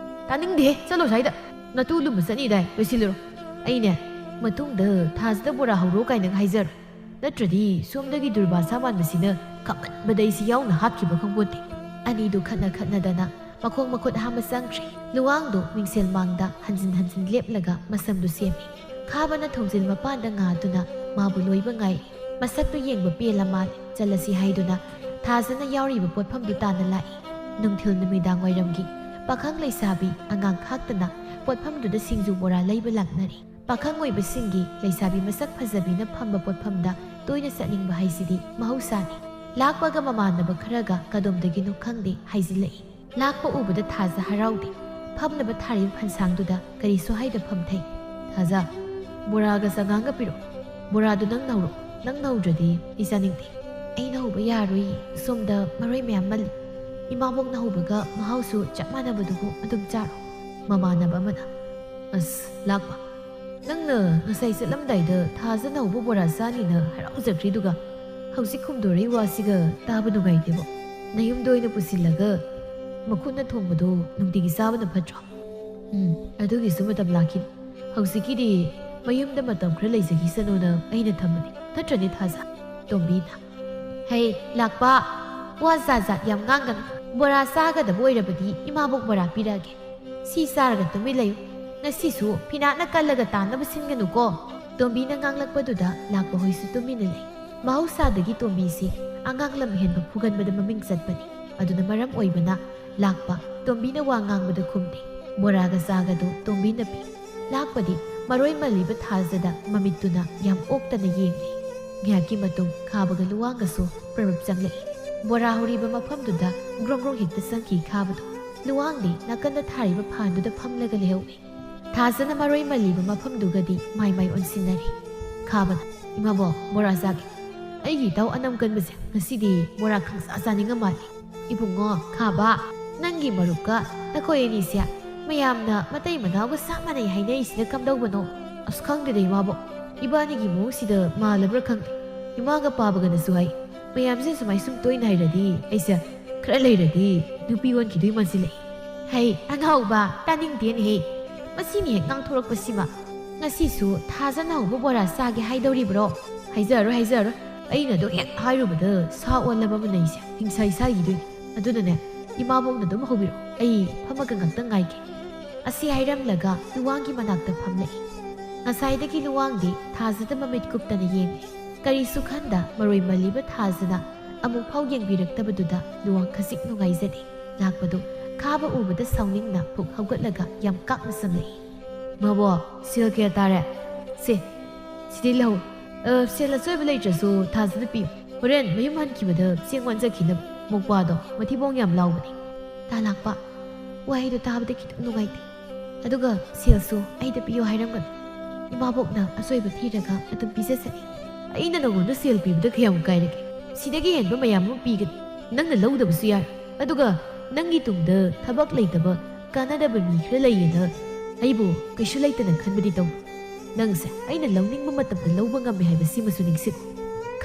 ꯇꯥꯅꯤꯡꯗꯦꯍꯦ, ꯆꯠꯂꯣ ꯁ꯭ꯋꯥꯏꯗ꯫ ꯅꯇꯨ ꯂꯨꯝꯕ ꯆꯠꯅꯤꯗꯥꯏ, ꯂꯣꯏꯁꯤꯜꯂꯨꯔꯣ꯫ ꯑꯩꯅꯦ, ꯃꯇꯨꯡꯗ ꯊꯥꯁꯤꯗ ꯕꯣꯔꯥ ꯍꯧꯔꯣ ꯀꯥꯏꯅꯒ ꯍꯥꯏꯖꯔꯣ꯫ ꯅꯠꯇ꯭ꯔꯗꯤ ꯁꯣꯝꯗꯒꯤ ꯗꯨꯔꯕꯥꯁꯥ ꯃꯥꯟꯕꯁꯤꯅ ꯈꯥꯝꯃꯟꯕꯗ ꯑꯩꯁꯤ ꯌꯥꯎꯅ ꯍꯥꯠꯈꯤꯕ ꯈꯪꯄꯣꯟꯇꯦ"꯫ ꯑꯅꯤꯗꯨ ꯈꯠꯅ ꯈꯠꯅꯗꯅ ꯃꯈꯣꯡ ꯃꯈꯨꯠ ꯍꯥꯝꯕ ꯆꯪꯈ꯭ꯔꯦ꯫ ꯂꯨꯋꯥꯡꯗꯣ ꯃꯤꯡꯁꯦꯜ ꯃꯥꯡꯗ ꯍꯟꯖꯤꯟ ꯍꯟꯖꯤꯟ ꯂꯦꯞꯂꯒ ꯃꯁꯝꯗꯨ ꯁꯦꯝꯃꯤ꯫ ꯈꯥꯕꯅ ꯊꯣꯡꯖꯤꯜ ꯃꯄꯥꯟꯗ ꯉꯥꯗꯨꯅ ꯃꯥꯕꯨ ꯂꯣꯏꯕ ꯉꯥꯏꯔꯤ꯫ ꯃꯁꯛꯇꯨ ꯌꯦꯡꯕ ꯄꯦꯜꯂ ꯃꯥꯜꯂꯦ꯫ ꯆꯠꯂꯁꯤ ꯍꯥꯏꯗꯨꯅ ꯊꯥꯖꯅ ꯌꯥꯎꯔꯤꯕ ꯄꯣꯠꯐꯝꯗꯨ ꯇꯥꯟꯅ ꯂꯥꯛꯏ꯫ ꯅꯨꯡꯊꯤꯜ ꯅꯨꯃꯤꯗꯥꯡ ꯋꯥꯏꯔꯝꯒꯤ ꯄꯥꯈꯪ ꯂꯩꯁꯥꯕꯤ ꯑꯉꯥꯡ ꯈꯥꯛꯇꯅ ꯄꯣꯠꯐꯝꯗꯨꯗ ꯁꯤꯡꯖꯨ ꯕꯣꯔꯥ ꯂꯩꯕ ꯂꯥꯛꯅꯔꯤ꯫ ꯄꯥꯈꯪ ꯑꯣꯏꯕꯁꯤꯡꯒꯤ ꯂꯩꯁꯥꯕꯤ ꯃꯁꯛ ꯐꯖꯕꯤꯅ ꯐꯝꯕ ꯄꯣꯠꯐꯝꯗ ꯇꯣꯏꯅ ꯆꯠꯅꯤꯡꯕ ꯍꯥꯏꯁꯤꯗꯤ ꯃꯍꯧꯁꯥꯅꯤ꯫ ꯂꯥꯛꯄꯒ ꯃꯃꯥꯟꯅꯕ ꯈꯔꯒ ꯀꯗꯣꯝꯗꯒꯤꯅꯣ ꯈꯪꯗꯦ ꯍꯥꯏꯖꯤꯜꯂꯛꯏ꯫ ꯂꯥꯛꯄ ꯎꯕꯗ ꯊꯥꯖ ꯍꯔꯥꯎꯗꯦ꯫ ꯐꯝꯅꯕ ꯊꯥꯔꯤꯕ ꯐꯟꯁꯥꯡꯗꯨꯗ ꯀꯔꯤꯁꯨ ꯍꯥꯏꯗ ꯐꯝꯊꯩ꯫ "ꯊꯥꯖ, ꯕꯣꯔꯥꯒ ꯆꯉꯥꯡꯒ ꯄꯤꯔꯛꯑꯣ꯫ ꯕꯣꯔꯥꯗꯨ ꯅꯪꯅ ꯍꯧꯔꯣ꯫ ꯅꯪꯅ ꯍꯧꯗ꯭ꯔꯗꯤ ꯑꯩ ꯆꯥꯅꯤꯡꯗꯦ"꯫ "ꯑꯩꯅ ꯍꯧꯕ ꯌꯥꯔꯣꯏ꯫ ꯁꯣꯝꯗ ꯃꯔꯣꯏ ꯃꯌꯥꯝ ꯃꯜꯂꯤ꯫ ꯏꯃꯥꯕꯣꯛꯅ ꯍꯧꯕꯒ ꯃꯍꯥꯎꯁꯨ ꯆꯞ ꯃꯥꯟꯅꯕꯗꯨꯕꯨ ꯑꯗꯨꯝ ꯆꯥꯔꯣ"꯫ ꯃꯃꯥꯟꯅꯕ ꯑꯃꯅ, "ꯑꯁ, ꯂꯥꯛꯄ, ꯅꯪꯅ ꯉꯁꯥꯏ ꯆꯠꯂꯝꯗꯥꯏꯗ ꯊꯥꯖꯅ ꯍꯧꯕ ꯕꯣꯔꯥ ꯆꯥꯅꯤꯅ ꯍꯔꯥꯎꯖꯈ꯭ꯔꯤꯗꯨꯒ ꯍꯧꯖꯤꯛ ꯈꯨꯝꯗꯣꯔꯛꯏ ꯋꯥꯁꯤꯒ ꯇꯥꯕ ꯅꯨꯡꯉꯥꯏꯇꯦꯕꯣ꯫ ꯅꯌꯨꯝꯗ ꯑꯣꯏꯅ ꯄꯨꯁꯤꯜꯂꯒ ꯃꯈꯨꯠꯅ ꯊꯣꯡꯕꯗꯣ ꯅꯨꯡꯇꯤꯒꯤ ꯆꯥꯕꯅ ꯐꯠꯇ꯭ꯔꯣ?" "ꯎꯝ, ꯑꯗꯨꯒꯤꯁꯨ ꯃꯇꯝ ꯂꯥꯛꯈꯤꯅꯤ꯫ ꯍꯧꯖꯤꯛꯀꯤꯗꯤ ꯃꯌꯨꯝꯗ ꯃꯇꯝ ꯈꯔ ꯂꯩꯖꯈꯤꯁꯅꯨꯅ ꯑꯩꯅ ꯊꯝꯕꯅꯤ꯫ ꯅꯠꯇ꯭ꯔꯅꯦ ꯊꯥꯖ?" ꯇꯣꯝꯕꯤꯅ, "ꯍꯩ, ꯂꯥꯛꯄ, ꯋꯥ ꯖꯥꯠ ꯖꯥꯠ ꯌꯥꯝ ꯉꯥꯡꯒꯅꯨ꯫ ꯕꯣꯔꯥ ꯆꯥꯒꯗꯕ ꯑꯣꯏꯔꯕꯗꯤ ꯏꯃꯥꯕꯣꯛ ꯕꯣꯔꯥ ꯄꯤꯔꯛꯑꯒꯦ꯫ ꯁꯤ ꯆꯥꯔꯒ ꯇꯨꯃꯤꯟ ꯂꯩꯌꯨ꯫ ꯉꯁꯤꯁꯨ ꯐꯤꯅꯥꯠꯅ ꯀꯜꯂꯒ ꯇꯥꯅꯕ ꯁꯤꯟꯒꯅꯨꯀꯣ"꯫ ꯇꯣꯝꯕꯤꯅ ꯉꯥꯡꯂꯛꯄꯗꯨꯗ ꯂꯥꯛꯄ ꯍꯣꯏꯁꯨ ꯇꯨꯃꯤꯟꯅ ꯂꯩ꯫ ꯃꯍꯧꯁꯥꯗꯒꯤ ꯇꯣꯝꯕꯤꯁꯤ ꯑꯉꯥꯡ ꯂꯝꯍꯦꯟꯕ ꯐꯨꯒꯟꯕꯗ ꯃꯃꯤꯡ ꯆꯠꯄꯅꯤ꯫ ꯑꯗꯨꯅ ꯃꯔꯝ ꯑꯣꯏꯕꯅ ꯂꯥꯛꯄ ꯇꯣꯝꯕꯤꯅ ꯋꯥ ꯉꯥꯡꯕꯗ ꯈꯨꯝꯗꯦ꯫ ꯕꯣꯔꯥꯒ ꯆꯥꯒꯗꯨ ꯇꯣꯝꯕꯤꯅ ꯄꯤ꯫ ꯂꯥꯛꯄꯗꯤ ꯃꯔꯣꯏ ꯃꯜꯂꯤꯕ ꯊꯥꯖꯗ ꯃꯃꯤꯠꯇꯨꯅ ꯌꯥꯝ ꯑꯣꯛꯇꯅ ꯌꯦꯡꯂꯤ꯫ ꯉꯥꯏꯍꯥꯛꯀꯤ ꯃꯇꯨꯡ ꯈꯥꯕꯒ ꯂꯨꯋꯥꯡꯒꯁꯨ ꯄ꯭ꯔꯞ ꯆꯪꯂꯛꯏ꯫ ꯕꯣꯔꯥ ꯍꯧꯔꯤꯕ ꯃꯐꯝꯗꯨꯗ ꯒ꯭ꯔꯣꯡ ꯒ꯭ꯔꯣꯡ ꯍꯦꯛꯇ ꯆꯪꯈꯤ ꯈꯥꯕꯗꯣ꯫ ꯂꯨꯋꯥꯡꯗꯤ ꯅꯥꯀꯟꯗ ꯊꯥꯔꯤꯕ ꯐꯥꯟꯗꯨꯗ ꯐꯝꯂꯒ ꯂꯩꯍꯧꯏ꯫ ꯊꯥꯖꯅ ꯃꯔꯣꯏ ꯃꯜꯂꯤꯕ ꯃꯐꯝꯗꯨꯒꯗꯤ ꯃꯥꯏ ꯃꯥꯏ ꯑꯣꯟꯁꯤꯟꯅꯔꯤ꯫ ꯈꯥꯕꯅ, "ꯏꯃꯥꯕꯣꯛ, ꯕꯣꯔꯥ ꯆꯥꯒꯦ꯫ ꯑꯩꯒꯤ ꯏꯇꯥꯎ ꯑꯅꯝ ꯀꯟꯕꯁꯦ ꯉꯁꯤꯗꯤ ꯕꯣꯔꯥ ꯈꯪꯆꯥ ꯆꯥꯅꯤꯡꯉ ꯃꯥꯜꯂꯤ"꯫ "ꯏꯕꯨꯡꯉꯣ, ꯈꯥꯕ, ꯅꯪꯒꯤ ꯃꯔꯨꯞꯀ ꯅꯈꯣꯏ ꯑꯅꯤꯁꯦ ꯃꯌꯥꯝꯅ ꯃꯇꯩ ꯃꯅꯥꯎꯒ ꯆꯞ ꯃꯥꯟꯅꯩ ꯍꯥꯏꯅꯔꯤꯁꯤꯅ ꯀꯝꯗꯧꯕꯅꯣ?" "ꯑꯁ, ꯈꯪꯗꯦꯗ ꯏꯃꯥꯕꯣꯛ, ꯏꯕꯥꯅꯤꯒꯤ ꯃꯑꯣꯡꯁꯤꯗ ꯃꯥꯜꯂꯕ꯭ꯔꯥ ꯈꯪꯗꯦ꯫ ꯏꯃꯥꯒ ꯄꯥꯕꯒꯅꯁꯨ ꯍꯥꯏ, "ꯃꯌꯥꯝꯁꯦ ꯁꯨꯃꯥꯏ ꯁꯨꯝ ꯇꯣꯏꯅ ꯍꯩꯔꯗꯤ ꯑꯩꯁꯦ ꯈꯔ ꯂꯩꯔꯗꯤ ꯅꯨꯄꯤ ꯑꯣꯟꯈꯤꯗꯣꯏ ꯃꯥꯟꯁꯤꯜꯂꯛꯏ"꯫ "ꯍꯩ ꯑꯉꯥꯎꯕ, ꯇꯥꯅꯤꯡꯗꯦꯅꯦꯍꯦ꯫ ꯃꯁꯤꯅ ꯍꯦꯛ ꯉꯥꯡꯊꯣꯔꯛꯄꯁꯤꯃ꯫ ꯉꯁꯤꯁꯨ ꯊꯥꯖꯅ ꯍꯧꯕ ꯕꯣꯔꯥ ꯆꯥꯒꯦ ꯍꯥꯏꯗꯧꯔꯤꯕ꯭ꯔꯣ? ꯍꯥꯏꯖꯔꯣꯏ, ꯍꯥꯏꯖꯔꯣꯏ꯫ ꯑꯩꯅ ꯑꯗꯨ ꯍꯦꯛ ꯍꯥꯏꯔꯨꯕꯗ ꯁꯥ ꯑꯣꯜꯂꯕ ꯑꯃꯅ ꯑꯩꯁꯦ ꯍꯤꯡꯁꯥ ꯏꯁꯥꯒꯤꯗꯣꯏꯅꯤ꯫ ꯑꯗꯨꯅꯅꯦ, ꯏꯃꯥꯕꯣꯛꯅ ꯑꯗꯨꯝ ꯍꯧꯕꯤꯔꯣ꯫ ꯑꯩ ꯐꯝꯃꯒ ꯉꯥꯛꯇꯪ ꯉꯥꯏꯒꯦ"꯫ ꯑꯁꯤ ꯍꯥꯏꯔꯝꯂꯒ ꯂꯨꯋꯥꯡꯒꯤ ꯃꯅꯥꯛꯇ ꯐꯝꯂꯛꯏ꯫ ꯉꯁꯥꯏꯗꯒꯤ ꯂꯨꯋꯥꯡꯗꯤ ꯊꯥꯖꯗ ꯃꯃꯤꯠ ꯀꯨꯞꯇꯅ ꯌꯦꯡꯂꯤ꯫ ꯀꯔꯤꯁꯨ ꯈꯟꯗ ꯃꯔꯣꯏ ꯃꯜꯂꯤꯕ ꯊꯥꯖꯅ ꯑꯃꯨꯛꯐꯥꯎ ꯌꯦꯡꯕꯤꯔꯛꯇꯕꯗꯨꯗ ꯂꯨꯋꯥꯡ ꯈꯖꯤꯛ ꯅꯨꯡꯉꯥꯏꯖꯗꯦ꯫ ꯂꯥꯛꯄꯗꯨ ꯈꯥꯕ ꯎꯕꯗ ꯁꯥꯎꯅꯤꯡꯅ ꯐꯨꯛ ꯍꯧꯒꯠꯂꯒ ꯌꯥꯝ ꯀꯥꯛꯅ ꯆꯪꯂꯛꯏ꯫ "ꯃꯕꯣꯛ, ꯁꯦꯜ ꯀꯌꯥ ꯇꯥꯔꯦ? ꯁꯦ, ꯁꯤꯗꯤ ꯂꯧ꯫ ꯑ, ꯁꯦꯜ ꯑꯆꯣꯏꯕ ꯂꯩꯇ꯭ꯔꯁꯨ ꯊꯥꯖꯗ ꯄꯤꯌꯨ꯫ ꯍꯣꯔꯦꯟ ꯃꯌꯨꯝ ꯍꯟꯈꯤꯕꯗ ꯆꯦꯡ ꯋꯥꯟꯖꯈꯤꯅꯕ꯫ ꯃꯧꯄ꯭ꯋꯥꯗꯣ ꯃꯊꯤꯕꯣꯡ ꯌꯥꯝ ꯂꯥꯎꯕꯅꯤ"꯫ ꯇꯥ ꯂꯥꯛꯄ, ꯋꯥꯍꯩꯗꯣ ꯇꯥꯕꯗ ꯈꯤꯇꯪ ꯅꯨꯡꯉꯥꯏꯇꯦ꯫ "ꯑꯗꯨꯒ ꯁꯦꯜꯁꯨ ꯑꯩꯗ ꯄꯤꯌꯣ ꯍꯥꯏꯔꯝꯒꯅꯨ꯫ ꯏꯃꯥꯕꯣꯛꯅ ꯑꯆꯣꯏꯕ ꯊꯤꯔꯒ ꯑꯗꯨꯝ ꯄꯤꯖꯁꯅꯤ"꯫ "ꯑꯩꯅ ꯅꯉꯣꯟꯗ ꯁꯦꯜ ꯄꯤꯕꯗ ꯀꯌꯥꯝ ꯀꯥꯏꯔꯒꯦ? ꯁꯤꯗꯒꯤ ꯍꯦꯟꯕ ꯃꯌꯥꯝ ꯑꯃ ꯄꯤꯒꯅꯤ꯫ ꯅꯪꯅ ꯂꯧꯗꯕꯁꯨ ꯌꯥꯔꯣꯏ꯫ ꯑꯗꯨꯒ ꯅꯪꯒꯤ ꯇꯨꯡꯗ ꯊꯕꯛ ꯂꯩꯇꯕ ꯀꯥꯟꯅꯗꯕ ꯃꯤ ꯈꯔ ꯂꯩꯌꯦꯅ ꯑꯩꯕꯨ ꯀꯩꯁꯨ ꯂꯩꯇꯅ ꯈꯟꯕꯗꯤ ꯇꯧ꯫ ꯅꯪꯁꯦ ꯑꯩꯅ ꯂꯧꯅꯤꯡꯕ ꯃꯇꯝꯗ ꯂꯧꯕ ꯉꯝꯃꯦ ꯍꯥꯏꯕꯁꯤꯃꯁꯨ ꯅꯤꯡꯁꯤꯡꯉꯨ"꯫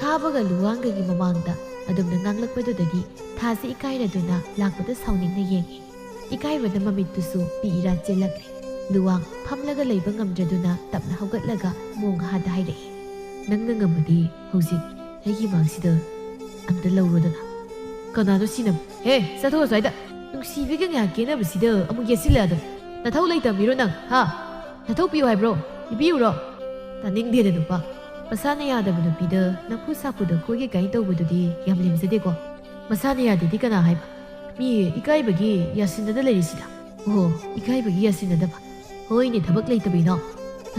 ꯈꯥꯕꯒ ꯂꯨꯋꯥꯡꯒꯒꯤ ꯃꯃꯥꯡꯗ ꯑꯗꯨꯝꯅ ꯉꯥꯡꯂꯛꯄꯗꯨꯗꯒꯤ ꯊꯥꯁꯤ ꯏꯀꯥꯏꯔꯗꯨꯅ ꯂꯥꯛꯄꯗ ꯁꯥꯎꯅꯤꯡꯅ ꯌꯦꯡꯉꯤ꯫ ꯏꯀꯥꯏꯕꯅ ꯃꯃꯤꯠꯇꯨꯁꯨ ꯄꯤ ꯏꯔꯥ ꯆꯦꯜꯂꯛꯂꯦ꯫ ꯂꯨꯋꯥꯡ ꯐꯝꯂꯒ ꯂꯩꯕ ꯉꯝꯗ꯭ꯔꯗꯨꯅ ꯇꯞꯅ ꯍꯧꯒꯠꯂꯒ ꯃꯣꯡ ꯍꯥꯗ ꯍꯥꯏꯔꯛꯏ, "ꯅꯪꯅ ꯉꯝꯃꯗꯤ ꯍꯧꯖꯤꯛ ꯑꯩꯒꯤ ꯃꯥꯡꯁꯤꯗ ꯑꯝꯇ ꯂꯧꯔꯣꯗꯅ"꯫ "ꯀꯅꯥꯅꯣ ꯁꯤꯅ? ꯍꯦ, ꯆꯠꯊꯣꯛꯑꯣ ꯁ꯭ꯋꯥꯏꯗ! ꯅꯨꯡꯁꯤꯕꯤꯒ ꯉꯥꯏꯍꯥꯛ ꯀꯦꯅꯕꯁꯤꯗ ꯑꯃꯨꯛ ꯌꯦꯠꯁꯤꯜꯂꯛꯑꯗꯅ꯫ ꯅꯊꯧ ꯂꯩꯇꯕ ꯃꯤꯔꯣ ꯅꯪ, ꯍꯥ? ꯅꯊꯧ ꯄꯤꯌꯨ ꯍꯥꯏꯕ꯭ꯔꯣ? ꯄꯤꯕꯤꯌꯨꯔꯣ?" "ꯇꯥꯅꯤꯡꯗꯦꯗ ꯅꯨꯄꯥ꯫ ꯃꯁꯥꯅ ꯌꯥꯗꯕ ꯅꯨꯄꯤꯗ ꯅꯝꯐꯨ ꯁꯥꯐꯨꯗ ꯀꯣꯏꯒꯦ ꯀꯥꯏꯅ ꯇꯧꯕꯗꯨꯗꯤ ꯌꯥꯝ ꯂꯦꯝꯖꯗꯦꯀꯣ"꯫ "ꯃꯁꯥꯅ ꯌꯥꯗꯦꯗꯤ ꯀꯅꯥ ꯍꯥꯏꯕ? ꯃꯤ ꯏꯀꯥꯏꯕꯒꯤ ꯌꯥꯁꯤꯟꯅꯗ ꯂꯩꯔꯤꯁꯤꯗ"꯫ "ꯑꯣꯍꯣ, ꯏꯀꯥꯏꯕꯒꯤ ꯌꯥꯁꯤꯟꯅꯗꯕ꯫ ꯍꯣꯏꯅꯦ, ꯊꯕꯛ ꯂꯩꯇꯕꯩꯅꯣ꯫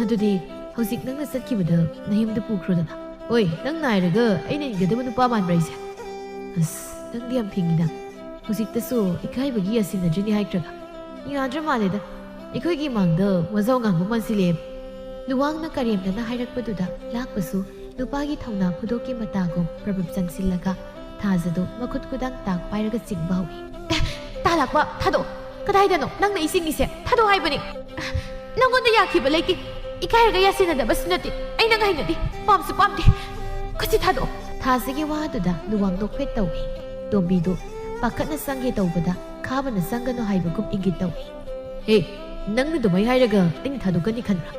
ꯑꯗꯨꯗꯤ ꯍꯧꯖꯤꯛ ꯅꯪꯅ ꯆꯠꯈꯤꯕꯗ ꯅꯌꯨꯝꯗ ꯄꯨꯈ꯭ꯔꯣꯗꯅ"꯫ "ꯍꯣꯏ, ꯅꯪ ꯅꯥꯏꯔꯒ ꯑꯩꯅ ꯏꯟꯒꯗꯕ ꯅꯨꯄꯥ ꯃꯥꯟꯕ꯭ꯔꯥ ꯑꯩꯁꯦ? ꯑꯁ, ꯅꯪꯗꯤ ꯌꯥꯝ ꯐꯤꯡꯉꯤꯅ꯫ ꯍꯧꯖꯤꯛꯇꯁꯨ ꯏꯀꯥꯏꯕꯒꯤ ꯌꯥꯁꯤꯟꯅꯗ꯭ꯔꯤꯅꯦ ꯍꯥꯏꯈ꯭ꯔꯒ꯫ ꯌꯥꯗ꯭ꯔ ꯃꯥꯜꯂꯦꯗ꯫ ꯑꯩꯈꯣꯏꯒꯤ ꯏꯃꯥꯡꯗ ꯋꯥꯖꯥꯎ ꯉꯥꯡꯕ ꯃꯥꯟꯁꯤꯜꯂꯛꯑꯦ"꯫ ꯂꯨꯋꯥꯡꯅ ꯀꯔꯦꯝꯅꯅ ꯍꯥꯏꯔꯛꯄꯗꯨꯗ ꯂꯥꯛꯄꯁꯨ ꯅꯨꯄꯥꯒꯤ ꯊꯧꯅꯥ ꯈꯨꯗꯣꯞꯀꯤ ꯃꯇꯥꯒꯨꯝ ꯄ꯭ꯔꯕꯞ ꯆꯪꯁꯤꯜꯂꯒ ꯊꯥꯖꯗꯨ ꯃꯈꯨꯠ ꯈꯨꯗꯥꯡ ꯇꯥꯛ ꯄꯥꯏꯔꯒ ꯆꯤꯡꯕ ꯍꯧꯏ꯫ "ꯑꯦ, ꯇꯥ ꯂꯥꯛꯄ, ꯊꯥꯗꯣꯛ! ꯀꯗꯥꯏꯗꯅꯣ ꯅꯪꯅ ꯑꯩ ꯆꯤꯡꯉꯤꯁꯦ? ꯊꯥꯗꯣꯛ ꯍꯥꯏꯕꯅꯤ! ꯅꯪꯉꯣꯟꯗ ꯌꯥꯈꯤꯕ ꯂꯩꯇꯦ"꯫ ꯏꯀꯥꯏꯔꯒ ꯌꯥꯁꯤꯟꯅꯗꯕꯁꯨ ꯅꯠꯇꯦ꯫ ꯑꯩ ꯅꯪ ꯍꯩꯅꯗꯦ꯫ ꯄꯥꯝꯁꯨ ꯄꯥꯝꯗꯦ꯫ ꯈꯨꯠꯁꯤ ꯊꯥꯗꯣꯛꯑꯣ꯫ ꯊꯥꯖꯒꯤ ꯋꯥꯗꯨꯗ ꯂꯨꯋꯥꯡ ꯅꯣꯛꯐꯦꯠ ꯇꯧꯏ꯫ ꯇꯣꯝꯕꯤꯗꯨ ꯄꯥꯈꯠꯅ ꯆꯪꯒꯦ ꯇꯧꯕꯗ ꯈꯥꯕꯅ ꯆꯪꯒꯅꯨ ꯍꯥꯏꯕꯒꯨꯝ ꯏꯪꯒꯤꯠ ꯇꯧꯏ꯫ ꯍꯦ, ꯅꯪꯅ ꯑꯗꯨꯃꯥꯏ ꯍꯥꯏꯔꯒ ꯑꯩꯅ ꯊꯥꯗꯣꯛꯀꯅꯤ ꯈꯟꯕ꯭ꯔꯥ?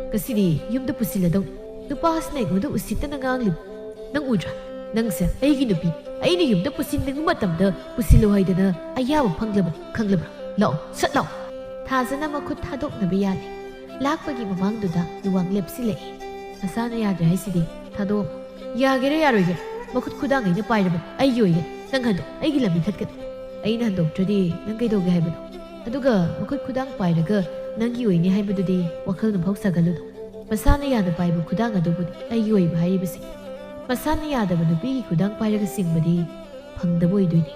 ꯉꯁꯤꯗꯤ ꯌꯨꯝꯗ ꯄꯨꯁꯤꯜꯂꯗꯧꯅꯤ꯫ ꯅꯨꯄꯥꯁꯤꯅ ꯑꯩꯉꯣꯟꯗ ꯎꯁꯤꯠꯇꯅ ꯉꯥꯡꯂꯤꯕ꯫ ꯅꯪ ꯎꯗ꯭ꯔꯥ? ꯅꯪꯁꯦ ꯑꯩꯒꯤ ꯅꯨꯄꯤ꯫ ꯑꯩꯅ ꯌꯨꯝꯗ ꯄꯨꯁꯤꯟꯅꯤꯡꯕ ꯃꯇꯝꯗ ꯄꯨꯁꯤꯜꯂꯨ ꯍꯥꯏꯗꯅ ꯑꯌꯥꯕ ꯐꯪꯂꯕꯅꯤ, ꯈꯪꯂꯕ꯭ꯔꯥ? ꯂꯥꯛꯑꯣ, ꯁꯠ ꯂꯥꯛꯑꯣ꯫ ꯊꯥꯖꯅ ꯃꯈꯨꯠ ꯊꯥꯗꯣꯛꯅꯕ ꯌꯥꯅꯤ꯫ ꯂꯥꯛꯄꯒꯤ ꯃꯃꯥꯡꯗꯨꯗ ꯂꯨꯋꯥꯡ ꯂꯦꯞꯁꯤꯜꯂꯛꯏ꯫ ꯅꯁꯥꯅ ꯌꯥꯗ꯭ꯔꯦ ꯍꯥꯏꯁꯤꯗꯤ ꯊꯥꯗꯣꯛꯑꯣ꯫ ꯌꯥꯒꯦꯔꯥ ꯌꯥꯔꯣꯏꯒꯦꯔꯥ, ꯃꯈꯨꯠ ꯈꯨꯗꯥꯡ ꯑꯩꯅ ꯄꯥꯏꯔꯕꯅꯤ, ꯑꯩꯒꯤ ꯑꯣꯏꯒꯅꯤ꯫ ꯅꯪ ꯍꯟꯗꯣꯛ, ꯑꯩꯒꯤ ꯂꯝꯕꯤ ꯊꯠꯀꯅꯨ꯫ ꯑꯩꯅ ꯍꯟꯗꯣꯛꯇ꯭ꯔꯗꯤ ꯅꯪ ꯀꯩꯗꯧꯒꯦ ꯍꯥꯏꯕꯅꯣ? ꯑꯗꯨꯒ ꯃꯈꯨꯠ ꯈꯨꯗꯥꯡ ꯄꯥꯏꯔꯒ ꯅꯪꯒꯤ ꯑꯣꯏꯅꯤ ꯍꯥꯏꯕꯗꯨꯗꯤ ꯋꯥꯈꯜ ꯅꯐꯥꯎ ꯁꯥꯒꯠꯂꯨꯅꯨ꯫ ꯃꯁꯥꯅ ꯌꯥꯅ ꯄꯥꯏꯕ ꯈꯨꯗꯥꯡ ꯑꯗꯨꯕꯨꯅꯤ ꯑꯩꯒꯤ ꯑꯣꯏꯕ ꯍꯥꯏꯔꯤꯕꯁꯤ꯫ ꯃꯁꯥꯅ ꯌꯥꯗꯕ ꯅꯨꯄꯤꯒꯤ ꯈꯨꯗꯥꯡ ꯄꯥꯏꯔꯒ ꯆꯤꯡꯕꯗꯤ ꯐꯪꯗꯕ ꯑꯣꯏꯗꯣꯏꯅꯤ꯫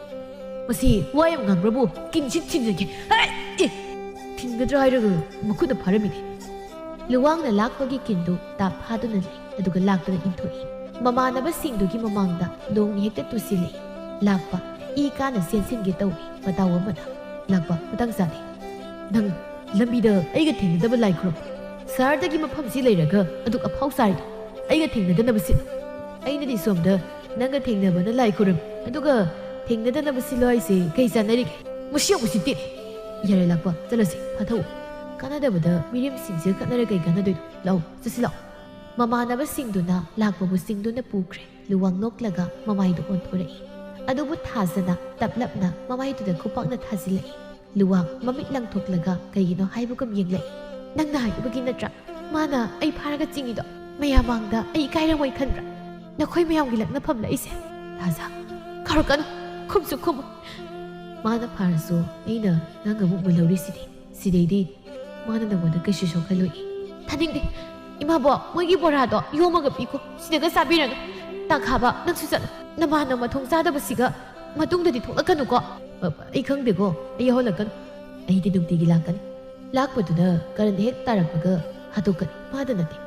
ꯃꯁꯤ ꯋꯥ ꯌꯥꯝ ꯉꯥꯡꯕ꯭ꯔꯕꯨ ꯀꯤꯟꯁꯤ ꯊꯤꯟꯖꯒꯦ꯫ ꯍꯦ! ꯑꯦ! ꯊꯤꯟꯒꯗ꯭ꯔꯥ ꯍꯥꯏꯔꯒ ꯃꯈꯨꯠꯅ ꯐꯥꯔꯝꯃꯤꯅꯦ꯫ ꯂꯨꯋꯥꯡꯅ ꯂꯥꯛꯄꯒꯤ ꯀꯤꯟꯗꯨ ꯇꯥꯞ ꯐꯥꯗꯨꯅ ꯂꯩ, ꯑꯗꯨꯒ ꯂꯥꯛꯇꯨꯅ ꯏꯟꯊꯣꯛꯏ꯫ ꯃꯃꯥꯟꯅꯕꯁꯤꯡꯗꯨꯒꯤ ꯃꯃꯥꯡꯗ ꯅꯣꯡ ꯍꯦꯛꯇ ꯇꯨꯁꯤꯜꯂꯛꯏ꯫ ꯂꯥꯛꯄ ꯏ ꯀꯥꯅ ꯆꯦꯟꯁꯤꯟꯒꯦ ꯇꯧꯏ ꯃꯇꯥꯎ ꯑꯃꯅ꯫ ꯂꯥꯛꯄ, ꯃꯇꯥꯡ ꯆꯥꯗꯦ꯫ ꯅꯪ ꯂꯝꯕꯤꯗ ꯑꯩꯒ ꯊꯦꯡꯅꯗꯕ ꯂꯥꯏ ꯈꯨꯔꯨꯝ꯫ ꯁꯍꯔꯗꯒꯤ ꯃꯐꯝꯁꯤ ꯂꯩꯔꯒ ꯑꯗꯨꯛ ꯑꯐꯥꯎ ꯁꯥꯔꯤꯗꯣ ꯑꯩꯒ ꯊꯦꯡꯅꯗꯅꯕ ꯁꯤꯟ꯫ ꯑꯩꯅꯗꯤ ꯁꯣꯝꯗ ꯅꯪꯒ ꯊꯦꯡꯅꯕꯅ ꯂꯥꯏ ꯈꯨꯔꯨꯝ, ꯑꯗꯨꯒ ꯊꯦꯡꯅꯗꯅꯕ ꯁꯤꯜꯂꯣ ꯍꯥꯏꯁꯦ ꯀꯩ ꯆꯥꯟꯅꯔꯤꯒꯦ? ꯃꯁꯤ ꯌꯥꯝ ꯎꯁꯤꯠꯇꯦ꯫ ꯌꯥꯔꯦ ꯂꯥꯛꯄ, ꯆꯠꯂꯁꯤ, ꯐꯥꯊꯧ꯫ ꯀꯥꯟꯅꯗꯕꯗ ꯃꯤꯔꯦꯝꯁꯤꯡꯁꯤꯒ ꯈꯠꯅꯔ ꯀꯩ ꯀꯥꯟꯅꯗꯣꯏꯅꯣ? ꯂꯥꯛꯑꯣ, ꯆꯠꯁꯤ ꯂꯥꯛꯑꯣ꯫ ꯃꯃꯥꯟꯅꯕꯁꯤꯡꯗꯨꯅ ꯂꯥꯛꯄꯕꯨ ꯆꯤꯡꯗꯨꯅ ꯄꯨꯈ꯭ꯔꯦ꯫ ꯂꯨꯋꯥꯡ ꯅꯣꯛꯂꯒ ꯃꯃꯥꯏꯗꯨ ꯑꯣꯟꯊꯣꯔꯛꯏ꯫ ꯑꯗꯨꯕꯨ ꯊꯥꯖꯅ ꯇꯞꯂꯞꯅ ꯃꯃꯥꯏꯗꯨꯗ ꯈꯨꯄꯥꯛꯅ ꯊꯥꯖꯤꯜꯂꯛꯏ꯫ ꯂꯨꯋꯥꯡ ꯃꯃꯤꯠ ꯂꯪꯊꯣꯛꯂꯒ ꯀꯩꯒꯤꯅꯣ ꯍꯥꯏꯕꯒꯨꯝ ꯌꯦꯡꯂꯛꯏ꯫ ꯅꯪꯅ ꯍꯥꯏꯕꯒꯤ ꯅꯠꯇ꯭ꯔꯥ ꯃꯥꯅ ꯑꯩ ꯐꯥꯔꯒ ꯆꯤꯡꯉꯤꯗꯣ? ꯃꯌꯥꯝ ꯃꯥꯡꯗ ꯑꯩ ꯏꯀꯥꯏꯔꯝꯃꯣꯏ ꯈꯟꯕ꯭ꯔꯥ? ꯅꯈꯣꯏ ꯃꯌꯥꯝꯒꯤ ꯂꯛꯅꯐꯝ ꯂꯥꯛꯏꯁꯦ꯫ ꯊꯥꯖ, ꯈꯥꯎꯔꯛꯀꯅꯨ, ꯈꯨꯝꯁꯨ ꯈꯨꯝꯃꯨ꯫ ꯃꯥꯅ ꯐꯥꯔꯁꯨ ꯑꯩꯅ ꯅꯪ ꯑꯃꯨꯛ ꯃꯨꯜꯍꯧꯔꯤꯁꯤꯗꯤ꯫ ꯁꯤꯗꯩꯗꯤ ꯃꯥꯅ ꯅꯪꯉꯣꯟꯗ ꯀꯩꯁꯨ ꯁꯣꯛꯍꯜꯂꯣꯏ꯫ ꯊꯥꯅꯤꯡꯗꯦ꯫ ꯏꯃꯥꯕꯣꯛ, ꯃꯣꯏꯒꯤ ꯕꯣꯔꯥꯗꯣ ꯌꯣꯝꯃꯒ ꯄꯤꯈꯣ꯫ ꯁꯤꯗꯒ ꯆꯥꯕꯤꯔꯅꯨ꯫ ꯇꯥꯈꯥꯕ, ꯅꯪꯁꯨ ꯆꯠꯂꯣ꯫ ꯅꯃꯥꯟꯅꯕ ꯃꯊꯣꯡ ꯆꯥꯗꯕꯁꯤꯒ ꯃꯇꯨꯡꯗꯗꯤ ꯊꯣꯛꯂꯛꯀꯅꯨꯀꯣ꯫ ꯑ, ꯑꯩ ꯈꯪꯗꯦꯀꯣ꯫ ꯑꯩ ꯌꯥꯎꯍꯜꯂꯛꯀꯅꯨ꯫ ꯑꯩꯗꯤ ꯅꯨꯡꯇꯤꯒꯤ ꯂꯥꯛꯀꯅꯤ꯫ ꯂꯥꯛꯄꯗꯨꯅ ꯀꯔꯟ ꯍꯦꯛ ꯇꯥꯔꯛꯄꯒ ꯍꯥꯠꯇꯣꯛꯀꯅꯤ꯫ ꯃꯥꯗ ꯅꯠꯇꯦ꯫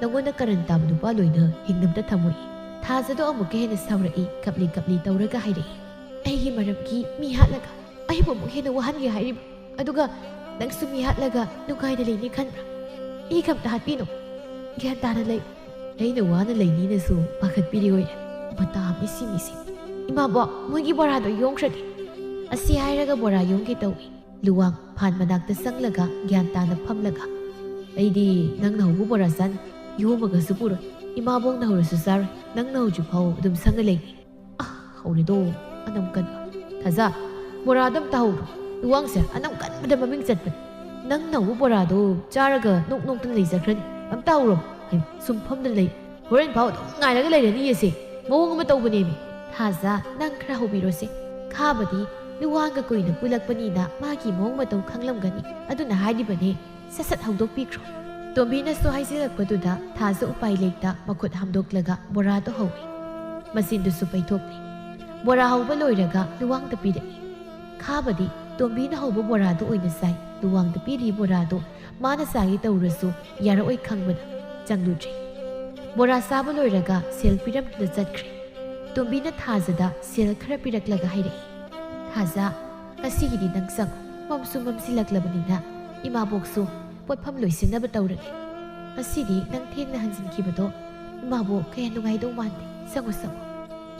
ꯅꯪꯉꯣꯟꯗ ꯀꯔꯟ ꯇꯥꯕ ꯅꯨꯄꯥ ꯂꯣꯏꯅ ꯍꯤꯡꯅꯕꯗ ꯊꯝꯃꯣꯏ꯫ ꯊꯥꯖꯗꯣ ꯑꯃꯨꯛꯀ ꯍꯦꯟꯅ ꯁꯥꯎꯔꯛꯏ, ꯀꯞꯂꯤ ꯀꯞꯂꯤ ꯇꯧꯔꯒ ꯍꯥꯏꯔꯛꯏ꯫ ꯑꯩꯒꯤ ꯃꯔꯝꯒꯤ ꯃꯤ ꯍꯥꯠꯂꯒ ꯑꯩꯕꯨ ꯑꯃꯨꯛ ꯍꯦꯟꯅ ꯋꯥꯍꯟꯒꯦ ꯍꯥꯏꯔꯤꯕ? ꯑꯗꯨꯒ ꯅꯪꯁꯨ ꯃꯤ ꯍꯥꯠꯂꯒ ꯅꯨꯡꯉꯥꯏꯅ ꯂꯩꯅꯤ ꯈꯟꯕ꯭ꯔꯥ? ꯑꯩ ꯀꯝꯇ ꯍꯥꯠꯄꯤꯅꯨ꯫ ꯒ꯭ꯌꯥꯟ ꯇꯥꯅ ꯂꯩ꯫ ꯑꯩꯅ ꯋꯥꯅ ꯂꯩꯅꯤꯅꯁꯨ ꯄꯥꯈꯠꯄꯤꯔꯤ ꯑꯣꯏꯔꯦ꯫ ꯃꯇꯥ ꯑꯃ ꯁꯤ ꯃꯤꯁꯦ꯫ ꯏꯃꯥꯕꯣꯛ, ꯃꯣꯏꯒꯤ ꯕꯣꯔꯥꯗꯣ ꯌꯣꯝꯈ꯭ꯔꯒꯦ꯫ ꯑꯁꯤ ꯍꯥꯏꯔꯒ ꯕꯣꯔꯥ ꯌꯣꯝꯒꯦ ꯇꯧꯏ꯫ ꯂꯨꯋꯥꯡ ꯐꯥꯟ ꯃꯅꯥꯛꯇ ꯆꯪꯂꯒ ꯒ꯭ꯌꯥꯟ ꯇꯥꯅ ꯐꯝꯂꯒ, "ꯑꯩꯗꯤ ꯅꯪꯅ ꯍꯧꯕ ꯕꯣꯔꯥ ꯆꯥꯅꯤ꯫ ꯌꯣꯝꯃꯒꯁꯨ ꯄꯨꯔꯣꯏ꯫ ꯏꯃꯥꯕꯣꯛꯅ ꯍꯧꯔꯁꯨ ꯆꯥꯔꯣꯏ꯫ ꯅꯪꯅ ꯍꯧꯗ꯭ꯔꯤ ꯐꯥꯎ ꯑꯗꯨꯝ ꯁꯪꯉ ꯂꯩꯅꯤ꯫" ꯑꯥ, ꯍꯧꯔꯦꯗꯣ, ꯑꯅꯝ ꯀꯟꯕ꯫ ꯊꯥꯖ, ꯕꯣꯔꯥꯗꯣ ꯑꯝꯇ ꯍꯧꯔꯣ꯫ ꯂꯨꯋꯥꯡꯁꯦ ꯑꯅꯝ ꯀꯟꯕꯗ ꯃꯃꯤꯡ ꯆꯠꯄꯅꯤ꯫ ꯅꯪꯅ ꯍꯧꯕ ꯕꯣꯔꯥꯗꯣ ꯆꯥꯔꯒ ꯅꯣꯛ ꯅꯣꯛꯇꯅ ꯂꯩꯖꯈ꯭ꯔꯅꯤ꯫ ꯑꯝꯇ ꯍꯧꯔꯣ꯫ ꯍꯩ, ꯁꯨꯝ ꯐꯝꯗꯅ ꯂꯩ꯫ ꯍꯣꯔꯦꯟ ꯐꯥꯎ ꯑꯗꯨꯝ ꯉꯥꯏꯔꯒ ꯂꯩꯔꯅꯤꯌꯦ ꯁꯦ꯫ ꯃꯑꯣꯡ ꯑꯃ ꯇꯧꯕꯅꯦꯃꯤ꯫ ꯊꯥꯖ, ꯅꯪ ꯈꯔ ꯍꯧꯕꯤꯔꯣꯁꯦ꯫ ꯈꯥꯕꯗꯤ ꯂꯨꯋꯥꯡꯒ ꯀꯨꯏꯅ ꯄꯨꯜꯂꯛꯄꯅꯤꯅ ꯃꯥꯒꯤ ꯃꯑꯣꯡ ꯃꯇꯧ ꯈꯪꯂꯝꯒꯅꯤ꯫ ꯑꯗꯨꯅ ꯍꯥꯏꯔꯤꯕꯅꯦ, ꯁꯠ ꯁꯠ ꯍꯧꯗꯣꯛꯄꯤꯈ꯭ꯔꯣ꯫ ꯇꯣꯝꯕꯤꯅꯁꯨ ꯍꯥꯏꯖꯤꯜꯂꯛꯄꯗꯨꯗ ꯊꯥꯖ ꯎꯄꯥꯏ ꯂꯩꯇ ꯃꯈꯨꯠ ꯍꯥꯝꯗꯣꯛꯂꯒ ꯕꯣꯔꯥꯗꯣ ꯍꯧꯏ꯫ ꯃꯆꯤꯟꯗꯨꯁꯨ ꯄꯩꯊꯣꯛꯂꯦ꯫ ꯕꯣꯔꯥ ꯍꯧꯕ ꯂꯣꯏꯔꯒ ꯂꯨꯋꯥꯡꯗ ꯄꯤꯔꯛꯏ꯫ ꯈꯥꯕꯗꯤ ꯇꯣꯝꯕꯤꯅ ꯍꯧꯕ ꯕꯣꯔꯥꯗꯨ ꯑꯣꯏꯅ ꯆꯥꯏ꯫ ꯂꯨꯋꯥꯡꯗ ꯄꯤꯔꯤ ꯕꯣꯔꯥꯗꯨ ꯃꯥꯅ ꯆꯥꯒꯦ ꯇꯧꯔꯁꯨ ꯌꯥꯔꯛꯑꯣꯏ ꯈꯪꯕꯅ ꯆꯪꯂꯨꯗ꯭ꯔꯦ꯫ ꯕꯣꯔꯥ ꯆꯥꯕ ꯂꯣꯏꯔꯒ ꯁꯦꯜ ꯄꯤꯔꯝꯗꯨꯅ ꯆꯠꯈ꯭ꯔꯦ꯫ ꯇꯣꯝꯕꯤꯅ ꯊꯥꯖꯗ ꯁꯦꯜ ꯈꯔ ꯄꯤꯔꯛꯂꯒ ꯍꯥꯏꯔꯛꯏ, "ꯊꯥꯖ, ꯉꯁꯤꯒꯤꯗꯤ ꯅꯪ ꯆꯪꯉꯣ꯫ ꯃꯝꯁꯨ ꯃꯝꯁꯤꯜꯂꯛꯂꯕꯅꯤꯅ ꯏꯃꯥꯕꯣꯛꯁꯨ ꯄꯣꯠꯐꯝ ꯂꯣꯏꯁꯤꯟꯅꯕ ꯇꯧꯔꯒꯦ꯫ ꯉꯁꯤꯗꯤ ꯅꯪ ꯊꯦꯡꯅ ꯍꯟꯖꯤꯟꯈꯤꯕꯗꯣ ꯏꯃꯥꯕꯣꯛ ꯀꯌꯥ ꯅꯨꯡꯉꯥꯏꯗꯧ ꯃꯥꯟꯗꯦ꯫ ꯆꯪꯉꯣ, ꯆꯪꯉꯣ꯫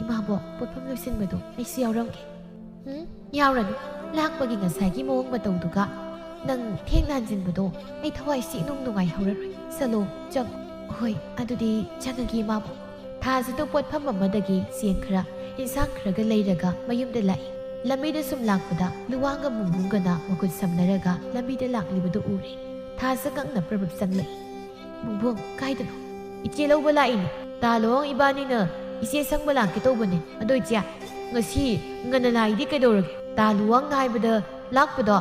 ꯏꯃꯥꯕꯣꯛ, ꯄꯣꯠꯐꯝ ꯂꯣꯏꯁꯤꯟꯕꯗꯣ ꯑꯩꯁꯨ ꯌꯥꯎꯔꯝꯒꯦ꯫" "ꯎꯝ, ꯌꯥꯎꯔꯅꯨ꯫ ꯂꯥꯛꯄꯒꯤ ꯉꯁꯥꯏꯒꯤ ꯃꯑꯣꯡ ꯃꯇꯧꯗꯨꯒ ꯅꯪ ꯊꯦꯡꯅ ꯍꯟꯖꯤꯟꯕꯗꯣ ꯑꯩ ꯊꯋꯥꯏꯁꯤ ꯏꯅꯨꯡ ꯅꯨꯡꯉꯥꯏꯍꯧꯔꯔꯣꯏ꯫ ꯆꯠꯂꯣ, ꯆꯪꯉꯣ꯫" "ꯍꯣꯏ, ꯑꯗꯨꯗꯤ ꯆꯪꯉꯒꯦ, ꯏꯃꯥꯕꯣꯛ꯫" ꯊꯥꯖꯗꯣ ꯄꯣꯠꯐꯝ ꯑꯃꯗꯒꯤ ꯆꯦꯡ ꯈꯔ, ꯏꯟꯁꯥꯡ ꯈꯔꯒ ꯂꯩꯔꯒ ꯃꯌꯨꯝꯗ ꯂꯥꯛꯏ꯫ ꯂꯝꯕꯤꯗ ꯁꯨꯝ ꯂꯥꯛꯄꯗ ꯂꯨꯋꯥꯡꯒ ꯕꯨꯡꯕꯨꯡꯒꯅ ꯃꯈꯨꯠ ꯁꯝꯅꯔꯒ ꯂꯝꯕꯤꯗ ꯂꯥꯛꯂꯤꯕꯗꯨ ꯎꯔꯦ꯫ ꯊꯥꯖ ꯉꯛꯅ ꯄ꯭ꯔꯕꯞ ꯆꯪꯂꯛꯏ꯫ "ꯕꯨꯡꯕꯨꯡ, ꯀꯥꯏꯗꯅꯣ?" "ꯏꯆꯦ ꯂꯧꯕ ꯂꯥꯛꯏꯅꯤ꯫ ꯇꯥ ꯂꯨꯋꯥꯡ ꯏꯕꯥꯅꯤꯅ ꯏꯆꯦ ꯁꯪꯕ ꯂꯥꯛꯀꯦ ꯇꯧꯕꯅꯦ꯫ ꯑꯗꯣ ꯏꯆꯦ, ꯉꯁꯤ ꯉꯟꯅ ꯂꯥꯛꯏꯗꯤ ꯀꯩꯗꯧꯔꯒꯦ? ꯇꯥ ꯂꯨꯋꯥꯡ ꯉꯥꯏꯕꯗ ꯂꯥꯛꯄꯗꯣ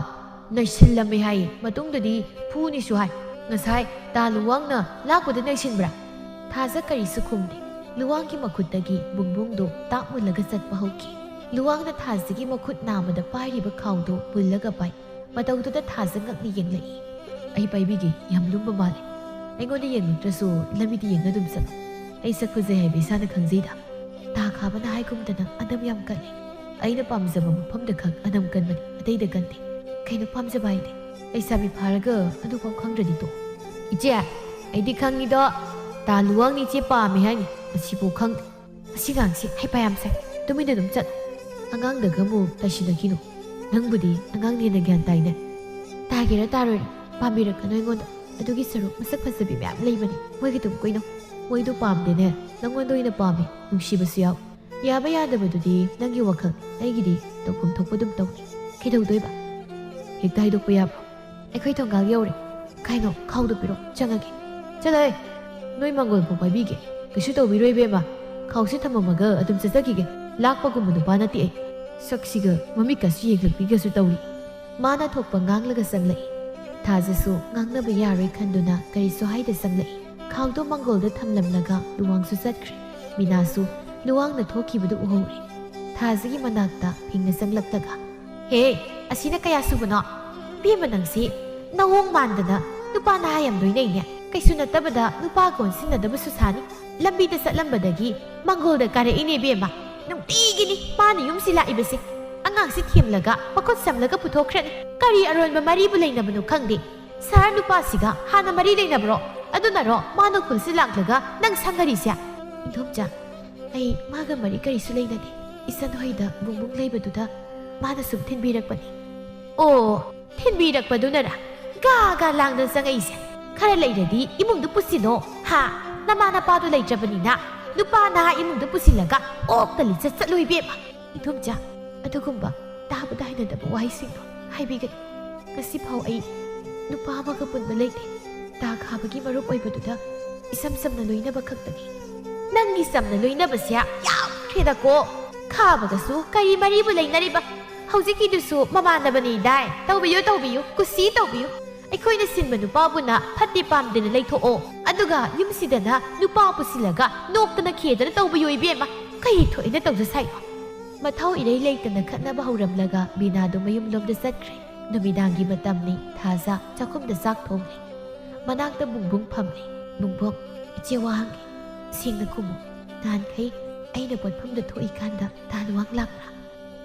ꯅꯩꯁꯤꯜꯂꯝꯃꯦ ꯍꯥꯏꯌꯦ꯫ ꯃꯇꯨꯡꯗꯗꯤ ꯐꯨꯅꯤꯁꯨ ꯍꯥꯏ꯫ ꯉꯁꯥꯏ ꯇꯥ ꯂꯨꯋꯥꯡꯅ ꯂꯥꯛꯄꯗ ꯅꯩꯁꯤꯟꯕ꯭ꯔꯥ?" ꯊꯥꯖ ꯀꯔꯤꯁꯨ ꯈꯨꯝꯗꯦ꯫ ꯂꯨꯋꯥꯡꯒꯤ ꯃꯈꯨꯠꯇꯒꯤ ꯕꯨꯡꯕꯨꯡꯗꯣ ꯇꯥꯞ ꯃꯨꯜꯂꯒ ꯆꯠꯄ ꯍꯧꯈꯤ꯫ ꯂꯨꯋꯥꯡꯅ ꯊꯥꯖꯒꯤ ꯃꯈꯨꯠ ꯅꯥꯝꯃꯗ ꯄꯥꯏꯔꯤꯕ ꯈꯥꯎꯗꯣ ꯃꯨꯜꯂꯒ ꯄꯥꯏ꯫ ꯃꯇꯧꯗꯨꯗ ꯊꯥꯖ ꯉꯛꯅ ꯌꯦꯡꯂꯛꯏ꯫ "ꯑꯩ ꯄꯥꯏꯕꯤꯒꯦ, ꯌꯥꯝ ꯂꯨꯝꯕ ꯃꯥꯜꯂꯦ꯫ ꯑꯩꯉꯣꯟꯗ ꯌꯦꯡꯂꯛꯇ꯭ꯔꯁꯨ ꯂꯝꯕꯤꯗ ꯌꯦꯡꯉ ꯑꯗꯨꯝ ꯆꯠꯂꯣ꯫ ꯑꯩ ꯁꯛ ꯐꯖꯩ ꯍꯥꯏꯕ ꯏꯁꯥꯅ ꯈꯪꯖꯩꯗ꯫ ꯇꯥ ꯈꯥꯕꯅ ꯍꯥꯏꯒꯨꯝꯗꯅ ꯑꯅꯝ ꯌꯥꯝ ꯀꯜꯂꯤ꯫ ꯑꯩꯅ ꯄꯥꯝꯖꯕ ꯃꯐꯝꯗ ꯈꯛ ꯑꯅꯝ ꯀꯟꯕꯅꯤ, ꯑꯇꯩꯗ ꯀꯟꯗꯦ꯫ ꯀꯩꯅꯣ ꯄꯥꯝꯖꯕ ꯍꯥꯏꯗꯤ? ꯂꯩꯁꯥꯕꯤ ꯐꯥꯔꯒ ꯑꯗꯨꯐꯥꯎ ꯈꯪꯗ꯭ꯔꯗꯤ ꯇꯣꯛꯑꯣ꯫" "ꯏꯆꯦ, ꯑꯩꯗꯤ ꯈꯪꯉꯤꯗꯣ, ꯇꯥ ꯂꯨꯋꯥꯡꯅ ꯏꯆꯦ ꯄꯥꯝꯃꯦ ꯍꯥꯏꯅꯤ꯫ ꯃꯁꯤꯕꯨ ꯈꯪꯗꯦ꯫ ꯃꯁꯤ ꯑꯉꯥꯡꯁꯤ ꯍꯩꯄꯥ ꯌꯥꯝ ꯁꯥꯏ꯫ ꯇꯨꯃꯤꯟꯅ ꯑꯗꯨꯝ ꯆꯠ꯫ ꯑꯉꯥꯡꯗꯒ ꯑꯃꯨꯛ ꯇꯥꯏꯁꯤꯟꯅꯈꯤꯅꯨ꯫ ꯅꯪꯕꯨꯗꯤ ꯑꯉꯥꯡꯅ ꯍꯦꯟꯅ ꯒ꯭ꯌꯥꯟ ꯇꯥꯏꯅꯦ꯫ ꯇꯥꯒꯦꯔꯥ ꯇꯥꯔꯣꯏꯔꯥ, ꯄꯥꯝꯕꯤꯔꯛꯀꯅꯨ ꯑꯩꯉꯣꯟꯗ꯫ ꯑꯗꯨꯒꯤ ꯁꯔꯨꯛ ꯃꯁꯛ ꯐꯖꯕꯤ ꯃꯌꯥꯝ ꯂꯩꯕꯅꯤ, ꯃꯣꯏꯒ ꯑꯗꯨꯝ ꯀꯣꯏꯅꯧ꯫ ꯃꯣꯏꯗꯣ ꯄꯥꯝꯗꯦꯅꯦ, ꯅꯪꯉꯣꯟꯗ ꯑꯣꯏꯅ ꯄꯥꯝꯃꯦ, ꯅꯨꯡꯁꯤꯕꯁꯨ ꯌꯥꯎ꯫ ꯌꯥꯕ ꯌꯥꯗꯕꯗꯨꯗꯤ ꯅꯪꯒꯤ ꯋꯥꯈꯜ, ꯑꯩꯒꯤꯗꯤ ꯇꯧꯐꯝ ꯊꯣꯛꯄ ꯑꯗꯨꯝ ꯇꯧꯅꯤ꯫ ꯀꯩꯗꯧꯗꯣꯏꯕ? ꯍꯦꯛꯇ ꯍꯥꯏꯗꯣꯛꯄ ꯌꯥꯕ꯭ꯔꯣ?" "ꯑꯩꯈꯣꯏ ꯊꯣꯡꯒꯥꯜ ꯌꯧꯔꯦ꯫ ꯀꯥꯏꯅꯣ, ꯈꯥꯎꯗꯣ ꯄꯤꯔꯣ, ꯆꯪꯉꯒꯦ꯫" "ꯆꯠꯂꯣꯍꯦ, ꯅꯣꯏ ꯃꯥꯡꯒꯣꯜ ꯐꯥꯎ ꯄꯥꯏꯕꯤꯒꯦ꯫ ꯀꯩꯁꯨ ꯇꯧꯕꯤꯔꯣꯏ ꯏꯕꯦꯝꯃ, ꯈꯥꯎꯁꯤ ꯊꯝꯃꯝꯃꯒ ꯑꯗꯨꯝ ꯆꯠꯆꯈꯤꯒꯦ꯫ ꯂꯥꯛꯄꯒꯨꯝꯕ ꯅꯨꯄꯥ ꯅꯠꯇꯦ ꯑꯩ꯫ ꯁꯛꯁꯤꯒ ꯃꯃꯤꯠꯀꯁꯨ ꯌꯦꯡꯂꯛꯄꯤꯒꯁꯨ ꯇꯧꯔꯤ꯫" ꯃꯥꯅ ꯊꯣꯛꯄ ꯉꯥꯡꯂꯒ ꯆꯪꯂꯛꯏ꯫ ꯊꯥꯖꯁꯨ ꯉꯥꯡꯅꯕ ꯌꯥꯔꯣꯏ ꯈꯟꯗꯨꯅ ꯀꯔꯤꯁꯨ ꯍꯥꯏꯗ ꯆꯪꯂꯛꯏ꯫ ꯈꯥꯎꯗꯣ ꯃꯥꯡꯒꯣꯜꯗ ꯊꯝꯂꯝꯂꯒ ꯂꯨꯋꯥꯡꯁꯨ ꯆꯠꯈ꯭ꯔꯦ꯫ ꯃꯤꯅꯥꯁꯨ ꯂꯨꯋꯥꯡꯅ ꯊꯣꯛꯈꯤꯕꯗꯨ ꯎꯍꯧꯔꯦ꯫ ꯊꯥꯖꯒꯤ ꯃꯅꯥꯛꯇ ꯐꯤꯡꯅ ꯆꯪꯂꯛꯂꯒ, "ꯍꯦ, ꯑꯁꯤꯅ ꯀꯌꯥ ꯁꯨꯕꯅꯣ? ꯏꯕꯦꯝꯃ ꯅꯪꯁꯤ ꯅꯑꯣꯡ ꯃꯥꯟꯗꯅ ꯅꯨꯄꯥ ꯅꯍꯥ ꯌꯥꯝ ꯂꯣꯏꯅꯩꯅꯦ꯫ ꯀꯩꯁꯨ ꯅꯠꯇꯕꯗ ꯅꯨꯄꯥꯒ ꯑꯣꯟꯁꯤꯟꯅꯗꯕꯁꯨ ꯁꯥꯅꯤ꯫ ꯂꯝꯕꯤꯗ ꯆꯠꯂꯝꯕꯗꯒꯤ ꯃꯥꯡꯒꯣꯜꯗ ꯀꯥꯔꯛꯏꯅꯦ ꯏꯕꯦꯝꯃ꯫ ꯅꯨꯡꯇꯤꯒꯤꯅꯤ ꯃꯥꯅ ꯌꯨꯝꯁꯤ ꯂꯥꯛꯏꯕꯁꯦ꯫ ꯑꯉꯥꯡꯁꯤ ꯊꯦꯝꯂꯒ ꯃꯈꯨꯠ ꯁꯝꯂꯒ ꯄꯨꯊꯣꯛꯈ꯭ꯔꯅꯤ꯫ ꯀꯔꯤ ꯑꯔꯣꯟꯕ ꯃꯔꯤꯕꯨ ꯂꯩꯅꯕꯅꯣ ꯈꯪꯗꯦ꯫ ꯁꯍꯔ ꯅꯨꯄꯥꯁꯤꯒ ꯍꯥꯟꯅ ꯃꯔꯤ ꯂꯩꯅꯕ꯭ꯔꯣ? ꯑꯗꯨꯅꯔꯣ ꯃꯥꯅ ꯈꯨꯜꯁꯤ ꯂꯥꯛꯂꯒ ꯅꯪ ꯁꯪꯒꯔꯤꯁꯦ?" "ꯏꯟꯗꯣꯝꯆꯥ, ꯑꯩ ꯃꯥꯒ ꯃꯔꯤ ꯀꯔꯤꯁꯨ ꯂꯩꯅꯗꯦ꯫ ꯏꯆꯟ ꯍꯣꯏꯗ ꯕꯨꯡꯕꯨꯡ ꯂꯩꯕꯗꯨꯗ ꯃꯥꯅ ꯁꯨꯝ ꯊꯤꯟꯕꯤꯔꯛꯄꯅꯤ꯫" "ꯑꯣ, ꯊꯤꯟꯕꯤꯔꯛꯄꯗꯨꯅꯔ ꯒꯥ ꯒꯥ ꯂꯥꯡꯗꯅ ꯆꯪꯉꯛꯏꯁꯦ? ꯈꯔ ꯂꯩꯔꯗꯤ ꯏꯃꯨꯡꯗ ꯄꯨꯁꯤꯜꯂꯣ꯫ ꯍꯥ? ꯅꯃꯥ ꯅꯄꯥꯗꯣ ꯂꯩꯇ꯭ꯔꯕꯅꯤꯅ ꯅꯨꯄꯥ ꯅꯍꯥ ꯏꯃꯨꯡꯗ ꯄꯨꯁꯤꯜꯂꯒ ꯑꯣꯛꯇ ꯂꯤꯆꯠ ꯆꯠꯂꯣ ꯏꯕꯦꯝꯃ꯫" "ꯏꯟꯗꯣꯝꯆꯥ, ꯑꯗꯨꯒꯨꯝꯕ ꯇꯥꯕꯗ ꯍꯩꯅꯗꯕ ꯋꯥꯍꯩꯁꯤꯡꯗꯣ ꯍꯥꯏꯕꯤꯒꯅꯨ꯫ ꯉꯁꯤꯐꯥꯎ ꯑꯩ ꯅꯨꯄꯥ ꯑꯃꯒ ꯄꯨꯟꯕ ꯂꯩꯇꯦ꯫ ꯇꯥ ꯈꯥꯕꯒꯤ ꯃꯔꯨꯞ ꯑꯣꯏꯕꯗꯨꯗ ꯏꯁꯝ ꯁꯝꯅ ꯂꯣꯏꯅꯕ ꯈꯛꯇꯅꯤ꯫" "ꯅꯪꯒꯤ ꯆꯝꯅ ꯂꯣꯏꯅꯕꯁꯦ ꯌꯥꯝꯈ꯭ꯔꯦꯗꯀꯣ꯫ ꯈꯥꯕꯒꯁꯨ ꯀꯔꯤ ꯃꯔꯤꯕꯨ ꯂꯩꯅꯔꯤꯕ? ꯍꯧꯖꯤꯛꯀꯤꯗꯨꯁꯨ ꯃꯃꯥꯟꯅꯕꯅꯤꯗꯥꯏ꯫ ꯇꯧꯕꯤꯌꯨ, ꯇꯧꯕꯤꯌꯨ, ꯀꯨꯁꯤ ꯇꯧꯕꯤꯌꯨ꯫ ꯑꯩꯈꯣꯏꯅ ꯁꯤꯟꯕ ꯅꯨꯄꯥꯕꯨꯅ ꯐꯠꯇꯦ ꯄꯥꯝꯗꯦꯅ ꯂꯩꯊꯣꯛꯑꯣ꯫ ꯑꯗꯨꯒ ꯌꯨꯝꯁꯤꯗꯅ ꯅꯨꯄꯥ ꯄꯨꯁꯤꯜꯂꯒ ꯅꯣꯛꯇꯅ ꯈꯦꯗꯅ ꯇꯧꯕꯤꯌꯨ ꯏꯕꯦꯝꯃ꯫ ꯀꯔꯤ ꯊꯣꯛꯑꯦꯅ ꯇꯧꯖ ꯁꯥꯏꯅꯣ?" ꯃꯊꯧ ꯏꯔꯩ ꯂꯩꯇꯅ ꯈꯠꯅꯕ ꯍꯧꯔꯝꯂꯒ ꯕꯤꯅꯥꯗꯨ ꯃꯌꯨꯝꯂꯣꯝꯗ ꯆꯠꯈ꯭ꯔꯦ꯫ ꯅꯨꯃꯤꯗꯥꯡꯒꯤ ꯃꯇꯝꯅꯤ꯫ ꯊꯥꯖ ꯆꯥꯛꯈꯨꯝꯗ ꯆꯥꯛ ꯊꯣꯡꯂꯤ꯫ ꯃꯅꯥꯛꯇ ꯕꯨꯡꯕꯨꯡ ꯐꯝꯂꯤ꯫ "ꯕꯨꯡꯕꯨꯡ, ꯏꯆꯦ ꯋꯥ ꯍꯪꯒꯦ꯫ ꯁꯦꯡꯅ ꯈꯨꯝꯃꯨ꯫ ꯅꯍꯥꯟꯈꯩ ꯑꯩꯅ ꯄꯣꯠꯐꯝꯗ ꯊꯣꯛꯏꯀꯥꯟꯗ ꯇꯥ ꯂꯨꯋꯥꯡ ꯂꯥꯛꯄ꯭ꯔꯥ?"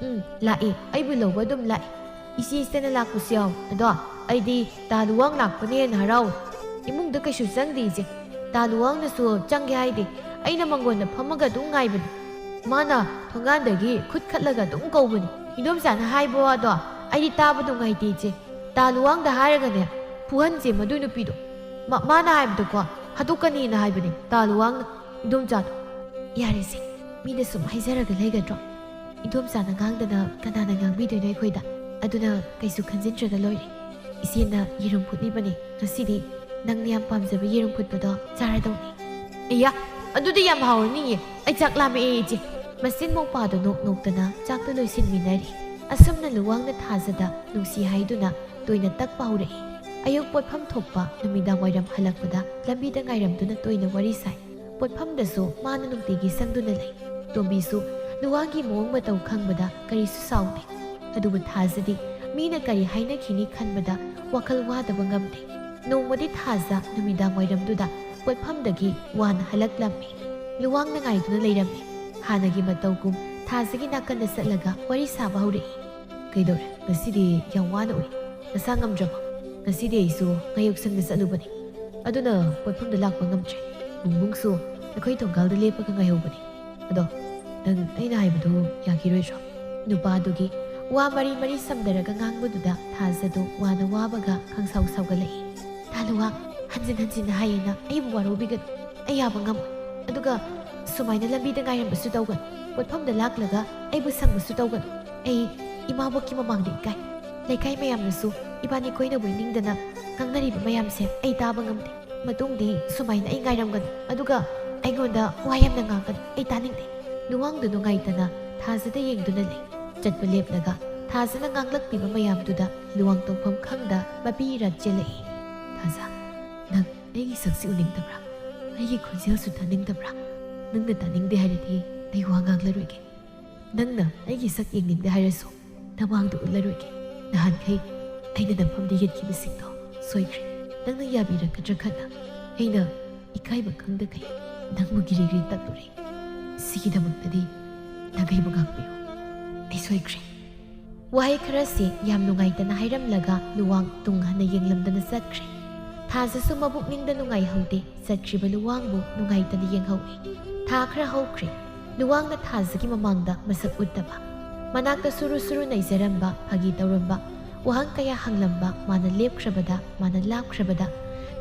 "ꯎꯝ, ꯂꯥꯛꯑꯦ꯫ ꯑꯩꯕꯨ ꯂꯧꯕ ꯑꯗꯨꯝ ꯂꯥꯛꯑꯦ꯫ ꯏꯆꯦ ꯏꯆꯦꯅ ꯂꯥꯛꯄꯁꯨ ꯌꯥꯎ꯫ ꯑꯗꯣ ꯑꯩꯗꯤ ꯇꯥ ꯂꯨꯋꯥꯡ ꯂꯥꯛꯄꯅ ꯍꯦꯟꯅ ꯍꯔꯥꯎ꯫" ꯏꯃꯨꯡꯗ ꯀꯩꯁꯨ ꯆꯪꯗꯦ, ꯏꯆꯦ꯫ ꯇꯥ ꯂꯨꯋꯥꯡꯅꯁꯨ ꯆꯪꯒꯦ ꯍꯥꯏꯗꯦ꯫ ꯑꯩꯅ ꯃꯪꯒꯣꯟꯗ ꯐꯝꯃꯒ ꯑꯗꯨꯝ ꯉꯥꯏꯕꯅꯤ꯫ ꯃꯥꯅ ꯊꯣꯡꯒꯥꯟꯗꯒꯤ ꯈꯨꯠ ꯈꯠꯂꯒ ꯑꯗꯨꯝ ꯀꯧꯕꯅꯤ꯫ ꯏꯗꯣꯝꯆꯥꯅ ꯍꯥꯏꯕ ꯋꯥꯗꯣ ꯑꯩꯗꯤ ꯇꯥꯕ ꯅꯨꯡꯉꯥꯏꯇꯦ, ꯏꯆꯦ꯫ ꯇꯥ ꯂꯨꯋꯥꯡꯗ ꯍꯥꯏꯔꯒꯅꯦ, ꯐꯨꯍꯟꯁꯦ ꯃꯗꯨꯏ ꯅꯨꯄꯤꯗꯣ꯫ ꯃ-, ꯃꯥꯅ ꯍꯥꯏꯕꯗꯀꯣ, ꯍꯥꯠꯇꯣꯛꯀꯅꯤꯅ ꯍꯥꯏꯕꯅꯦ ꯇꯥ ꯂꯨꯋꯥꯡꯅ ꯏꯗꯣꯝꯆꯥꯗꯣ꯫ ꯌꯥꯔꯦꯁꯦ, ꯃꯤꯅ ꯁꯨꯝ ꯍꯥꯏꯖꯔꯒ ꯂꯩꯒꯗ꯭ꯔꯣ? ꯏꯗꯣꯝꯆꯥꯅ ꯉꯥꯡꯗꯅ ꯀꯅꯥꯅ ꯉꯥꯡꯕꯤꯗꯣꯏꯅꯣ ꯑꯩꯈꯣꯏꯗ? ꯑꯗꯨꯅ ꯀꯩꯁꯨ ꯈꯟꯖꯤꯟꯗ꯭ꯔꯒ ꯂꯣꯏꯔꯦ꯫ ꯏꯆꯦꯅ ꯌꯦꯔꯨꯝ ꯐꯨꯠꯂꯤꯕꯅꯦ꯫ ꯉꯁꯤꯗꯤ ꯅꯪꯅ ꯌꯥꯝ ꯄꯥꯝꯖꯕ ꯌꯦꯔꯨꯝ ꯐꯨꯠꯄꯗꯣ ꯆꯥꯔꯗꯧꯅꯤ꯫ ꯑꯌꯥ, ꯑꯗꯨꯗꯤ ꯌꯥꯝ ꯍꯥꯎꯔꯅꯤꯌꯦ꯫ ꯑꯩ ꯆꯥꯛ ꯂꯥꯝꯃꯛꯑꯦ, ꯏꯆꯦ꯫ ꯃꯆꯤꯟ ꯃꯧꯄꯥꯗꯣ ꯅꯣꯛ ꯅꯣꯛꯇꯅ ꯆꯥꯛꯇꯣ ꯂꯣꯏꯁꯤꯟꯃꯤꯟꯅꯔꯤ꯫ ꯑꯁꯨꯝꯅ ꯂꯨꯋꯥꯡꯅ ꯊꯥꯖꯗ ꯅꯨꯡꯁꯤ ꯍꯥꯏꯗꯨꯅ ꯇꯣꯏꯅ ꯇꯛꯄ ꯍꯧꯔꯛꯏ꯫ ꯑꯌꯨꯛ ꯄꯣꯠꯐꯝ ꯊꯣꯛꯄ ꯅꯨꯃꯤꯗꯥꯡ ꯋꯥꯏꯔꯝ ꯍꯜꯂꯛꯄꯗ ꯂꯝꯕꯤꯗ ꯉꯥꯏꯔꯝꯗꯨꯅ ꯇꯣꯏꯅ ꯋꯥꯔꯤ ꯁꯥꯏ꯫ ꯄꯣꯠꯐꯝꯗꯁꯨ ꯃꯥꯅ ꯅꯨꯡꯇꯤꯒꯤ ꯁꯪꯗꯨꯅ ꯂꯩ꯫ ꯇꯣꯝꯕꯤꯁꯨ ꯂꯨꯋꯥꯡꯒꯤ ꯃꯑꯣꯡ ꯃꯇꯧ ꯈꯪꯕꯗ ꯀꯔꯤꯁꯨ ꯁꯥꯎꯗꯦ꯫ ꯑꯗꯨꯕꯨ ꯊꯥꯖꯗꯤ ꯃꯤꯅ ꯀꯔꯤ ꯍꯥꯏꯅꯈꯤꯅꯤ ꯈꯟꯕꯗ ꯋꯥꯈꯜ ꯋꯥꯗꯕ ꯉꯝꯗꯦ꯫ ꯅꯣꯡꯃꯗꯤ ꯊꯥꯖ ꯅꯨꯃꯤꯗꯥꯡ ꯋꯥꯏꯔꯝꯗꯨꯗ ꯄꯣꯠꯐꯝꯗꯒꯤ ꯋꯥꯅ ꯍꯜꯂꯛꯂꯝꯃꯤ꯫ ꯂꯨꯋꯥꯡꯅ ꯉꯥꯏꯗꯨꯅ ꯂꯩꯔꯝꯃꯤ꯫ ꯍꯥꯟꯅꯒꯤ ꯃꯇꯧꯒꯨꯝ ꯊꯥꯖꯒꯤ ꯅꯥꯀꯟꯗ ꯆꯠꯂꯒ ꯋꯥꯔꯤ ꯁꯥꯕ ꯍꯧꯔꯛꯏ꯫ "ꯀꯩꯗꯧꯔꯦ? ꯉꯁꯤꯗꯤ ꯌꯥꯝ ꯋꯥꯅ ꯎꯏ꯫ ꯅꯁꯥ ꯉꯝꯗ꯭ꯔꯕꯣ?" "ꯉꯁꯤꯗꯤ ꯑꯩꯁꯨ ꯉꯥꯌꯣꯛꯁꯪꯗ ꯆꯠꯂꯨꯕꯅꯤ꯫ ꯑꯗꯨꯅ ꯄꯣꯠꯐꯝꯗ ꯂꯥꯛꯄ ꯉꯝꯗ꯭ꯔꯦ꯫ ꯕꯨꯡꯕꯨꯡꯁꯨ ꯑꯩꯈꯣꯏ ꯊꯣꯡꯒꯥꯜꯗ ꯂꯦꯞꯄꯒ ꯉꯥꯏꯍꯧꯕꯅꯤ꯫ ꯑꯗꯣ ꯅꯪ ꯑꯩꯅ ꯍꯥꯏꯕꯗꯨ ꯌꯥꯈꯤꯔꯣꯏꯗ꯭ꯔꯣ?" ꯅꯨꯄꯥꯗꯨꯒꯤ ꯋꯥ ꯃꯔꯤ ꯃꯔꯤ ꯁꯝꯅꯔꯒ ꯉꯥꯡꯕꯗꯨꯗ ꯊꯥꯖꯗꯣ ꯋꯥꯅ ꯋꯥꯕꯒ ꯈꯪꯁꯥꯎ ꯁꯥꯎꯒꯠꯂꯛꯏ꯫ "ꯇꯥ ꯂꯨꯋꯥꯡ, ꯍꯟꯖꯤꯟ ꯍꯟꯖꯤꯟꯅ ꯍꯥꯏꯌꯦꯅ ꯑꯩꯕꯨ ꯋꯥꯔꯧꯕꯤꯒꯅꯨ꯫ ꯑꯩ ꯌꯥꯕ ꯉꯝꯃꯣꯏ꯫ ꯑꯗꯨꯒ ꯁꯨꯃꯥꯏꯅ ꯂꯝꯕꯤꯗ ꯉꯥꯏꯔꯝꯕꯁꯨ ꯇꯧꯒꯅꯨ꯫ ꯄꯣꯠꯐꯝꯗ ꯂꯥꯛꯂꯒ ꯑꯩꯕꯨ ꯁꯪꯕꯁꯨ ꯇꯧꯒꯅꯨ꯫ ꯑꯩ ꯏꯃꯥꯕꯣꯛꯀꯤ ꯃꯃꯥꯡꯗ ꯏꯀꯥꯏ꯫ ꯂꯩꯀꯥꯏ ꯃꯌꯥꯝꯅꯁꯨ ꯏꯕꯥꯅꯤ ꯀꯣꯏꯅꯕꯣꯏ ꯅꯤꯡꯗꯅ ꯉꯥꯡꯅꯔꯤꯕ ꯃꯌꯥꯝꯁꯦ ꯑꯩ ꯇꯥꯕ ꯉꯝꯗꯦ꯫ ꯃꯇꯨꯡꯗꯤ ꯁꯨꯃꯥꯏꯅ ꯑꯩ ꯉꯥꯏꯔꯝꯒꯅꯨ꯫ ꯑꯗꯨꯒ ꯑꯩꯉꯣꯟꯗ ꯋꯥ ꯌꯥꯝꯅ ꯉꯥꯡꯒꯅꯨ꯫ ꯑꯩ ꯇꯥꯅꯤꯡꯗꯦ꯫" ꯂꯨꯋꯥꯡꯗꯨ ꯅꯨꯡꯉꯥꯏꯇꯅ ꯊꯥꯖꯗ ꯌꯦꯡꯗꯨꯅ ꯂꯩ꯫ ꯆꯠꯄ ꯂꯦꯞꯂꯒ ꯊꯥꯖꯅ ꯉꯥꯡꯂꯛꯂꯤꯕ ꯃꯌꯥꯝꯗꯨꯗ ꯂꯨꯋꯥꯡ ꯇꯧꯐꯝ ꯈꯪꯗ ꯃꯄꯤ ꯏꯔꯥ ꯆꯦꯜꯂꯛꯏ꯫ "ꯊꯥꯖ, ꯅꯪ ꯑꯩꯒꯤ ꯁꯛꯁꯤ ꯎꯅꯤꯡꯗꯕ꯭ꯔꯥ? ꯑꯩꯒꯤ ꯈꯣꯟꯖꯦꯜꯁꯨ ꯇꯥꯅꯤꯡꯗꯕ꯭ꯔꯥ? ꯅꯪꯅ ꯇꯥꯅꯤꯡꯗꯦ ꯍꯥꯏꯔꯗꯤ ꯑꯩ ꯋꯥ ꯉꯥꯡꯂꯔꯣꯏꯒꯦ꯫ ꯅꯪꯅ ꯑꯩꯒꯤ ꯁꯛ ꯌꯦꯡꯅꯤꯡꯗꯦ ꯍꯥꯏꯔꯁꯨ ꯅꯃꯥꯡꯗ ꯎꯠꯂꯔꯣꯏꯒꯦ꯫ ꯅꯍꯥꯟꯈꯩ ꯑꯩꯅ ꯅꯐꯝꯗ ꯌꯦꯠꯈꯤꯕꯁꯤꯡꯗꯣ ꯁꯣꯏꯈ꯭ꯔꯦ꯫ ꯅꯪꯅ ꯌꯥꯕꯤꯔꯛꯀꯗ꯭ꯔꯥ ꯈꯟꯅ ꯑꯩꯅ ꯏꯀꯥꯏꯕ ꯈꯪꯗꯈꯩ ꯅꯪꯕꯨ ꯒꯤꯔꯤ ꯒꯤꯔꯤ ꯇꯛꯂꯨꯔꯦ꯫ ꯁꯤꯒꯤꯗꯃꯛꯇꯗꯤ ꯅꯪ ꯑꯩꯕꯨ ꯉꯥꯛꯄꯤꯌꯨ꯫ ꯑꯩ ꯁꯣꯏꯈ꯭ꯔꯦ꯫" ꯋꯥꯍꯩ ꯈꯔꯁꯤ ꯌꯥꯝ ꯅꯨꯡꯉꯥꯏꯇꯅ ꯍꯥꯏꯔꯝꯂꯒ ꯂꯨꯋꯥꯡ ꯇꯨꯡ ꯍꯟꯅ ꯌꯦꯡꯂꯝꯗꯅ ꯆꯠꯈ꯭ꯔꯦ꯫ ꯊꯥꯖꯁꯨ ꯃꯕꯨꯛꯅꯤꯡꯗ ꯅꯨꯡꯉꯥꯏꯍꯧꯗꯦ꯫ ꯆꯠꯈ꯭ꯔꯤꯕ ꯂꯨꯋꯥꯡꯕꯨ ꯅꯨꯡꯉꯥꯏꯇꯅ ꯌꯦꯡꯍꯧꯏ꯫ ꯊꯥ ꯈꯔ ꯍꯧꯈ꯭ꯔꯦ꯫ ꯂꯨꯋꯥꯡꯅ ꯊꯥꯖꯒꯤ ꯃꯃꯥꯡꯗ ꯃꯁꯛ ꯎꯠꯇꯕ꯫ ꯃꯅꯥꯛꯇ ꯁꯨꯔꯨ ꯁꯨꯔꯨ ꯅꯩꯖꯔꯝꯕ, ꯐꯥꯒꯤ ꯇꯧꯔꯝꯕ, ꯋꯥꯍꯪ ꯀꯌꯥ ꯍꯪꯂꯝꯕ, ꯃꯥꯅ ꯂꯦꯞꯈ꯭ꯔꯕꯗ, ꯃꯥꯅ ꯂꯥꯞꯈ꯭ꯔꯕꯗ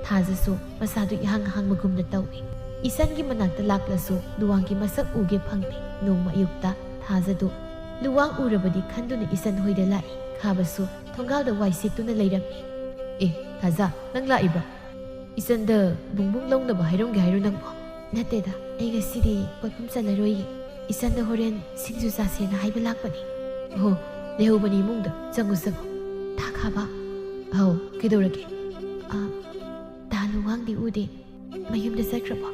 ꯊꯥꯖꯁꯨ ꯃꯁꯥꯗꯨ ꯏꯍꯥꯡ ꯍꯥꯡꯕꯒꯨꯝꯅ ꯇꯧꯏ꯫ ꯏꯆꯟꯒꯤ ꯃꯅꯥꯛꯇ ꯂꯥꯛꯂꯁꯨ ꯂꯨꯋꯥꯡꯒꯤ ꯃꯁꯛ ꯎꯒꯦ ꯐꯪꯗꯦ꯫ ꯅꯣꯡꯃ ꯑꯌꯨꯛꯇ ꯊꯥꯖꯗꯨ ꯂꯨꯋꯥꯡ ꯎꯔꯕꯗꯤ ꯈꯟꯗꯨꯅ ꯏꯆꯟ ꯍꯣꯏꯗ ꯂꯥꯛꯏ꯫ ꯈꯥꯕꯁꯨ ꯊꯣꯡꯒꯥꯜꯗ ꯋꯥꯏ ꯁꯤꯠꯇꯨꯅ ꯂꯩꯔꯝꯃꯤ꯫ "ꯑꯦ, ꯊꯥꯖ, ꯅꯪ ꯂꯥꯛꯏꯕ꯭ꯔꯥ? ꯏꯆꯟꯗ ꯕꯨꯡꯕꯨꯡ ꯂꯧꯅꯕ ꯍꯥꯏꯔꯝꯒꯦ ꯍꯥꯏꯔꯣ ꯅꯪꯕꯣ?" "ꯅꯠꯇꯦꯗ, ꯑꯩ ꯉꯁꯤꯗꯤ ꯀꯣꯏꯐꯝ ꯆꯠꯂꯔꯣꯏꯌꯦ꯫ ꯏꯆꯟꯗ ꯍꯣꯔꯦꯟ ꯁꯤꯡꯖꯨ ꯆꯥꯁꯦꯅ ꯍꯥꯏꯕ ꯂꯥꯛꯄꯅꯤ꯫" "ꯑꯣꯍꯣ, ꯂꯩꯍꯧꯕꯅꯤ ꯏꯃꯨꯡꯗ꯫ ꯆꯪꯉꯨ, ꯆꯪꯉꯨ꯫" "ꯊꯥ ꯈꯥꯕ꯫" "ꯍꯥꯎ, ꯀꯩꯗꯧꯔꯒꯦ?" "ꯑ, ꯗꯥ ꯂꯨꯋꯥꯡꯗꯤ ꯎꯗꯦ꯫ ꯃꯌꯨꯝꯗ ꯆꯠꯈ꯭ꯔꯕꯣ?"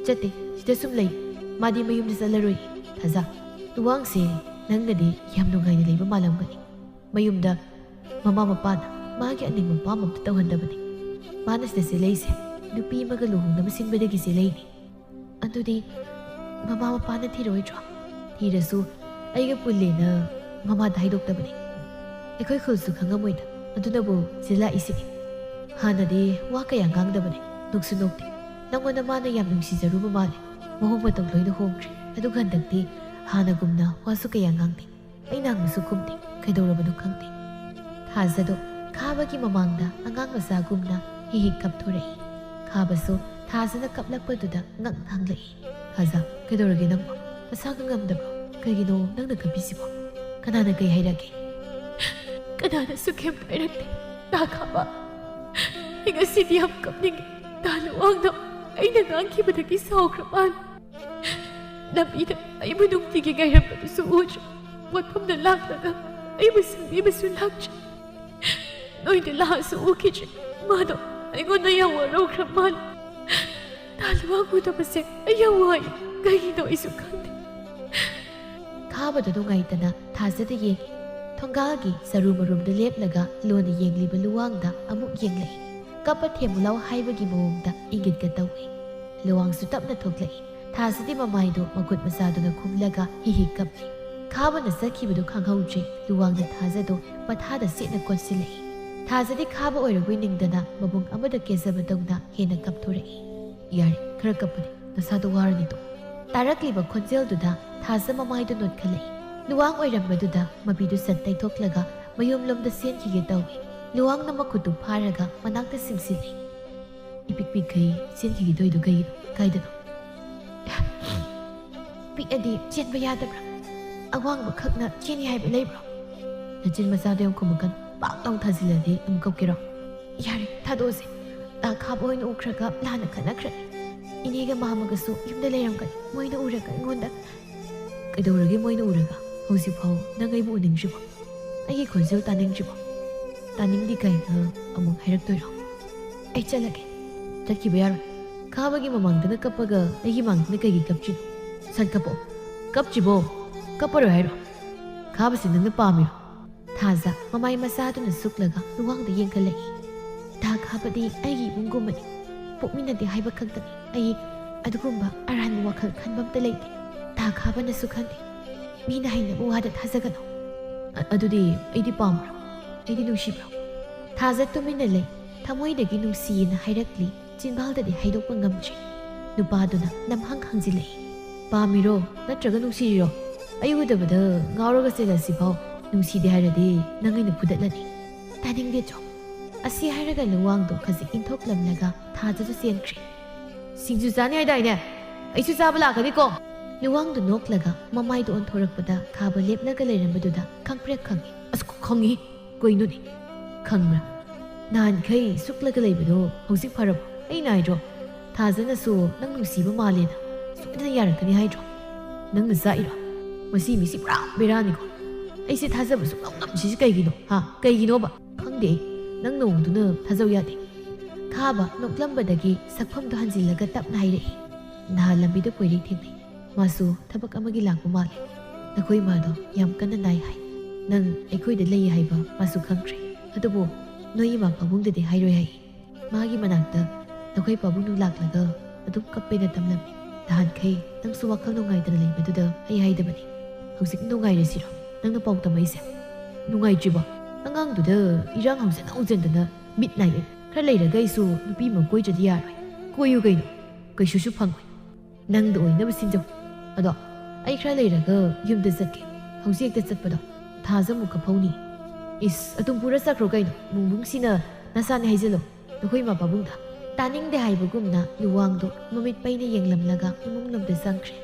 "ꯆꯠꯇꯦ, ꯁꯤꯗ ꯁꯨꯝ ꯂꯩ꯫ ꯃꯥꯗꯤ ꯃꯌꯨꯝꯗ ꯆꯠꯂꯔꯣꯏ꯫" "ꯊꯥꯖ, ꯂꯨꯋꯥꯡꯁꯦ ꯅꯪꯒꯗꯤ ꯌꯥꯝ ꯅꯨꯡꯉꯥꯏꯅ ꯂꯩꯕ ꯃꯥꯜꯂꯝꯒꯅꯤ꯫ ꯃꯌꯨꯝꯗ ꯃꯃꯥ ꯃꯄꯥꯅ ꯃꯥꯒꯤ ꯑꯅꯤꯡꯕ ꯑꯄꯥꯝꯕ ꯑꯝꯇ ꯇꯧꯍꯟꯗꯕꯅꯤ꯫ ꯃꯥꯅ ꯁꯤꯗ ꯆꯦꯜꯂꯛꯏꯁꯦ ꯅꯨꯄꯤ ꯑꯃꯒ ꯂꯨꯍꯣꯡꯅꯕ ꯁꯤꯟꯕꯗꯒꯤ ꯆꯦꯜꯂꯛꯏꯅꯤ꯫" "ꯑꯗꯨꯗꯤ ꯃꯃꯥ ꯃꯄꯥꯅ ꯊꯤꯔꯣꯏꯗ꯭ꯔꯣ?" "ꯊꯤꯔꯁꯨ ꯑꯩꯒ ꯄꯨꯜꯂꯦꯅ ꯃꯃꯥꯗ ꯍꯥꯏꯗꯣꯛꯇꯕꯅꯤ꯫ ꯑꯩꯈꯣꯏ ꯈꯨꯜꯁꯨ ꯈꯪꯉꯝꯃꯣꯏꯗ, ꯑꯗꯨꯅꯕꯨ ꯆꯦꯜꯂꯛꯏꯁꯤꯅꯤ꯫ ꯍꯥꯟꯅꯗꯤ ꯋꯥ ꯀꯌꯥ ꯉꯥꯡꯗꯕꯅꯤ, ꯅꯣꯛꯁꯨ ꯅꯣꯛꯇꯦ꯫ ꯅꯪꯉꯣꯟꯗ ꯃꯥꯅ ꯌꯥꯝ ꯅꯨꯡꯁꯤꯖꯔꯨꯕ ꯃꯥꯜꯂꯦ꯫ ꯃꯑꯣꯡ ꯃꯇꯧ ꯂꯣꯏꯅ ꯍꯣꯡꯈ꯭ꯔꯦ꯫ ꯑꯗꯨꯒ ꯍꯟꯗꯛꯇꯤ ꯍꯥꯟꯅꯒꯨꯝꯅ ꯋꯥꯁꯨ ꯀꯌꯥ ꯉꯥꯡꯗꯦ꯫ ꯑꯩꯅ ꯍꯪꯕꯁꯨ ꯈꯨꯝꯗꯦ꯫ ꯀꯩꯗꯧꯔꯕꯅꯣ ꯈꯪꯗꯦ꯫" ꯊꯥꯖꯗꯣ ꯈꯥꯕꯒꯤ ꯃꯃꯥꯡꯗ ꯑꯉꯥꯡ ꯃꯆꯥꯒꯨꯝꯅ ꯍꯤ ꯍꯤ ꯀꯞꯊꯣꯔꯛꯏ꯫ ꯈꯥꯕꯁꯨ ꯊꯥꯖꯅ ꯀꯞꯂꯛꯄꯗꯨꯗ ꯉꯛꯅ ꯍꯪꯂꯛꯏ꯫ "ꯊꯥꯖ, ꯀꯩꯗꯧꯔꯒꯦ ꯅꯪꯕꯣ? ꯅꯁꯥꯒ ꯉꯝꯗꯕ꯭ꯔꯣ? ꯀꯩꯒꯤꯅꯣ ꯅꯪꯅ ꯀꯞꯄꯤꯁꯤꯕꯣ? ꯀꯅꯥꯅ ꯀꯩ ꯍꯥꯏꯔꯛꯀꯦ?" "ꯀꯅꯥꯅꯁꯨ ꯀꯩꯝ ꯍꯥꯏꯔꯛꯇꯦ꯫ ꯇꯥ ꯈꯥꯕ, ꯑꯩ ꯉꯁꯤꯗꯤ ꯌꯥꯝ ꯀꯞꯅꯤꯡꯉꯤ꯫ ꯇꯥ ꯂꯨꯋꯥꯡꯗꯣ ꯑꯩꯅ ꯉꯥꯡꯈꯤꯕꯗꯒꯤ ꯁꯥꯎꯈ꯭ꯔ ꯃꯥꯜꯂꯦ꯫ ꯂꯝꯕꯤꯗ ꯑꯩꯕꯨ ꯅꯨꯡꯇꯤꯒꯤ ꯉꯥꯏꯔꯝꯕꯗꯨꯁꯨ ꯎꯗ꯭ꯔꯦ꯫ ꯄꯣꯠꯐꯝꯗ ꯂꯥꯛꯂꯒ ꯑꯩꯕꯨ ꯁꯤꯟꯕꯤꯕꯁꯨ ꯂꯥꯛꯇ꯭ꯔꯦ꯫ ꯅꯣꯏꯗ ꯂꯥꯛꯑꯁꯨ ꯎꯈꯤꯗ꯭ꯔꯦ꯫ ꯃꯥꯗꯣ ꯑꯩꯉꯣꯟꯗ ꯌꯥꯝ ꯋꯥꯔꯧꯈ꯭ꯔ ꯃꯥꯜꯂꯦ꯫ ꯇꯥ ꯂꯨꯋꯥꯡ ꯎꯗꯕꯁꯦ ꯑꯩ ꯌꯥꯝ ꯋꯥꯏ꯫ ꯀꯩꯒꯤꯅꯣ ꯑꯩꯁꯨ ꯈꯪꯗꯦ꯫" ꯈꯥꯕꯗ ꯅꯨꯡꯉꯥꯏꯇꯅ ꯊꯥꯖꯗ ꯌꯦꯡꯉꯤ꯫ ꯊꯣꯡꯒꯥꯜꯒꯤ ꯆꯔꯨ ꯃꯔꯨꯝꯗ ꯂꯦꯞꯂꯒ ꯂꯣꯟꯅ ꯌꯦꯡꯂꯤꯕ ꯂꯨꯋꯥꯡꯗ ꯑꯃꯨꯛ ꯌꯦꯡꯂꯛꯏ꯫ ꯀꯞꯄ ꯊꯦꯝꯃꯨ ꯂꯥꯎ ꯍꯥꯏꯕꯒꯤ ꯃꯑꯣꯡꯗ ꯏꯪꯒꯤꯠꯀ ꯇꯧꯏ꯫ ꯂꯨꯋꯥꯡꯁꯨ ꯇꯞꯅ ꯊꯣꯛꯂꯛꯏ꯫ ꯊꯥꯖꯗꯤ ꯃꯃꯥꯏꯗꯣ ꯃꯈꯨꯠ ꯃꯆꯥꯗꯨꯅ ꯈꯨꯝꯂꯒ ꯍꯤ ꯍꯤ ꯀꯞꯂꯤ꯫ ꯈꯥꯕꯅ ꯆꯠꯈꯤꯕꯗꯨ ꯈꯪꯍꯧꯗ꯭ꯔꯦ꯫ ꯂꯨꯋꯥꯡꯅ ꯊꯥꯖꯗꯣ ꯃꯊꯥꯗ ꯆꯦꯠꯅ ꯀꯣꯟꯁꯤꯜꯂꯛꯏ꯫ ꯊꯥꯖꯗꯤ ꯈꯥꯕ ꯑꯣꯏꯔꯕꯣꯏ ꯅꯤꯡꯗꯅ ꯃꯕꯨꯡ ꯑꯃꯗ ꯀꯦꯖꯕꯗꯧꯅ ꯍꯦꯟꯅ ꯀꯞꯊꯣꯔꯛꯏ꯫ "ꯌꯥꯔꯦ, ꯈꯔ ꯀꯞꯄꯗꯤ, ꯅꯁꯥꯗꯣ ꯋꯥꯔꯅꯤꯗꯣ꯫" ꯇꯥꯔꯛꯂꯤꯕ ꯈꯣꯟꯖꯦꯜꯗꯨꯗ ꯊꯥꯖ ꯃꯃꯥꯏꯗꯨ ꯅꯣꯠꯈꯠꯂꯛꯏ꯫ ꯂꯨꯋꯥꯡ ꯑꯣꯏꯔꯝꯕꯗꯨꯗ ꯃꯄꯤꯗꯨ ꯁꯠ ꯇꯩꯊꯣꯛꯂꯒ ꯃꯌꯨꯝꯂꯣꯝꯗ ꯆꯦꯟꯈꯤꯒꯦ ꯇꯧꯏ꯫ ꯂꯨꯋꯥꯡꯅ ꯃꯈꯨꯠꯇꯨ ꯐꯥꯔꯒ ꯃꯅꯥꯛꯇ ꯆꯤꯡꯁꯤꯜꯂꯤ꯫ "ꯏꯄꯤꯛ ꯄꯤꯛꯈꯩ ꯆꯦꯟꯈꯤꯒꯗꯣꯏꯗꯣ ꯀꯩꯒꯤꯅꯣ? ꯀꯥꯏꯗꯅꯣ?" "ꯄꯤꯛꯑꯗꯤ ꯆꯦꯟꯕ ꯌꯥꯗꯕ꯭ꯔꯥ? ꯑꯋꯥꯡꯕ ꯈꯛꯅ ꯆꯦꯟꯅꯤ ꯍꯥꯏꯕ ꯂꯩꯕ꯭ꯔꯣ?" "ꯅꯆꯤꯟ ꯃꯆꯥꯗꯣ ꯌꯥꯝ ꯈꯨꯝꯃꯛꯀꯅꯨ꯫ ꯄꯥꯛ ꯂꯥꯎ ꯊꯥꯖꯤꯜꯂꯗꯤ ꯑꯃꯨꯛ ꯀꯞꯀꯦꯔꯣ?" "ꯌꯥꯔꯦ, ꯊꯥꯗꯣꯛꯑꯁꯦ꯫ ꯇꯥ ꯈꯥꯕ ꯍꯣꯏꯅ ꯎꯈ꯭ꯔꯒ ꯂꯥꯟꯅ ꯈꯠꯅꯈ꯭ꯔꯅꯤ꯫ ꯏꯅꯦꯒ ꯃꯥꯃꯒꯁꯨ ꯌꯨꯝꯗ ꯂꯩꯔꯝꯒꯅꯤ꯫ ꯃꯣꯏꯅ ꯎꯔꯒ ꯑꯩꯉꯣꯟꯗ..." "ꯀꯩꯗꯧꯔꯒꯦ ꯃꯣꯏꯅ ꯎꯔꯒ? ꯍꯧꯖꯤꯛꯐꯥꯎ ꯅꯪ ꯑꯩꯕꯨ ꯎꯅꯤꯡꯗ꯭ꯔꯤꯕꯣ? ꯑꯩꯒꯤ ꯈꯣꯟꯖꯦꯜ ꯇꯥꯅꯤꯡꯗ꯭ꯔꯤꯕꯣ? ꯇꯥꯅꯤꯡꯗꯦ ꯀꯥꯏꯅ ꯑꯃꯨꯛ ꯍꯥꯏꯔꯛꯇꯣꯏꯔꯣ?" "ꯑꯩ ꯆꯠꯂꯒꯦ꯫" "ꯆꯠꯈꯤꯕ ꯌꯥꯔꯣꯏ꯫ ꯈꯥꯕꯒꯤ ꯃꯃꯥꯡꯗꯅ ꯀꯞꯄꯒ ꯑꯩꯒꯤ ꯃꯥꯡꯗꯅ ꯀꯩꯒꯤ ꯀꯞꯇ꯭ꯔꯤꯅꯣ? ꯁꯠ ꯀꯞꯄꯣ꯫ ꯀꯞꯇ꯭ꯔꯤꯕꯣ? ꯀꯞꯄꯔꯣꯏ ꯍꯥꯏꯔꯣ? ꯈꯥꯕꯁꯤ ꯅꯪꯅ ꯄꯥꯝꯃꯤꯔꯣ?" ꯊꯥꯖ ꯃꯃꯥꯏ ꯃꯆꯥꯗꯨꯅ ꯁꯨꯛꯂꯒ ꯂꯨꯋꯥꯡꯗ ꯌꯦꯡꯈꯠꯂꯛꯏ꯫ "ꯇꯥ ꯈꯥꯕꯗꯤ ꯑꯩꯒꯤ ꯏꯕꯨꯡꯒꯨꯝꯕꯅꯤ꯫ ꯄꯣꯛꯃꯤꯟꯅꯗꯦ ꯍꯥꯏꯕ ꯈꯛꯇꯅꯤ꯫ ꯑꯩ ꯑꯗꯨꯒꯨꯝꯕ ꯑꯔꯥꯟꯕ ꯋꯥꯈꯜ ꯈꯟꯕ ꯑꯝꯇ ꯂꯩꯇꯦ꯫ ꯇꯥ ꯈꯥꯕꯅꯁꯨ ꯈꯪꯗꯦ꯫ ꯃꯤꯅ ꯍꯥꯏꯅꯕ ꯋꯥꯗ ꯊꯥꯖꯒꯅꯨ꯫" "ꯑ-, ꯑꯗꯨꯗꯤ ꯑꯩꯗꯤ ꯄꯥꯝꯕ꯭ꯔꯣ? ꯑꯩꯗꯤ ꯅꯨꯡꯁꯤꯕ꯭ꯔꯣ?" ꯊꯥꯖ ꯇꯨꯃꯤꯟꯅ ꯂꯩ꯫ ꯊꯃꯣꯏꯗꯒꯤ ꯅꯨꯡꯁꯤꯌꯦꯅ ꯍꯥꯏꯔꯛꯂꯤ꯫ ꯆꯤꯟꯕꯥꯜꯗꯗꯤ ꯍꯥꯏꯗꯣꯛꯄ ꯉꯝꯗ꯭ꯔꯤ꯫ ꯅꯨꯄꯥꯗꯨꯅ ꯅꯝꯍꯪ ꯍꯪꯖꯤꯜꯂꯛꯏ꯫ "ꯄꯥꯝꯃꯤꯔꯣ ꯅꯠꯇ꯭ꯔꯒ ꯅꯨꯡꯁꯤꯔꯤꯔꯣ? ꯑꯩ ꯎꯗꯕꯗ ꯉꯥꯎꯔꯒ ꯆꯦꯜꯂꯁꯤꯐꯥꯎ ꯅꯨꯡꯁꯤꯗꯦ ꯍꯥꯏꯔꯗꯤ ꯅꯪ ꯑꯩꯅ ꯐꯨꯗꯠꯂꯅꯤ꯫" "ꯇꯥꯅꯤꯡꯗꯦ ꯆꯣ꯫" ꯑꯁꯤ ꯍꯥꯏꯔꯒ ꯂꯨꯋꯥꯡꯗꯣ ꯈꯖꯤꯛ ꯏꯟꯊꯣꯛꯂꯝꯂꯒ ꯊꯥꯖꯗꯨ ꯆꯦꯟꯈ꯭ꯔꯦ꯫ "ꯁꯤꯡꯖꯨ ꯆꯥꯅꯤ ꯍꯥꯏꯗꯥꯏꯅꯦ? ꯑꯩꯁꯨ ꯆꯥꯕ ꯂꯥꯛꯀꯅꯤꯀꯣ꯫" ꯂꯨꯋꯥꯡꯗꯨ ꯅꯣꯛꯂꯒ ꯃꯃꯥꯏꯗꯨ ꯑꯣꯟꯊꯣꯔꯛꯄꯗ ꯈꯥꯕ ꯂꯦꯞꯂꯒ ꯂꯩꯔꯝꯕꯗꯨꯗ ꯈꯪꯄ꯭ꯔꯦꯛ ꯈꯪꯉꯤ꯫ "ꯑꯁ, ꯈꯪꯉꯤ꯫ ꯀꯩꯅꯣꯅꯦ? ꯈꯪꯕ꯭ꯔꯥ? ꯅꯍꯥꯟꯈꯩ ꯁꯨꯛꯂꯒ ꯂꯩꯕꯗꯣ ꯍꯧꯖꯤꯛ ꯐꯔꯕꯣ? ꯑꯩꯅ ꯍꯥꯏꯗ꯭ꯔꯣ? ꯊꯥꯖꯅꯁꯨ ꯅꯪ ꯅꯨꯡꯁꯤꯕ ꯃꯥꯜꯂꯦꯅ꯫ ꯁꯣꯏꯗꯅ ꯌꯥꯔꯛꯀꯅꯤ ꯍꯥꯏꯗ꯭ꯔꯣ? ꯅꯪꯅ ꯆꯥꯛꯏꯔꯣ? ꯃꯁꯤ ꯃꯤꯁꯤ ꯄꯨꯔꯥ ꯕꯦꯔꯥꯅꯤꯀꯣ꯫ ꯑꯩꯁꯦ ꯊꯥꯖꯕ ꯁꯨꯡꯉꯝ ꯉꯝꯗ꯭ꯔꯤꯁꯤ ꯀꯩꯒꯤꯅꯣ? ꯍꯥ? ꯀꯩꯒꯤꯅꯣꯕ?" "ꯈꯪꯗꯦ꯫ ꯅꯪ ꯅꯑꯣꯡꯗꯨꯅ ꯊꯥꯖꯧ ꯌꯥꯗꯦ꯫" ꯈꯥꯕ ꯅꯣꯛꯂꯝꯕꯗꯒꯤ ꯁꯛꯐꯝꯗꯨ ꯍꯟꯖꯤꯜꯂꯒ ꯇꯞꯅ ꯍꯥꯏꯔꯛꯏ꯫ "ꯅꯍꯥꯟ ꯂꯝꯕꯤꯗ ꯄꯣꯏꯔꯩ ꯊꯦꯡꯅꯩ꯫ ꯃꯥꯁꯨ ꯊꯕꯛ ꯑꯃꯒꯤ ꯂꯥꯛꯄ ꯃꯥꯜꯂꯦ꯫ ꯅꯈꯣꯏ ꯏꯃꯥꯗꯣ ꯌꯥꯝ ꯀꯟꯅ ꯅꯥꯏ ꯍꯥꯏ꯫ ꯅꯪ ꯑꯩꯈꯣꯏꯗ ꯂꯩ ꯍꯥꯏꯕ ꯃꯥꯁꯨ ꯈꯪꯈ꯭ꯔꯦ꯫ ꯑꯗꯨꯕꯨ ꯅꯣꯏ ꯏꯃꯥ ꯄꯥꯕꯨꯡꯗꯗꯤ ꯍꯥꯏꯔꯣꯏ ꯍꯥꯏ꯫ ꯃꯥꯒꯤ ꯃꯅꯥꯛꯇ ꯅꯈꯣꯏ ꯄꯥꯕꯨꯡꯗꯨ ꯂꯥꯛꯂꯒ ꯑꯗꯨꯝ ꯀꯞꯄꯦꯅ ꯇꯝꯂꯝꯃꯤ꯫ ꯅꯍꯥꯟꯈꯩ ꯅꯪꯁꯨ ꯋꯥꯈꯜ ꯅꯨꯡꯉꯥꯏꯇꯅ ꯂꯩꯕꯗꯨꯗ ꯑꯩ ꯍꯥꯏꯗꯕꯅꯤ꯫ ꯍꯧꯖꯤꯛ ꯅꯨꯡꯉꯥꯏꯔꯁꯤꯔꯣ? ꯅꯪꯅ ꯄꯥꯎ ꯇꯝꯃꯛꯏꯁꯦ ꯅꯨꯡꯉꯥꯏꯇ꯭ꯔꯤꯕꯣ?" ꯑꯉꯥꯡꯗꯨꯗ ꯏꯔꯥꯡ ꯍꯧꯖꯤꯟ ꯍꯧꯖꯤꯟꯗꯅ ꯃꯤꯠ ꯅꯥꯏ ꯑꯩ꯫ ꯈꯔ ꯂꯩꯔꯒ ꯑꯩꯁꯨ ꯅꯨꯄꯤ ꯑꯃ ꯀꯣꯏꯗ꯭ꯔꯗꯤ ꯌꯥꯔꯣꯏ꯫ ꯀꯣꯏꯌꯨ ꯀꯩꯅꯣ, ꯀꯩꯁꯨꯁꯨ ꯐꯪꯉꯣꯏ꯫ ꯅꯪꯗ ꯑꯣꯏꯅꯕ ꯁꯤꯟꯖꯧ꯫ ꯑꯗꯣ ꯑꯩ ꯈꯔ ꯂꯩꯔꯒ ꯌꯨꯝꯗ ꯆꯠꯀꯦ꯫ ꯍꯧꯖꯤꯛ ꯍꯦꯛꯇ ꯆꯠꯄꯗꯣ ꯊꯥꯖ ꯑꯃꯨꯛ ꯀꯞꯐꯧꯅꯤ꯫ ꯏꯁ, ꯑꯗꯨꯝ ꯄꯨꯔ ꯆꯠꯈ꯭ꯔꯣ ꯀꯩꯅꯣ꯫ ꯃꯨꯡꯕꯨꯡꯁꯤꯅ ꯅꯁꯥꯅꯦ ꯍꯥꯏꯖꯜꯂꯣ꯫ ꯅꯈꯣꯏ ꯏꯃꯥ ꯄꯥꯕꯨꯡꯗ ꯇꯥꯅꯤꯡꯗꯦ ꯍꯥꯏꯕꯒꯨꯝꯅ ꯂꯨꯋꯥꯡꯗꯣ ꯃꯃꯤꯠ ꯄꯩꯅ ꯌꯦꯡꯂꯝꯂꯒ ꯏꯃꯨꯡ ꯂꯣꯝꯗ ꯆꯪꯈ꯭ꯔꯦ꯫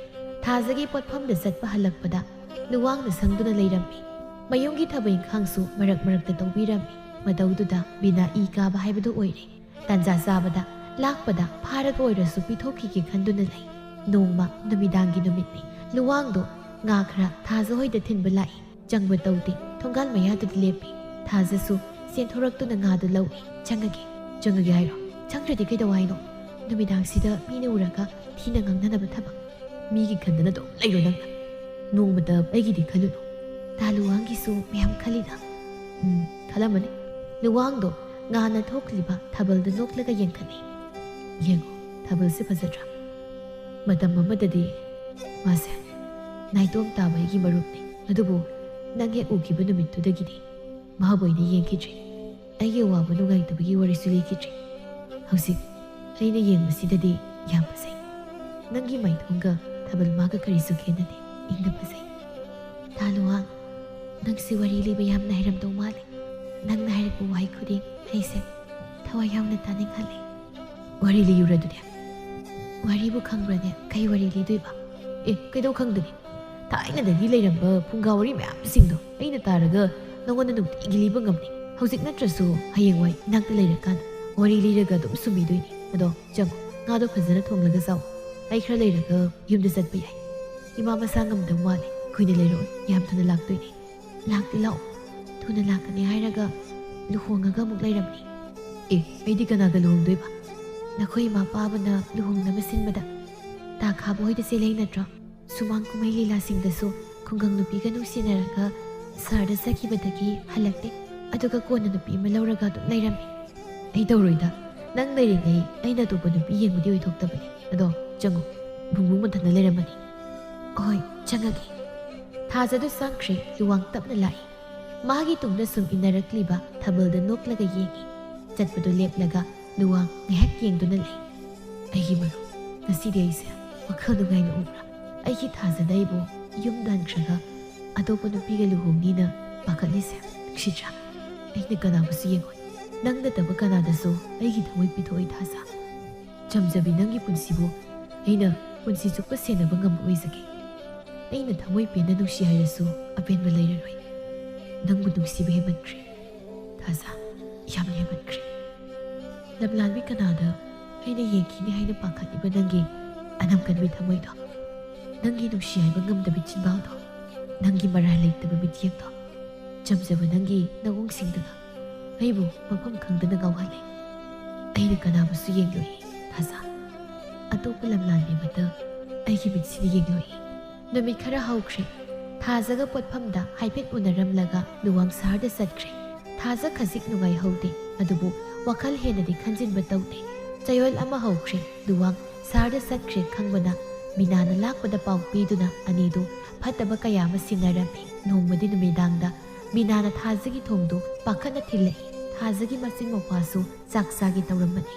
ꯊꯥꯖꯒꯤ ꯄꯣꯠꯐꯝꯗ ꯆꯠꯄ ꯍꯜꯂꯛꯄꯗ ꯂꯨꯋꯥꯡꯅ ꯁꯪꯗꯨꯅ ꯂꯩꯔꯝꯃꯤ꯫ ꯃꯌꯨꯝꯒꯤ ꯊꯕꯛ ꯏꯪꯈꯥꯡꯁꯨ ꯃꯔꯛ ꯃꯔꯛꯇ ꯇꯧꯕꯤꯔꯝꯃꯤ꯫ ꯃꯇꯧꯗꯨꯗ ꯕꯤꯅꯥ ꯏ ꯀꯥꯕ ꯍꯥꯏꯕꯗꯨ ꯑꯣꯏꯔꯦ꯫ ꯇꯥꯟꯖꯥ ꯆꯥꯕꯗ ꯂꯥꯛꯄꯗ ꯐꯥꯔꯒ ꯑꯣꯏꯔꯁꯨ ꯄꯤꯊꯣꯛꯈꯤꯒꯦ ꯈꯟꯗꯨꯅ ꯂꯩ꯫ ꯅꯣꯡꯃ ꯅꯨꯃꯤꯗꯥꯡꯒꯤ ꯅꯨꯃꯤꯠꯅꯤ꯫ ꯂꯨꯋꯥꯡꯗꯣ ꯉꯥ ꯈꯔ ꯊꯥꯖ ꯍꯣꯏꯗ ꯊꯤꯟꯕ ꯂꯥꯛꯏ꯫ ꯆꯪꯕ ꯇꯧꯗꯦ꯫ ꯊꯣꯡꯒꯥꯜ ꯃꯌꯥꯗꯨꯗ ꯂꯦꯞꯄꯤ꯫ ꯊꯥꯖꯁꯨ ꯁꯦꯟꯊꯣꯔꯛꯇꯨꯅ ꯉꯥꯗꯨ ꯂꯧꯏ꯫ "ꯆꯪꯉꯒꯦ, ꯆꯪꯉꯒꯦ ꯍꯥꯏꯔꯣ? ꯆꯪꯗ꯭ꯔꯗꯤ ꯀꯩꯗꯧ ꯍꯥꯏꯅꯣ? ꯅꯨꯃꯤꯗꯥꯡꯁꯤꯗ ꯃꯤꯅ ꯎꯔꯒ ꯊꯤꯅ ꯉꯥꯡꯅꯅꯕ ꯊꯕꯛ꯫ ꯃꯤꯒꯤ ꯈꯟꯗꯅ ꯑꯗꯨꯝ ꯂꯩꯔꯣ ꯅꯪꯅ꯫ ꯅꯣꯡꯃꯇ ꯑꯩꯒꯤꯗꯤ ꯈꯜꯂꯨꯅꯨ꯫ ꯇꯥ ꯂꯨꯋꯥꯡꯒꯤꯁꯨ ꯃꯌꯥꯝ ꯈꯜꯂꯤꯗ꯫ ꯎꯝ, ꯈꯜꯂꯝꯃꯅꯤ꯫" ꯂꯨꯋꯥꯡꯗꯣ ꯉꯥꯅ ꯊꯣꯛꯂꯤꯕ ꯊꯥꯕꯜꯗ ꯅꯣꯛꯂꯒ ꯌꯦꯡꯈꯠꯂꯤ꯫ "ꯌꯦꯡꯉꯣ, ꯊꯥꯕꯜꯁꯦ ꯐꯖꯗ꯭ꯔꯥ? ꯃꯇꯝ ꯑꯃꯗꯗꯤ ꯃꯥꯁꯦ ꯅꯥꯏꯇꯣꯝ ꯇꯥꯕ ꯑꯩꯒꯤ ꯃꯔꯨꯞꯅꯤ꯫ ꯑꯗꯨꯕꯨ ꯅꯪ ꯍꯦꯛ ꯎꯈꯤꯕ ꯅꯨꯃꯤꯠꯇꯨꯗꯒꯤꯗꯤ ꯃꯥꯕꯨ ꯑꯩꯅ ꯌꯦꯡꯈꯤꯗ꯭ꯔꯦ꯫ ꯑꯩꯒꯤ ꯑꯋꯥꯕ ꯅꯨꯡꯉꯥꯏꯇꯕꯒꯤ ꯋꯥꯔꯤꯁꯨ ꯂꯤꯈꯤꯗ꯭ꯔꯦ꯫ ꯍꯧꯖꯤꯛ ꯑꯩꯅ ꯌꯦꯡꯕꯁꯤꯗꯗꯤ ꯌꯥꯝ ꯐꯖꯩ꯫ ꯅꯪꯒꯤ ꯃꯥꯏꯊꯣꯡꯒ ꯊꯥꯕꯜ ꯃꯥꯒ ꯀꯔꯤꯁꯨ ꯈꯦꯠꯅꯗꯦ꯫ ꯏꯪꯅ ꯐꯖꯩ꯫ ꯇꯥ ꯂꯨꯋꯥꯡ, ꯅꯪꯁꯤ ꯋꯥꯔꯤ ꯂꯤꯕ ꯌꯥꯝꯅ ꯍꯩꯔꯝꯗꯧ ꯃꯥꯜꯂꯦ꯫ ꯅꯪꯅ ꯍꯥꯏꯔꯛꯄ ꯋꯥꯍꯩ ꯈꯨꯗꯤꯡ ꯑꯩꯁꯦ ꯊꯋꯥꯏ ꯌꯥꯎꯅ ꯇꯥꯅꯤꯡꯍꯜꯂꯦ꯫" "ꯋꯥꯔꯤ ꯂꯤꯌꯨꯔ ꯑꯗꯨꯗꯤ?" "ꯋꯥꯔꯤꯕꯨ ꯈꯪꯕ꯭ꯔꯅꯦ? ꯀꯩ ꯋꯥꯔꯤ ꯂꯤꯗꯣꯏꯕ?" "ꯑꯦ, ꯀꯩꯗꯧ ꯈꯪꯗꯅꯤ? ꯊꯥꯏꯅꯗꯒꯤ ꯂꯩꯔꯝꯕ ꯐꯨꯡꯒꯥ ꯋꯥꯔꯤ ꯃꯌꯥꯝꯁꯤꯡꯗꯣ ꯑꯩꯅ ꯇꯥꯔꯒ ꯅꯉꯣꯟꯗ ꯅꯨꯡꯇꯤꯒꯤ ꯂꯤꯕ ꯉꯝꯅꯤ꯫ ꯍꯧꯖꯤꯛ ꯅꯠꯇ꯭ꯔꯁꯨ ꯍꯌꯦꯡꯋꯥꯏ ꯏꯅꯥꯛꯇ ꯂꯩꯔꯀꯥꯟꯗ ꯋꯥꯔꯤ ꯂꯤꯔꯒ ꯑꯗꯨꯝ ꯁꯨꯝꯕꯤꯗꯣꯏꯅꯤ꯫ ꯑꯗꯣ ꯆꯪꯉꯣ, ꯉꯥꯗꯣ ꯐꯖꯅ ꯊꯣꯡꯂꯒ ꯆꯥꯎ꯫ ꯑꯩ ꯈꯔ ꯂꯩꯔꯒ ꯌꯨꯝꯗ ꯆꯠꯄ ꯌꯥꯏ꯫ ꯏꯃꯥ ꯃꯁꯥ ꯉꯝꯗꯧ ꯃꯥꯜꯂꯦ꯫ ꯀꯨꯏꯅ ꯂꯩꯔꯛꯑꯣꯏ, ꯌꯥꯝ ꯊꯨꯅ ꯂꯥꯛꯇꯣꯏꯅꯦ꯫" "ꯂꯥꯛꯇꯤ ꯂꯥꯛꯑꯣ꯫ ꯊꯨꯅ ꯂꯥꯛꯀꯅꯤ ꯍꯥꯏꯔꯒ ꯂꯨꯍꯣꯡꯉꯒ ꯑꯃꯨꯛ ꯂꯩꯔꯝꯃꯤ꯫" "ꯑꯦ, ꯑꯩꯗꯤ ꯀꯅꯥꯒ ꯂꯨꯍꯣꯡꯗꯣꯏꯕ?" "ꯅꯈꯣꯏ ꯏꯃꯥ ꯄꯥꯕꯅ ꯂꯨꯍꯣꯡꯅꯕ ꯁꯤꯟꯕꯗ ꯇꯥ ꯈꯥꯕ ꯍꯣꯏꯗ ꯆꯦꯜꯂꯩ ꯅꯠꯇ꯭ꯔꯣ? ꯁꯨꯃꯥꯡ ꯀꯨꯝꯍꯩ ꯂꯤꯂꯥꯁꯤꯡꯗꯁꯨ ꯈꯨꯡꯒꯪ ꯅꯨꯄꯤꯒ ꯅꯨꯡꯁꯤꯅꯔꯒ ꯁꯍꯔꯗ ꯆꯠꯈꯤꯕꯗꯒꯤ ꯍꯜꯂꯛꯇꯦ꯫ ꯑꯗꯨꯒ ꯀꯣꯟꯅ ꯅꯨꯄꯤ ꯑꯃ ꯂꯧꯔꯒ ꯑꯗꯨꯝ ꯂꯩꯔꯝꯃꯤ꯫" "ꯑꯩ ꯇꯧꯔꯣꯏꯗ꯫ ꯅꯪ ꯂꯩꯔꯤꯉꯩ ꯑꯩꯅ ꯑꯇꯣꯞꯄ ꯅꯨꯄꯤ ꯌꯦꯡꯕꯗꯤ ꯑꯣꯏꯊꯣꯛꯇꯕꯅꯤ꯫ ꯑꯗꯣ ꯆꯪꯉꯨ, ꯕꯨꯡꯕꯨꯡ ꯃꯊꯟꯇ ꯂꯩꯔꯝꯃꯅꯤ꯫" "ꯍꯣꯏ, ꯆꯪꯉꯒꯦ꯫" ꯊꯥꯖꯗꯨ ꯆꯪꯈ꯭ꯔꯦ꯫ ꯂꯨꯋꯥꯡ ꯇꯞꯅ ꯂꯥꯛꯏ꯫ ꯃꯥꯒꯤ ꯇꯨꯡꯗ ꯁꯨꯝ ꯏꯟꯅꯔꯛꯂꯤꯕ ꯊꯥꯕꯜꯗ ꯅꯣꯛꯂꯒ ꯌꯦꯡꯏ꯫ ꯆꯠꯄꯗꯨ ꯂꯦꯞꯂꯒ ꯂꯨꯋꯥꯡ ꯉꯥꯏꯍꯥꯛ ꯌꯦꯡꯗꯨꯅ ꯂꯩ꯫ "ꯑꯩꯒꯤ ꯃꯔꯨꯞ, ꯉꯁꯤꯗꯤ ꯑꯩꯁꯦ ꯋꯥꯈꯜ ꯅꯨꯡꯉꯥꯏꯅ ꯎꯕ꯭ꯔꯥ? ꯑꯩꯒꯤ ꯊꯥꯖꯅ ꯑꯩꯕꯨ ꯌꯨꯝꯗ ꯍꯟꯈ꯭ꯔꯒ ꯑꯇꯣꯞꯄ ꯅꯨꯄꯤꯒ ꯂꯨꯍꯣꯡꯅꯤꯅ ꯄꯥꯈꯠꯂꯤꯁꯦ ꯅꯨꯡꯁꯤꯗ꯭ꯔꯥ? ꯑꯩꯅ ꯀꯅꯥꯕꯨꯁꯨ ꯌꯦꯡꯉꯣꯏ꯫ ꯅꯪ ꯅꯠꯇꯕ ꯀꯅꯥꯗꯁꯨ ꯑꯩꯒꯤ ꯊꯃꯣꯏ ꯄꯤꯊꯣꯛꯑꯣꯏ ꯊꯥꯖ꯫ ꯆꯝꯖꯕꯤ, ꯅꯪꯒꯤ ꯄꯨꯟꯁꯤꯕꯨ ꯑꯩꯅ ꯄꯨꯟꯁꯤ ꯆꯨꯞꯄ ꯁꯦꯟꯅꯕ ꯉꯝꯕ ꯑꯣꯏꯖꯒꯦ꯫ ꯑꯩꯅ ꯊꯃꯣꯏ ꯄꯦꯟꯅ ꯅꯨꯡꯁꯤ ꯍꯥꯏꯔꯁꯨ ꯑꯄꯦꯟꯕ ꯂꯩꯔꯔꯣꯏ꯫ ꯅꯪꯕꯨ ꯅꯨꯡꯁꯤꯕ ꯍꯦꯟꯃꯟꯈ꯭ꯔꯦ ꯊꯥꯖ, ꯌꯥꯝꯅ ꯍꯦꯟꯃꯟꯈ꯭ꯔꯦ꯫ ꯂꯝꯂꯥꯟꯕꯤ ꯀꯅꯥꯗ ꯑꯩꯅ ꯌꯦꯡꯈꯤꯅꯤ ꯍꯥꯏꯅ ꯄꯥꯈꯠꯂꯤꯕ ꯅꯪꯒꯤ ꯑꯅꯝ ꯀꯟꯕꯤ ꯊꯃꯣꯏꯗꯣ, ꯅꯪꯒꯤ ꯅꯨꯡꯁꯤ ꯍꯥꯏꯕ ꯉꯝꯗꯕ ꯆꯤꯟꯕꯥꯜꯗꯣ, ꯅꯪꯒꯤ ꯃꯔꯥꯜ ꯂꯩꯇꯕ ꯃꯤꯠꯌꯦꯡꯗꯣ, ꯆꯝꯖꯕ ꯅꯪꯒꯤ ꯅꯑꯣꯡꯁꯤꯡꯗꯨꯅ ꯑꯩꯕꯨ ꯃꯐꯝ ꯈꯪꯗꯅ ꯉꯥꯎꯍꯜꯂꯦ꯫ ꯑꯩꯅ ꯀꯅꯥꯕꯨꯁꯨ ꯌꯦꯡꯂꯣꯏ ꯊꯥꯖ꯫ ꯑꯇꯣꯞꯄ ꯂꯝꯂꯥꯟꯕꯤ ꯑꯃꯗ ꯑꯩꯒꯤ ꯃꯤꯠꯁꯤꯅ ꯌꯦꯡꯂꯣꯏ꯫ ꯅꯨꯃꯤꯠ ꯈꯔ ꯍꯧꯈ꯭ꯔꯦ꯫ ꯊꯥꯖꯒ ꯄꯣꯠꯐꯝꯗ ꯍꯥꯏꯐꯦꯠ ꯎꯅꯔꯝꯂꯒ ꯂꯨꯋꯥꯡ ꯁꯍꯔꯗ ꯆꯠꯈ꯭ꯔꯦ꯫ ꯊꯥꯖ ꯈꯖꯤꯛ ꯅꯨꯡꯉꯥꯏꯍꯧꯗꯦ, ꯑꯗꯨꯕꯨ ꯋꯥꯈꯜ ꯍꯦꯟꯅꯗꯤ ꯈꯟꯖꯤꯟꯕ ꯇꯧꯗꯦ꯫ ꯆꯌꯣꯜ ꯑꯃ ꯍꯧꯈ꯭ꯔꯦ꯫ ꯂꯨꯋꯥꯡ ꯁꯍꯔꯗ ꯆꯠꯈ꯭ꯔꯦ ꯈꯪꯕꯅ ꯃꯤꯅꯥꯅ ꯂꯥꯛꯄꯗ ꯄꯥꯎ ꯄꯤꯗꯨꯅ ꯑꯅꯤꯗꯨ ꯐꯠꯇꯕ ꯀꯌꯥ ꯑꯃ ꯁꯤꯟꯅꯔꯝꯃꯤ꯫ ꯅꯣꯡꯃꯗꯤ ꯅꯨꯃꯤꯗꯥꯡꯗ ꯃꯤꯅꯥꯅ ꯊꯥꯖꯒꯤ ꯊꯣꯡꯗꯨ ꯄꯥꯈꯠꯅ ꯊꯤꯜꯂꯛꯏ꯫ ꯊꯥꯖꯒꯤ ꯃꯆꯤꯟ ꯃꯧꯄ꯭ꯋꯥꯁꯨ ꯆꯥꯛ ꯆꯥꯒꯦ ꯇꯧꯔꯝꯕꯅꯤ꯫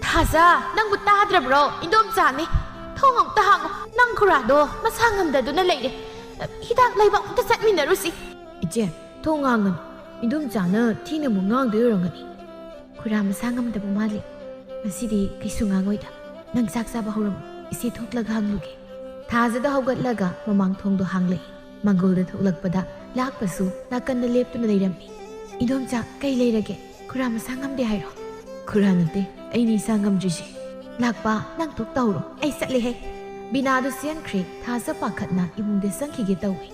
"ꯊꯥꯖ, ꯅꯪꯕꯨ ꯇꯥꯗ꯭ꯔꯕ꯭ꯔꯣ? ꯏꯟꯗꯣꯝꯆꯥꯅꯤ꯫ ꯊꯣꯡ ꯑꯃꯨꯛꯇ ꯍꯥꯡꯉꯣ꯫ ꯅꯪ ꯈꯨꯔꯥꯗꯣ ꯃꯁꯥ ꯉꯝꯗꯗꯨꯅ ꯂꯩꯔꯦ꯫ ꯍꯤꯗꯥꯛ ꯂꯩꯕ ꯑꯃꯨꯛꯇ ꯆꯠꯃꯤꯟꯅꯔꯨꯁꯤ꯫" "ꯏꯆꯦ, ꯊꯣꯡ ꯍꯥꯡꯉꯅꯨ꯫ ꯏꯟꯗꯣꯝꯆꯥꯅ ꯊꯤꯅ ꯑꯃꯨꯛ ꯉꯥꯡꯗꯣꯏ ꯑꯣꯏꯔꯝꯒꯅꯤ꯫" "ꯈꯨꯔꯥ ꯃꯁꯥ ꯉꯝꯗꯕ ꯃꯥꯜꯂꯤ꯫ ꯉꯁꯤꯗꯤ ꯀꯩꯁꯨ ꯉꯥꯡꯉꯣꯏꯗ꯫ ꯅꯪ ꯆꯥꯛ ꯆꯥꯕ ꯍꯧꯔꯝꯃꯣ꯫ ꯏꯆꯦ ꯊꯣꯛꯂꯒ ꯍꯪꯂꯨꯒꯦ꯫" ꯊꯥꯖꯗ ꯍꯧꯒꯠꯂꯒ ꯃꯃꯥꯡ ꯊꯣꯡꯗꯣ ꯍꯥꯡꯂꯛꯏ꯫ ꯃꯪꯒꯣꯜꯗ ꯊꯣꯛꯂꯛꯄꯗ ꯂꯥꯛꯄꯁꯨ ꯅꯥꯀꯟꯗ ꯂꯦꯞꯇꯨꯅ ꯂꯩꯔꯝꯃꯤ꯫ "ꯏꯟꯗꯣꯝꯆꯥ, ꯀꯩ ꯂꯩꯔꯒꯦ? ꯈꯨꯔꯥ ꯃꯁꯥ ꯉꯝꯗꯦ ꯍꯥꯏꯔꯣ?" "ꯈꯨꯔꯥ ꯅꯠꯇꯦ, ꯑꯩꯅꯤ ꯏꯁꯥ ꯉꯝꯗ꯭ꯔꯤꯁꯦ꯫" "ꯂꯥꯛꯄ, ꯅꯪ ꯊꯣꯛ ꯇꯧꯔꯣ, ꯑꯩ ꯆꯠꯂꯦꯍꯦ꯫" ꯕꯤꯅꯥꯗꯨ ꯆꯦꯟꯈ꯭ꯔꯦ꯫ ꯊꯥꯖ ꯄꯥꯈꯠꯅ ꯏꯃꯨꯡꯗ ꯆꯪꯈꯤꯒꯦ ꯇꯧꯏ꯫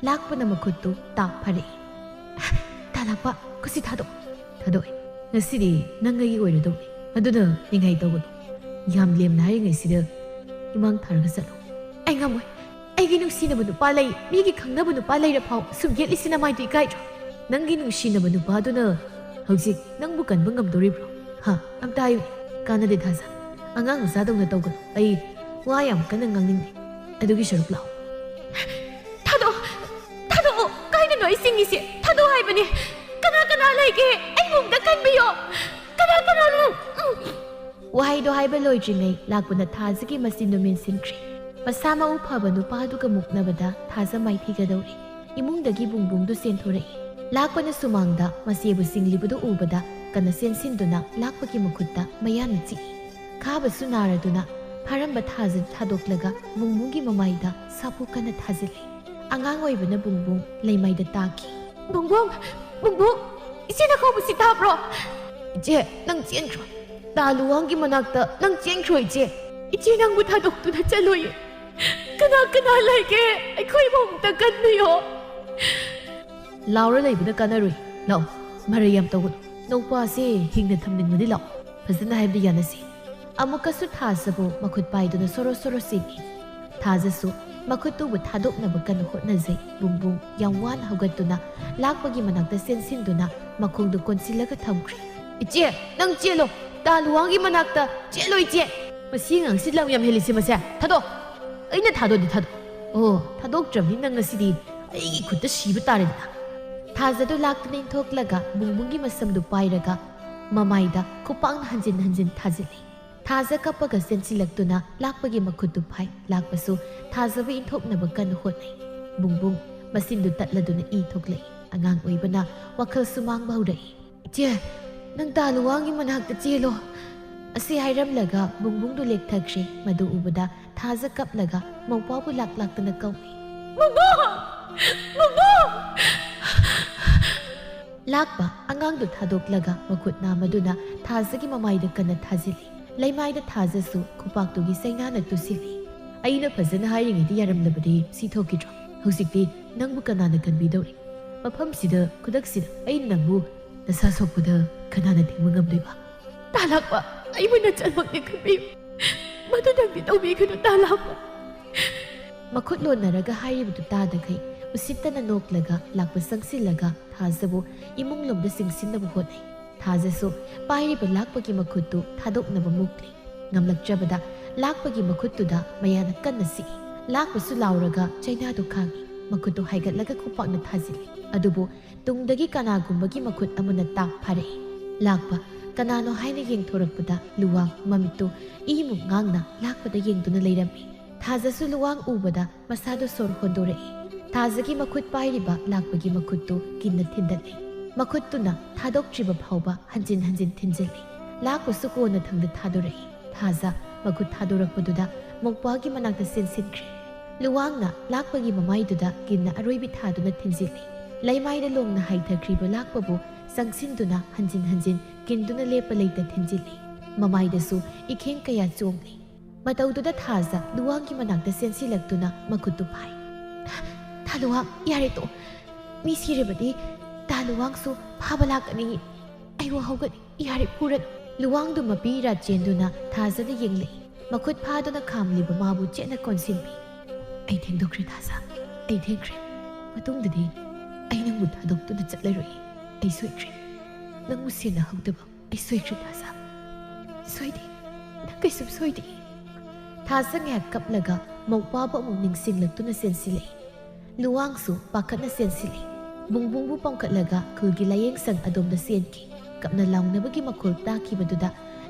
ꯂꯥꯛꯄꯅ ꯃꯈꯨꯠꯇꯨ ꯇꯥꯛ ꯐꯥꯔꯛꯏ꯫ "ꯇꯥ ꯂꯥꯛꯄ, ꯈꯨꯠꯁꯤ ꯊꯥꯗꯣꯛ꯫" "ꯊꯥꯗꯣꯛꯑꯦ꯫ ꯉꯁꯤꯗꯤ ꯅꯪ ꯑꯩꯒꯤ ꯑꯣꯏꯔꯗꯧꯅꯤ꯫ ꯑꯗꯨꯅ ꯅꯤꯡꯉꯥꯏ ꯇꯧꯒꯅꯨ꯫ ꯌꯥꯝ ꯂꯦꯝꯅ ꯍꯥꯏꯔꯤꯉꯩꯁꯤꯗ ꯏꯃꯥꯡ ꯊꯥꯔꯒ ꯆꯠꯂꯣ꯫" "ꯑꯩ ꯉꯝꯃꯣꯏ꯫ ꯑꯩꯒꯤ ꯅꯨꯡꯁꯤꯅꯕ ꯅꯨꯄꯥ ꯂꯩ, ꯃꯤꯒꯤ ꯈꯪꯅꯕ ꯅꯨꯄꯥ ꯂꯩꯔ ꯐꯥꯎ ꯁꯨꯝ ꯌꯦꯠꯂꯤꯁꯤ ꯅꯃꯥꯏꯗꯨ ꯏꯀꯥꯏꯗ꯭ꯔꯣ?" "ꯅꯪꯒꯤ ꯅꯨꯡꯁꯤꯅꯕ ꯅꯨꯄꯥꯗꯨꯅ ꯍꯧꯖꯤꯛ ꯅꯪꯕꯨ ꯀꯟꯕ ꯉꯝꯗꯣꯔꯤꯕ꯭ꯔꯣ? ꯍꯥ? ꯑꯝꯇ ꯍꯥꯏꯌꯨ꯫" "ꯀꯥꯟꯅꯗꯦ ꯊꯥꯖ꯫ ꯑꯉꯥꯡ ꯃꯆꯥꯗꯧꯅ ꯇꯧꯒꯅꯨ꯫ ꯑꯩ ꯋꯥ ꯌꯥꯝ ꯀꯟꯅ ꯉꯥꯡꯅꯤꯡꯗꯦ꯫ ꯑꯗꯨꯒꯤ ꯁꯔꯨꯛ ꯂꯥꯛꯑꯣ꯫" "ꯊꯥꯗꯣꯛꯑꯣ! ꯊꯥꯗꯣꯛꯑꯣ! ꯀꯥꯏꯗꯅꯣ ꯑꯩ ꯆꯤꯡꯉꯤꯁꯦ? ꯊꯥꯗꯣꯛꯑꯣ!" ꯀꯅꯥ ꯀꯅꯥ ꯂꯩꯒꯦ? ꯑꯩꯕꯨ ꯑꯝꯇ ꯀꯟꯕꯤꯌꯣ꯫ ꯀꯅꯥ ꯀꯅꯥꯅꯣ? ꯎꯝ꯫ ꯋꯥꯍꯩꯗꯣ ꯍꯥꯏꯕ ꯂꯣꯏꯗ꯭ꯔꯤꯉꯩ ꯂꯥꯛꯄꯅ ꯊꯥꯖꯒꯤ ꯃꯆꯤꯟꯗꯨ ꯃꯦꯟꯁꯤꯟꯈ꯭ꯔꯦ꯫ ꯃꯁꯥ ꯃꯎ ꯐꯕ ꯅꯨꯄꯥꯗꯨꯒ ꯃꯨꯛꯅꯕꯗ ꯊꯥꯖ ꯃꯥꯏꯊꯤꯒꯗꯧꯔꯦ꯫ ꯏꯃꯨꯡꯗꯒꯤ ꯕꯨꯡꯕꯨꯡꯗꯨ ꯆꯦꯟꯊꯣꯔꯛꯏ꯫ ꯂꯥꯛꯄꯅ ꯁꯨꯃꯥꯡꯗ ꯃꯆꯦꯕꯨ ꯆꯤꯡꯂꯤꯕꯗꯨ ꯎꯕꯗ ꯀꯟꯅ ꯆꯦꯟꯁꯤꯟꯗꯨꯅ ꯂꯥꯛꯄꯒꯤ ꯃꯈꯨꯠꯇ ꯃꯌꯥꯅ ꯆꯤꯛꯏ꯫ ꯈꯥꯕꯁꯨ ꯅꯥꯔꯗꯨꯅ ꯐꯥꯔꯝꯕ ꯊꯥꯖ ꯊꯥꯗꯣꯛꯂꯒ ꯕꯨꯡꯕꯨꯡꯒꯤ ꯃꯃꯥꯏꯗ ꯁꯥꯐꯨ ꯀꯟꯅ ꯊꯥꯖꯤꯜꯂꯤ꯫ ꯑꯉꯥꯡ ꯑꯣꯏꯕꯅ ꯕꯨꯡꯕꯨꯡ ꯂꯩꯃꯥꯏꯗ ꯇꯥꯈꯤ꯫ ꯕꯨꯡꯕꯨꯡ! ꯕꯨꯡꯕꯨꯡ! ꯏꯆꯦꯅ ꯀꯧꯕꯁꯤ ꯇꯥꯕ꯭ꯔꯣ? ꯏꯆꯦ, ꯅꯪ ꯆꯦꯟꯈ꯭ꯔꯣ꯫ ꯇꯥ ꯂꯨꯋꯥꯡꯒꯤ ꯃꯅꯥꯛꯇ ꯅꯪ ꯆꯦꯟꯈ꯭ꯔꯣ, ꯏꯆꯦ꯫ ꯏꯆꯦ, ꯅꯪꯕꯨ ꯊꯥꯗꯣꯛꯇꯨꯅ ꯆꯠꯂꯣꯏꯌꯦ꯫ ꯀꯅꯥ ꯀꯅꯥ ꯂꯩꯒꯦ? ꯑꯩꯈꯣꯏꯕꯨ ꯑꯃꯨꯛꯇ ꯀꯟꯕꯤꯌꯣ꯫ ꯂꯥꯎꯔ ꯂꯩꯕꯅ ꯀꯥꯟꯅꯔꯣꯏ꯫ ꯂꯥꯛꯑꯣ, ꯃꯔꯩ ꯌꯥꯝ ꯇꯧꯒꯅꯨ꯫ ꯅꯧꯄꯥꯁꯦ ꯍꯤꯡꯅ ꯊꯝꯅꯤꯡꯕꯗꯤ ꯂꯥꯛꯑꯣ꯫ ꯐꯖꯅ ꯍꯥꯏꯕꯗꯤ ꯌꯥꯅꯁꯤ꯫ ꯑꯃꯨꯛꯀꯁꯨ ꯊꯥꯖꯕꯨ ꯃꯈꯨꯠ ꯄꯥꯏꯗꯨꯅ ꯁꯣꯔꯣ ꯁꯣꯔꯣ ꯆꯦꯟꯈꯤ꯫ ꯊꯥꯖꯁꯨ ꯃꯈꯨꯠꯇꯨꯕꯨ ꯊꯥꯗꯣꯛꯅꯕ ꯀꯟꯅ ꯍꯣꯠꯅꯖꯩ꯫ ꯕꯨꯡꯕꯨꯡ ꯌꯥꯝ ꯋꯥꯅ ꯍꯧꯒꯠꯇꯨꯅ ꯂꯥꯛꯄꯒꯤ ꯃꯅꯥꯛꯇ ꯆꯦꯟꯁꯤꯟꯗꯨꯅ ꯃꯈꯣꯡꯗꯨ ꯀꯣꯟꯁꯤꯜꯂꯒ ꯊꯝꯈ꯭ꯔꯦ꯫ ꯏꯆꯦ, ꯅꯪ ꯆꯦꯜꯂꯣ꯫ ꯇꯥ ꯂꯨꯋꯥꯡꯒꯤ ꯃꯅꯥꯛꯇ ꯆꯦꯜꯂꯣ, ꯏꯆꯦ꯫ ꯃꯁꯤ ꯑꯉꯥꯡꯁꯤ ꯂꯝ ꯌꯥꯝ ꯍꯦꯜꯂꯤꯁꯦ ꯃꯁꯦ꯫ ꯊꯥꯗꯣꯛ꯫ ꯑꯩꯅ ꯊꯥꯗꯣꯛꯑꯗꯤ ꯊꯥꯗꯣꯛ꯫ ꯑꯣ, ꯊꯥꯗꯣꯛꯇ꯭ꯔꯕꯅꯤ ꯅꯪ ꯉꯁꯤꯗꯤ ꯑꯩꯒꯤ ꯈꯨꯠꯇ ꯁꯤꯕ ꯇꯥꯔꯦꯗꯅ꯫ ꯊꯥꯖꯗꯨ ꯂꯥꯛꯇꯨꯅ ꯏꯟꯊꯣꯛꯂꯒ ꯕꯨꯡꯕꯨꯡꯒꯤ ꯃꯁꯝꯗꯨ ꯄꯥꯏꯔꯒ ꯃꯃꯥꯏꯗ ꯈꯨꯄꯥꯛꯅ ꯍꯟꯖꯤꯟ ꯍꯟꯖꯤꯟ ꯊꯥꯖꯤꯜꯂꯤ꯫ ꯊꯥꯖ ꯀꯞꯄꯒ ꯆꯦꯟꯁꯤꯜꯂꯛꯇꯨꯅ ꯂꯥꯛꯄꯒꯤ ꯃꯈꯨꯠꯇꯨ ꯐꯥꯏ꯫ ꯂꯥꯛꯄꯁꯨ ꯊꯥꯖꯕꯨ ꯏꯟꯊꯣꯛꯅꯕ ꯀꯟꯅ ꯍꯣꯠꯅꯩ꯫ ꯕꯨꯡꯕꯨꯡ ꯃꯆꯤꯟꯗꯨ ꯇꯠꯂꯗꯨꯅ ꯏ ꯊꯣꯛꯂꯛꯏ꯫ ꯑꯉꯥꯡ ꯑꯣꯏꯕꯅ ꯋꯥꯈꯜꯁꯨ ꯃꯥꯡꯕ ꯍꯧꯔꯛꯏ꯫ "ꯏꯆꯦ, ꯅꯪ ꯇꯥ ꯂꯨꯋꯥꯡꯒꯤ ꯃꯅꯥꯛꯇ ꯆꯦꯜꯂꯣ꯫" ꯑꯁꯤ ꯍꯥꯏꯔꯝꯂꯒ ꯕꯨꯡꯕꯨꯡꯗꯨ ꯂꯦꯛꯊꯈ꯭ꯔꯦ꯫ ꯃꯗꯨ ꯎꯕꯗ ꯊꯥꯖ ꯀꯞꯂꯒ ꯃꯧꯄ꯭ꯋꯥꯕꯨ ꯂꯥꯛ ꯂꯥꯛꯇꯅ ꯀꯧꯏ꯫ "ꯕꯨꯡꯕꯨꯡ! ꯕꯨꯡꯕꯨꯡ!" ꯂꯥꯛꯄ ꯑꯉꯥꯡꯗꯨ ꯊꯥꯗꯣꯛꯂꯒ ꯃꯈꯨꯠ ꯅꯥꯝꯃꯗꯨꯅ ꯊꯥꯖꯒꯤ ꯃꯃꯥꯏꯗ ꯀꯟꯅ ꯊꯥꯖꯤꯜꯂꯤ꯫ ꯂꯩꯃꯥꯏꯗ ꯊꯥꯖꯁꯨ ꯈꯨꯄꯥꯛꯇꯨꯒꯤ ꯆꯩꯅꯥꯅ ꯇꯨꯁꯤꯜꯂꯤ꯫ "ꯑꯩꯅ ꯐꯖꯅ ꯍꯥꯏꯔꯤꯉꯩꯗ ꯌꯥꯔꯝꯂꯕꯗꯤ ꯁꯤ ꯊꯣꯛꯈꯤꯗ꯭ꯔꯣ? ꯍꯧꯖꯤꯛꯇꯤ ꯅꯪꯕꯨ ꯀꯅꯥꯅ ꯀꯟꯕꯤꯗꯧꯔꯤ? ꯃꯐꯝꯁꯤꯗ ꯈꯨꯗꯛꯁꯤꯗ ꯑꯩꯅ ꯅꯪꯕꯨ ꯅꯁꯥ ꯁꯣꯛꯄꯗ ꯀꯅꯥꯅ ꯊꯤꯡꯕ ꯉꯝꯗꯣꯏꯕ?" "ꯇꯥ ꯂꯥꯛꯄ, ꯑꯩꯕꯨ ꯅꯆꯟꯃꯛꯅꯤ ꯈꯟꯕꯤꯌꯨ꯫ ꯃꯗꯨꯗꯪꯗꯤ ꯇꯧꯕꯤꯒꯅꯨ, ꯇꯥ ꯂꯥꯛꯄ꯫" ꯃꯈꯨꯠ ꯂꯣꯟꯅꯔꯒ ꯍꯥꯏꯔꯤꯕꯗꯨ ꯇꯥꯗꯈꯩ ꯎꯁꯤꯠꯇꯅ ꯅꯣꯛꯂꯒ ꯂꯥꯛꯄ ꯆꯪꯁꯤꯜꯂꯒ ꯊꯥꯖꯕꯨ ꯏꯃꯨꯡ ꯂꯣꯝꯗ ꯆꯤꯡꯁꯤꯟꯅꯕ ꯍꯣꯠꯅꯩ꯫ ꯊꯥꯖꯁꯨ ꯄꯥꯏꯔꯤꯕ ꯂꯥꯛꯄꯒꯤ ꯃꯈꯨꯠꯇꯨ ꯊꯥꯗꯣꯛꯅꯕ ꯃꯨꯛꯂꯤ꯫ ꯉꯝꯂꯛꯇ꯭ꯔꯕꯗ ꯂꯥꯛꯄꯒꯤ ꯃꯈꯨꯠꯇꯨꯗ ꯃꯌꯥꯅ ꯀꯟꯅ ꯆꯤꯛꯏ꯫ ꯂꯥꯛꯄꯁꯨ ꯂꯥꯎꯔꯒ ꯆꯩꯅꯥꯗꯨ ꯈꯥꯡꯏ꯫ ꯃꯈꯨꯠꯇꯨ ꯍꯥꯏꯒꯠꯂꯒ ꯈꯨꯄꯥꯛꯅ ꯊꯥꯖꯤꯜꯂꯤ꯫ ꯑꯗꯨꯕꯨ ꯇꯨꯡꯗꯒꯤ ꯀꯅꯥꯒꯨꯝꯕꯒꯤ ꯃꯈꯨꯠ ꯑꯃꯅ ꯇꯥꯛ ꯐꯥꯔꯛꯏ꯫ ꯂꯥꯛꯄ ꯀꯅꯥꯅꯣ ꯍꯥꯏꯅ ꯌꯦꯡꯊꯣꯔꯛꯄꯗ ꯂꯨꯋꯥꯡ ꯃꯃꯤꯠꯇꯨ ꯏꯃꯨꯛ ꯉꯥꯡꯅ ꯂꯥꯛꯄꯗ ꯌꯦꯡꯗꯨꯅ ꯂꯩꯔꯝꯃꯤ꯫ ꯊꯥꯖꯁꯨ ꯂꯨꯋꯥꯡ ꯎꯕꯗ ꯃꯁꯥꯗꯨ ꯁꯣꯔ ꯍꯣꯟꯗꯣꯔꯛꯏ꯫ ꯊꯥꯖꯒꯤ ꯃꯈꯨꯠ ꯄꯥꯏꯔꯤꯕ ꯂꯥꯛꯄꯒꯤ ꯃꯈꯨꯠꯇꯨ ꯀꯤꯟꯅ ꯊꯤꯟꯗꯠꯂꯤ꯫ ꯃꯈꯨꯠꯇꯨꯅ ꯊꯥꯗꯣꯛꯇ꯭ꯔꯤꯕ ꯐꯥꯎꯕ ꯍꯟꯖꯤꯟ ꯍꯟꯖꯤꯟ ꯊꯤꯟꯖꯤꯜꯂꯤ꯫ ꯂꯥꯛꯄꯁꯨ ꯀꯣꯟꯅ ꯊꯪꯗ ꯊꯥꯗꯣꯔꯛꯏ꯫ ꯊꯥꯖ ꯃꯈꯨꯠ ꯊꯥꯗꯣꯔꯛꯄꯗꯨꯗ ꯃꯧꯄ꯭ꯋꯥꯒꯤ ꯃꯅꯥꯛꯇ ꯆꯦꯟꯁꯤꯟꯈ꯭ꯔꯦ꯫ ꯂꯨꯋꯥꯡꯅ ꯂꯥꯛꯄꯒꯤ ꯃꯃꯥꯏꯗꯨꯗ ꯀꯤꯟꯅ ꯑꯔꯣꯏꯕꯤ ꯊꯥꯗꯨꯅ ꯊꯤꯟꯖꯤꯜꯂꯤ꯫ ꯂꯩꯃꯥꯏꯗ ꯂꯣꯡꯅ ꯍꯥꯏꯊꯈ꯭ꯔꯤꯕ ꯂꯥꯛꯄꯕꯨ ꯆꯪꯁꯤꯟꯗꯨꯅ ꯍꯟꯖꯤꯟ ꯍꯟꯖꯤꯟ ꯀꯤꯟꯗꯨꯅ ꯂꯦꯞꯄ ꯂꯩꯇ ꯊꯤꯟꯖꯤꯜꯂꯤ꯫ ꯃꯃꯥꯏꯗꯁꯨ ꯏꯈꯦꯡ ꯀꯌꯥ ꯆꯣꯡꯂꯤ꯫ ꯃꯇꯧꯗꯨꯗ ꯊꯥꯖ ꯂꯨꯋꯥꯡꯒꯤ ꯃꯅꯥꯛꯇ ꯆꯦꯟꯁꯤꯜꯂꯛꯇꯨꯅ ꯃꯈꯨꯠꯇꯨ ꯐꯥꯏ꯫ "ꯊꯥ ꯂꯨꯋꯥꯡ, ꯌꯥꯔꯦ ꯇꯣ꯫ ꯃꯤ ꯁꯤꯔꯕꯗꯤ ꯇꯥ ꯂꯨꯋꯥꯡꯁꯨ ꯐꯥꯕ ꯂꯥꯛꯀꯅꯤ꯫ ꯑꯩ ꯋꯥꯍꯧꯒꯅꯤ, ꯌꯥꯔꯦ ꯐꯨꯔꯅꯨ꯫" ꯂꯨꯋꯥꯡꯗꯨ ꯃꯄꯤ ꯏꯔꯥ ꯆꯦꯟꯗꯨꯅ ꯊꯥꯖꯗ ꯌꯦꯡꯂꯛꯏ꯫ ꯃꯈꯨꯠ ꯐꯥꯗꯨꯅ ꯈꯥꯝꯂꯤꯕ ꯃꯥꯕꯨ ꯆꯦꯠꯅ ꯀꯣꯟꯁꯤꯟꯕꯤ꯫ "ꯑꯩ ꯊꯦꯡꯗꯣꯛꯈ꯭ꯔꯦ ꯊꯥꯖ, ꯑꯩ ꯊꯦꯡꯈ꯭ꯔꯦ꯫ ꯃꯇꯨꯡꯗꯗꯤ ꯑꯩ ꯅꯪꯕꯨ ꯊꯥꯗꯣꯛꯇꯨꯅ ꯆꯠꯂꯔꯣꯏ꯫ ꯑꯩ ꯁꯣꯏꯈ꯭ꯔꯦ꯫ ꯅꯪꯕꯨ ꯁꯦꯟꯅꯍꯧꯗꯕ ꯑꯩ ꯁꯣꯏꯈ꯭ꯔꯦ ꯊꯥꯖ꯫ ꯁꯣꯏꯗꯦ, ꯅꯪ ꯀꯩꯁꯨꯝ ꯁꯣꯏꯗꯦ꯫" ꯊꯥꯖ ꯉꯥꯏꯍꯥꯛ ꯀꯞꯂꯒ ꯃꯧꯄ꯭ꯋꯥꯕꯨ ꯑꯃꯨꯛ ꯅꯤꯡꯁꯤꯡꯂꯛꯇꯨꯅ ꯆꯦꯟꯁꯤꯜꯂꯛꯏ꯫ ꯂꯨꯋꯥꯡꯁꯨ ꯄꯥꯈꯠꯅ ꯆꯦꯟꯁꯤꯜꯂꯤ꯫ ꯕꯨꯡꯕꯨꯡꯕꯨ ꯄꯣꯡꯈꯠꯂꯒ ꯈꯨꯜꯒꯤ ꯂꯥꯏꯌꯦꯡ ꯁꯪ ꯑꯗꯣꯝꯗ ꯆꯦꯟꯈꯤ꯫ ꯀꯞꯅ ꯂꯥꯎꯅꯕꯒꯤ ꯃꯈꯣꯜ ꯇꯥꯈꯤꯕꯗꯨꯗ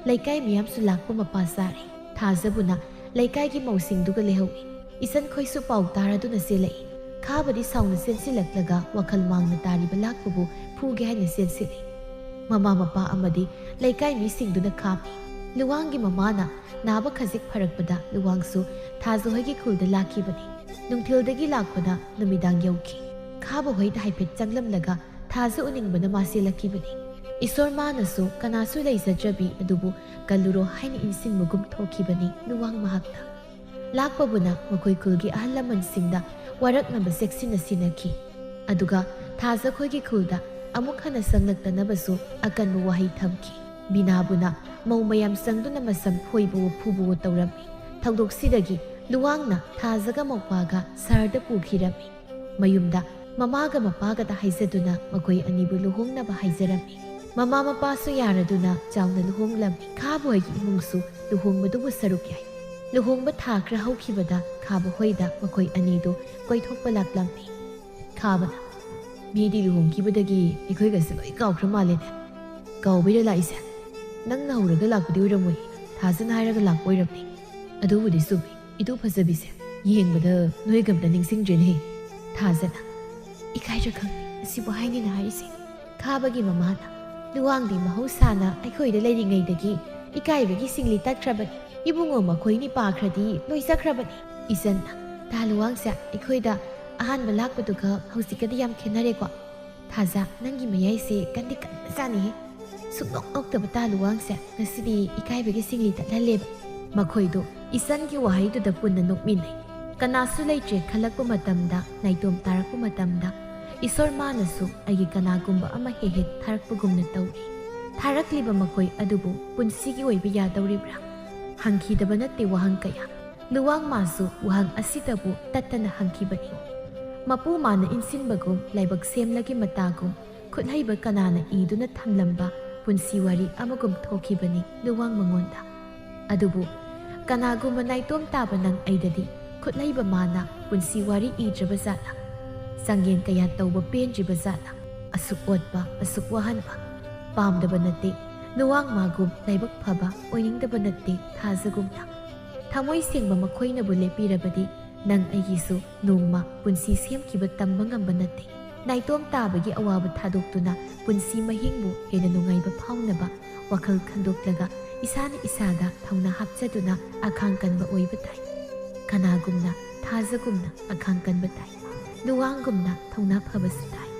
ꯂꯩꯀꯥꯏ ꯃꯤꯌꯥꯝꯁꯨ ꯂꯥꯛꯄ ꯃꯄꯥ ꯆꯥꯔꯦ꯫ ꯊꯥꯖꯕꯨꯅ ꯂꯩꯀꯥꯏꯒꯤ ꯃꯧꯁꯤꯡꯗꯨꯒ ꯂꯩꯍꯧꯏ꯫ ꯏꯆꯟꯈꯣꯏꯁꯨ ꯄꯥꯎ ꯇꯥꯔꯗꯨꯅ ꯆꯦꯜꯂꯛꯏ꯫ ꯈꯥꯕꯗꯤ ꯁꯥꯎꯅ ꯆꯦꯟꯁꯤꯜꯂꯛꯂꯒ ꯋꯥꯈꯜ ꯃꯥꯡꯅ ꯇꯥꯔꯤꯕ ꯂꯥꯛꯄꯕꯨ ꯐꯨꯒꯦ ꯍꯥꯏꯅ ꯆꯦꯟꯁꯤꯜꯂꯤ꯫ ꯃꯃꯥ ꯃꯄꯥ ꯑꯃꯗꯤ ꯂꯩꯀꯥꯏ ꯃꯤꯁꯤꯡꯗꯨꯅ ꯈꯥꯝꯃꯤ꯫ ꯂꯨꯋꯥꯡꯒꯤ ꯃꯃꯥꯅ ꯅꯥꯕ ꯈꯖꯤꯛ ꯐꯔꯛꯄꯗ ꯂꯨꯋꯥꯡꯁꯨ ꯊꯥꯖ ꯍꯣꯏꯒꯤ ꯈꯨꯜꯗ ꯂꯥꯛꯈꯤꯕꯅꯤ꯫ ꯅꯨꯡꯊꯤꯜꯗꯒꯤ ꯂꯥꯛꯄꯅ ꯅꯨꯃꯤꯗꯥꯡ ꯌꯧꯈꯤ꯫ ꯈꯥꯕ ꯍꯣꯏꯗ ꯍꯥꯏꯐꯦꯠ ꯆꯪꯂꯝꯂꯒ ꯊꯥꯖ ꯎꯅꯤꯡꯕꯅ ꯃꯥ ꯆꯦꯜꯂꯛꯈꯤꯕꯅꯤ꯫ ꯏꯁꯣꯔ ꯃꯥꯅꯁꯨ ꯀꯅꯥꯁꯨ ꯂꯩꯖꯗ꯭ꯔꯕꯤ ꯑꯗꯨꯕꯨ ꯀꯜꯂꯨꯔꯣ ꯍꯥꯏꯅ ꯏꯟꯁꯤꯟꯕꯒꯨꯝ ꯊꯣꯛꯈꯤꯕꯅꯤ ꯂꯨꯋꯥꯡ ꯃꯍꯥꯛꯅ꯫ ꯂꯥꯛꯄꯕꯨꯅ ꯃꯈꯣꯏ ꯈꯨꯜꯒꯤ ꯑꯍꯜ ꯂꯃꯟꯁꯤꯡꯗ ꯋꯥꯔꯛꯅꯕ ꯆꯦꯛꯁꯤꯟꯅ ꯁꯤꯟꯅꯈꯤ꯫ ꯑꯗꯨꯒ ꯊꯥꯖꯈꯣꯏꯒꯤ ꯈꯨꯜꯗ ꯑꯃꯨꯛ ꯍꯟꯅ ꯆꯪꯂꯛꯇꯅꯕꯁꯨ ꯑꯀꯟꯕ ꯋꯥꯍꯩ ꯊꯝꯈꯤ꯫ ꯕꯤꯅꯥꯕꯨꯅ ꯃꯧ ꯃꯌꯥꯝ ꯆꯪꯗꯨꯅ ꯃꯁꯝ ꯐꯣꯏꯕꯋꯣ ꯐꯨꯕꯋꯣ ꯇꯧꯔꯝꯃꯤ꯫ ꯊꯧꯗꯣꯛꯁꯤꯗꯒꯤ ꯂꯨꯋꯥꯡꯅ ꯊꯥꯖꯒ ꯃꯧꯄꯥꯒ ꯁꯍꯔꯗ ꯄꯨꯈꯤꯔꯝꯃꯤ꯫ ꯃꯌꯨꯝꯗ ꯃꯃꯥꯒ ꯃꯄꯥꯒꯗ ꯍꯥꯏꯖꯗꯨꯅ ꯃꯈꯣꯏ ꯑꯅꯤꯕꯨ ꯂꯨꯍꯣꯡꯅꯕ ꯍꯥꯏꯖꯔꯝꯃꯤ꯫ ꯃꯃꯥ ꯃꯄꯥꯁꯨ ꯌꯥꯔꯗꯨꯅ ꯆꯥꯎꯅ ꯂꯨꯍꯣꯡꯂꯝꯃꯤ꯫ ꯈꯥꯕ ꯍꯣꯏꯒꯤ ꯏꯃꯨꯡꯁꯨ ꯂꯨꯍꯣꯡꯕꯗꯨꯕꯨ ꯁꯔꯨꯛ ꯌꯥꯏ꯫ ꯂꯨꯍꯣꯡꯕ ꯊꯥ ꯈꯔ ꯍꯧꯈꯤꯕꯗ ꯈꯥꯕ ꯍꯣꯏꯗ ꯃꯈꯣꯏ ꯑꯅꯤꯗꯨ ꯀꯣꯏꯊꯣꯛꯄ ꯂꯥꯛꯂꯝꯃꯤ꯫ ꯈꯥꯕꯅ, ꯃꯤꯗꯤ ꯂꯨꯍꯣꯡꯈꯤꯕꯗꯒꯤ ꯑꯩꯈꯣꯏꯒꯁꯦ ꯂꯣꯏ ꯀꯥꯎꯈ꯭ꯔ ꯃꯥꯜꯂꯦꯅꯦ꯫ ꯀꯥꯎꯕꯩꯔ ꯂꯥꯛꯏꯁꯦ? ꯅꯪꯅ ꯍꯧꯔꯒ ꯂꯥꯛꯄꯗꯤ ꯑꯣꯏꯔꯝꯃꯣꯏ, ꯊꯥꯖꯅ ꯍꯥꯏꯔꯒ ꯂꯥꯛꯄ ꯑꯣꯏꯔꯝꯅꯤ꯫ ꯑꯗꯨꯕꯨꯗꯤ ꯆꯨꯝꯃꯤ, ꯏꯇꯨ ꯐꯖꯕꯤꯁꯦ꯫ ꯌꯦꯡꯕꯗ ꯅꯣꯏꯒ ꯑꯝꯇ ꯅꯤꯡꯁꯤꯡꯗ꯭ꯔꯦꯅꯦ꯫ ꯊꯥꯖꯅ, ꯏꯀꯥꯏꯔ ꯈꯪꯗꯦ ꯑꯁꯤꯕꯨ ꯍꯥꯏꯅꯤꯅ ꯍꯥꯏꯔꯤꯁꯦ꯫ ꯈꯥꯕꯒꯤ ꯃꯃꯥꯅ, ꯂꯨꯋꯥꯡꯗꯤ ꯃꯍꯧꯁꯥꯅ ꯑꯩꯈꯣꯏꯗ ꯂꯩꯔꯤꯉꯩꯗꯒꯤ ꯏꯀꯥꯏꯕꯒꯤ ꯁꯤꯡꯂꯤ ꯇꯠꯈ꯭ꯔꯕꯅꯤ꯫ ꯏꯕꯨꯡꯉꯣ ꯃꯈꯣꯏꯅꯤ ꯄꯥꯈ꯭ꯔꯗꯤ ꯂꯣꯏꯖꯈ꯭ꯔꯕꯅꯤ꯫ ꯏꯆꯟꯅ, ꯇꯥ ꯂꯨꯋꯥꯡꯁꯦ ꯑꯩꯈꯣꯏꯗ ꯑꯍꯥꯟꯕ ꯂꯥꯛꯄꯗꯨꯒ ꯍꯧꯖꯤꯛꯀꯗꯤ ꯌꯥꯝ ꯈꯦꯠꯅꯔꯦꯀꯣ꯫ ꯊꯥꯖ, ꯅꯪꯒꯤ ꯃꯌꯥꯏꯁꯦ ꯀꯟꯗꯤ ꯀꯟꯕꯖꯥꯠꯅꯤꯍꯦ꯫ ꯁꯨꯛꯅꯣꯛ ꯅꯣꯛꯇꯕ ꯇꯥ ꯂꯨꯋꯥꯡꯁꯦ ꯉꯁꯤꯗꯤ ꯏꯀꯥꯏꯕꯒꯤ ꯁꯤꯡꯂꯤ ꯇꯠꯍꯜꯂꯦꯕ꯫ ꯃꯈꯣꯏꯗꯣ ꯏꯆꯟꯒꯤ ꯋꯥꯍꯩꯗꯨꯗ ꯄꯨꯟꯅ ꯅꯣꯛꯃꯤꯟꯅꯩ꯫ ꯀꯅꯥꯁꯨ ꯂꯩꯇ꯭ꯔꯦ ꯈꯜꯂꯛꯄ ꯃꯇꯝꯗ, ꯅꯥꯏꯇꯣꯝ ꯇꯥꯔꯛꯄ ꯃꯇꯝꯗ, ꯏꯁꯣꯔ ꯃꯥꯅꯁꯨ ꯑꯩꯒꯤ ꯀꯅꯥꯒꯨꯝꯕ ꯑꯃ ꯍꯦꯛ ꯍꯦꯛ ꯊꯥꯔꯛꯄꯒꯨꯝꯅ ꯇꯧꯔꯤ꯫ ꯊꯥꯔꯛꯂꯤꯕ ꯃꯈꯣꯏ ꯑꯗꯨꯕꯨ ꯄꯨꯟꯁꯤꯒꯤ ꯑꯣꯏꯕ ꯌꯥꯗꯧꯔꯤꯕ꯭ꯔꯥ? ꯍꯪꯈꯤꯗꯕ ꯅꯠꯇꯦ ꯋꯥꯍꯪ ꯀꯌꯥ꯫ ꯂꯨꯋꯥꯡ ꯃꯥꯁꯨ ꯋꯥꯍꯪ ꯑꯁꯤꯇꯕꯨ ꯇꯠꯇꯅ ꯍꯪꯈꯤꯕꯅꯤ꯫ ꯃꯄꯨ ꯃꯥꯅ ꯏꯟꯁꯤꯟꯕꯒꯨꯝ ꯂꯥꯏꯕꯛ ꯁꯦꯝꯂꯒꯤ ꯃꯇꯥꯒꯨꯝ ꯈꯨꯠꯍꯩꯕ ꯀꯅꯥꯅ ꯏꯗꯨꯅ ꯊꯝꯂꯝꯕ ꯄꯨꯟꯁꯤ ꯋꯥꯔꯤ ꯑꯃꯒꯨꯝ ꯊꯣꯛꯈꯤꯕꯅꯤ ꯂꯨꯋꯥꯡ ꯃꯉꯣꯟꯗ꯫ ꯑꯗꯨꯕꯨ ꯀꯅꯥꯒꯨꯝꯕ ꯅꯥꯏꯇꯣꯝ ꯇꯥꯕ ꯅꯪ ꯑꯩꯗꯗꯤ ꯈꯨꯠꯍꯩꯕ ꯃꯥꯅ ꯄꯨꯟꯁꯤ ꯋꯥꯔꯤ ꯏꯗ꯭ꯔꯕ ꯖꯥꯠꯂꯥ? ꯆꯥꯡꯌꯦꯡ ꯀꯌꯥ ꯇꯧꯕ ꯄꯦꯟꯗ꯭ꯔꯤꯕ ꯖꯥꯠꯂꯥ? ꯑꯁꯨꯛ ꯑꯣꯠꯄ, ꯑꯁꯨꯛ ꯋꯥꯍꯟꯕ ꯄꯥꯝꯗꯕ ꯅꯠꯇꯦ꯫ ꯂꯨꯋꯥꯡ ꯃꯥꯒꯨꯝ ꯂꯥꯏꯕꯛ ꯐꯕ ꯑꯣꯏꯅꯤꯡꯗꯕ ꯅꯠꯇꯦ ꯊꯥꯖꯒꯨꯝꯅ꯫ ꯊꯃꯣꯏ ꯁꯦꯡꯕ ꯃꯈꯣꯏꯅꯕꯨ ꯂꯦꯞꯄꯤꯔꯕꯗꯤ ꯅꯪ ꯑꯩꯒꯤꯁꯨ ꯅꯣꯡꯃ ꯄꯨꯟꯁꯤ ꯁꯦꯝꯈꯤꯕ ꯇꯝꯕ ꯉꯝꯕ ꯅꯠꯇꯦ꯫ ꯅꯥꯏꯇꯣꯝ ꯇꯥꯕꯒꯤ ꯑꯋꯥꯕ ꯊꯥꯗꯣꯛꯇꯨꯅ ꯄꯨꯟꯁꯤ ꯃꯍꯤꯡꯕꯨ ꯍꯦꯟꯅ ꯅꯨꯡꯉꯥꯏꯕ ꯐꯥꯎꯅꯕ ꯋꯥꯈꯜ ꯈꯟꯗꯣꯛꯂꯒ ꯏꯁꯥꯅ ꯏꯁꯥꯗ ꯊꯧꯅꯥ ꯍꯥꯞꯆꯗꯨꯅ ꯑꯈꯥꯡ ꯀꯟꯕ ꯑꯣꯏꯕ ꯇꯥꯏ꯫ ꯀꯅꯥꯒꯨꯝꯅ, ꯊꯥꯖꯒꯨꯝꯅ ꯑꯈꯥꯡ ꯀꯟꯕ ꯇꯥꯏ꯫ ꯂꯨꯋꯥꯡꯒꯨꯝꯅ ꯊꯧꯅꯥ ꯐꯕꯁꯨ ꯇꯥꯏ꯫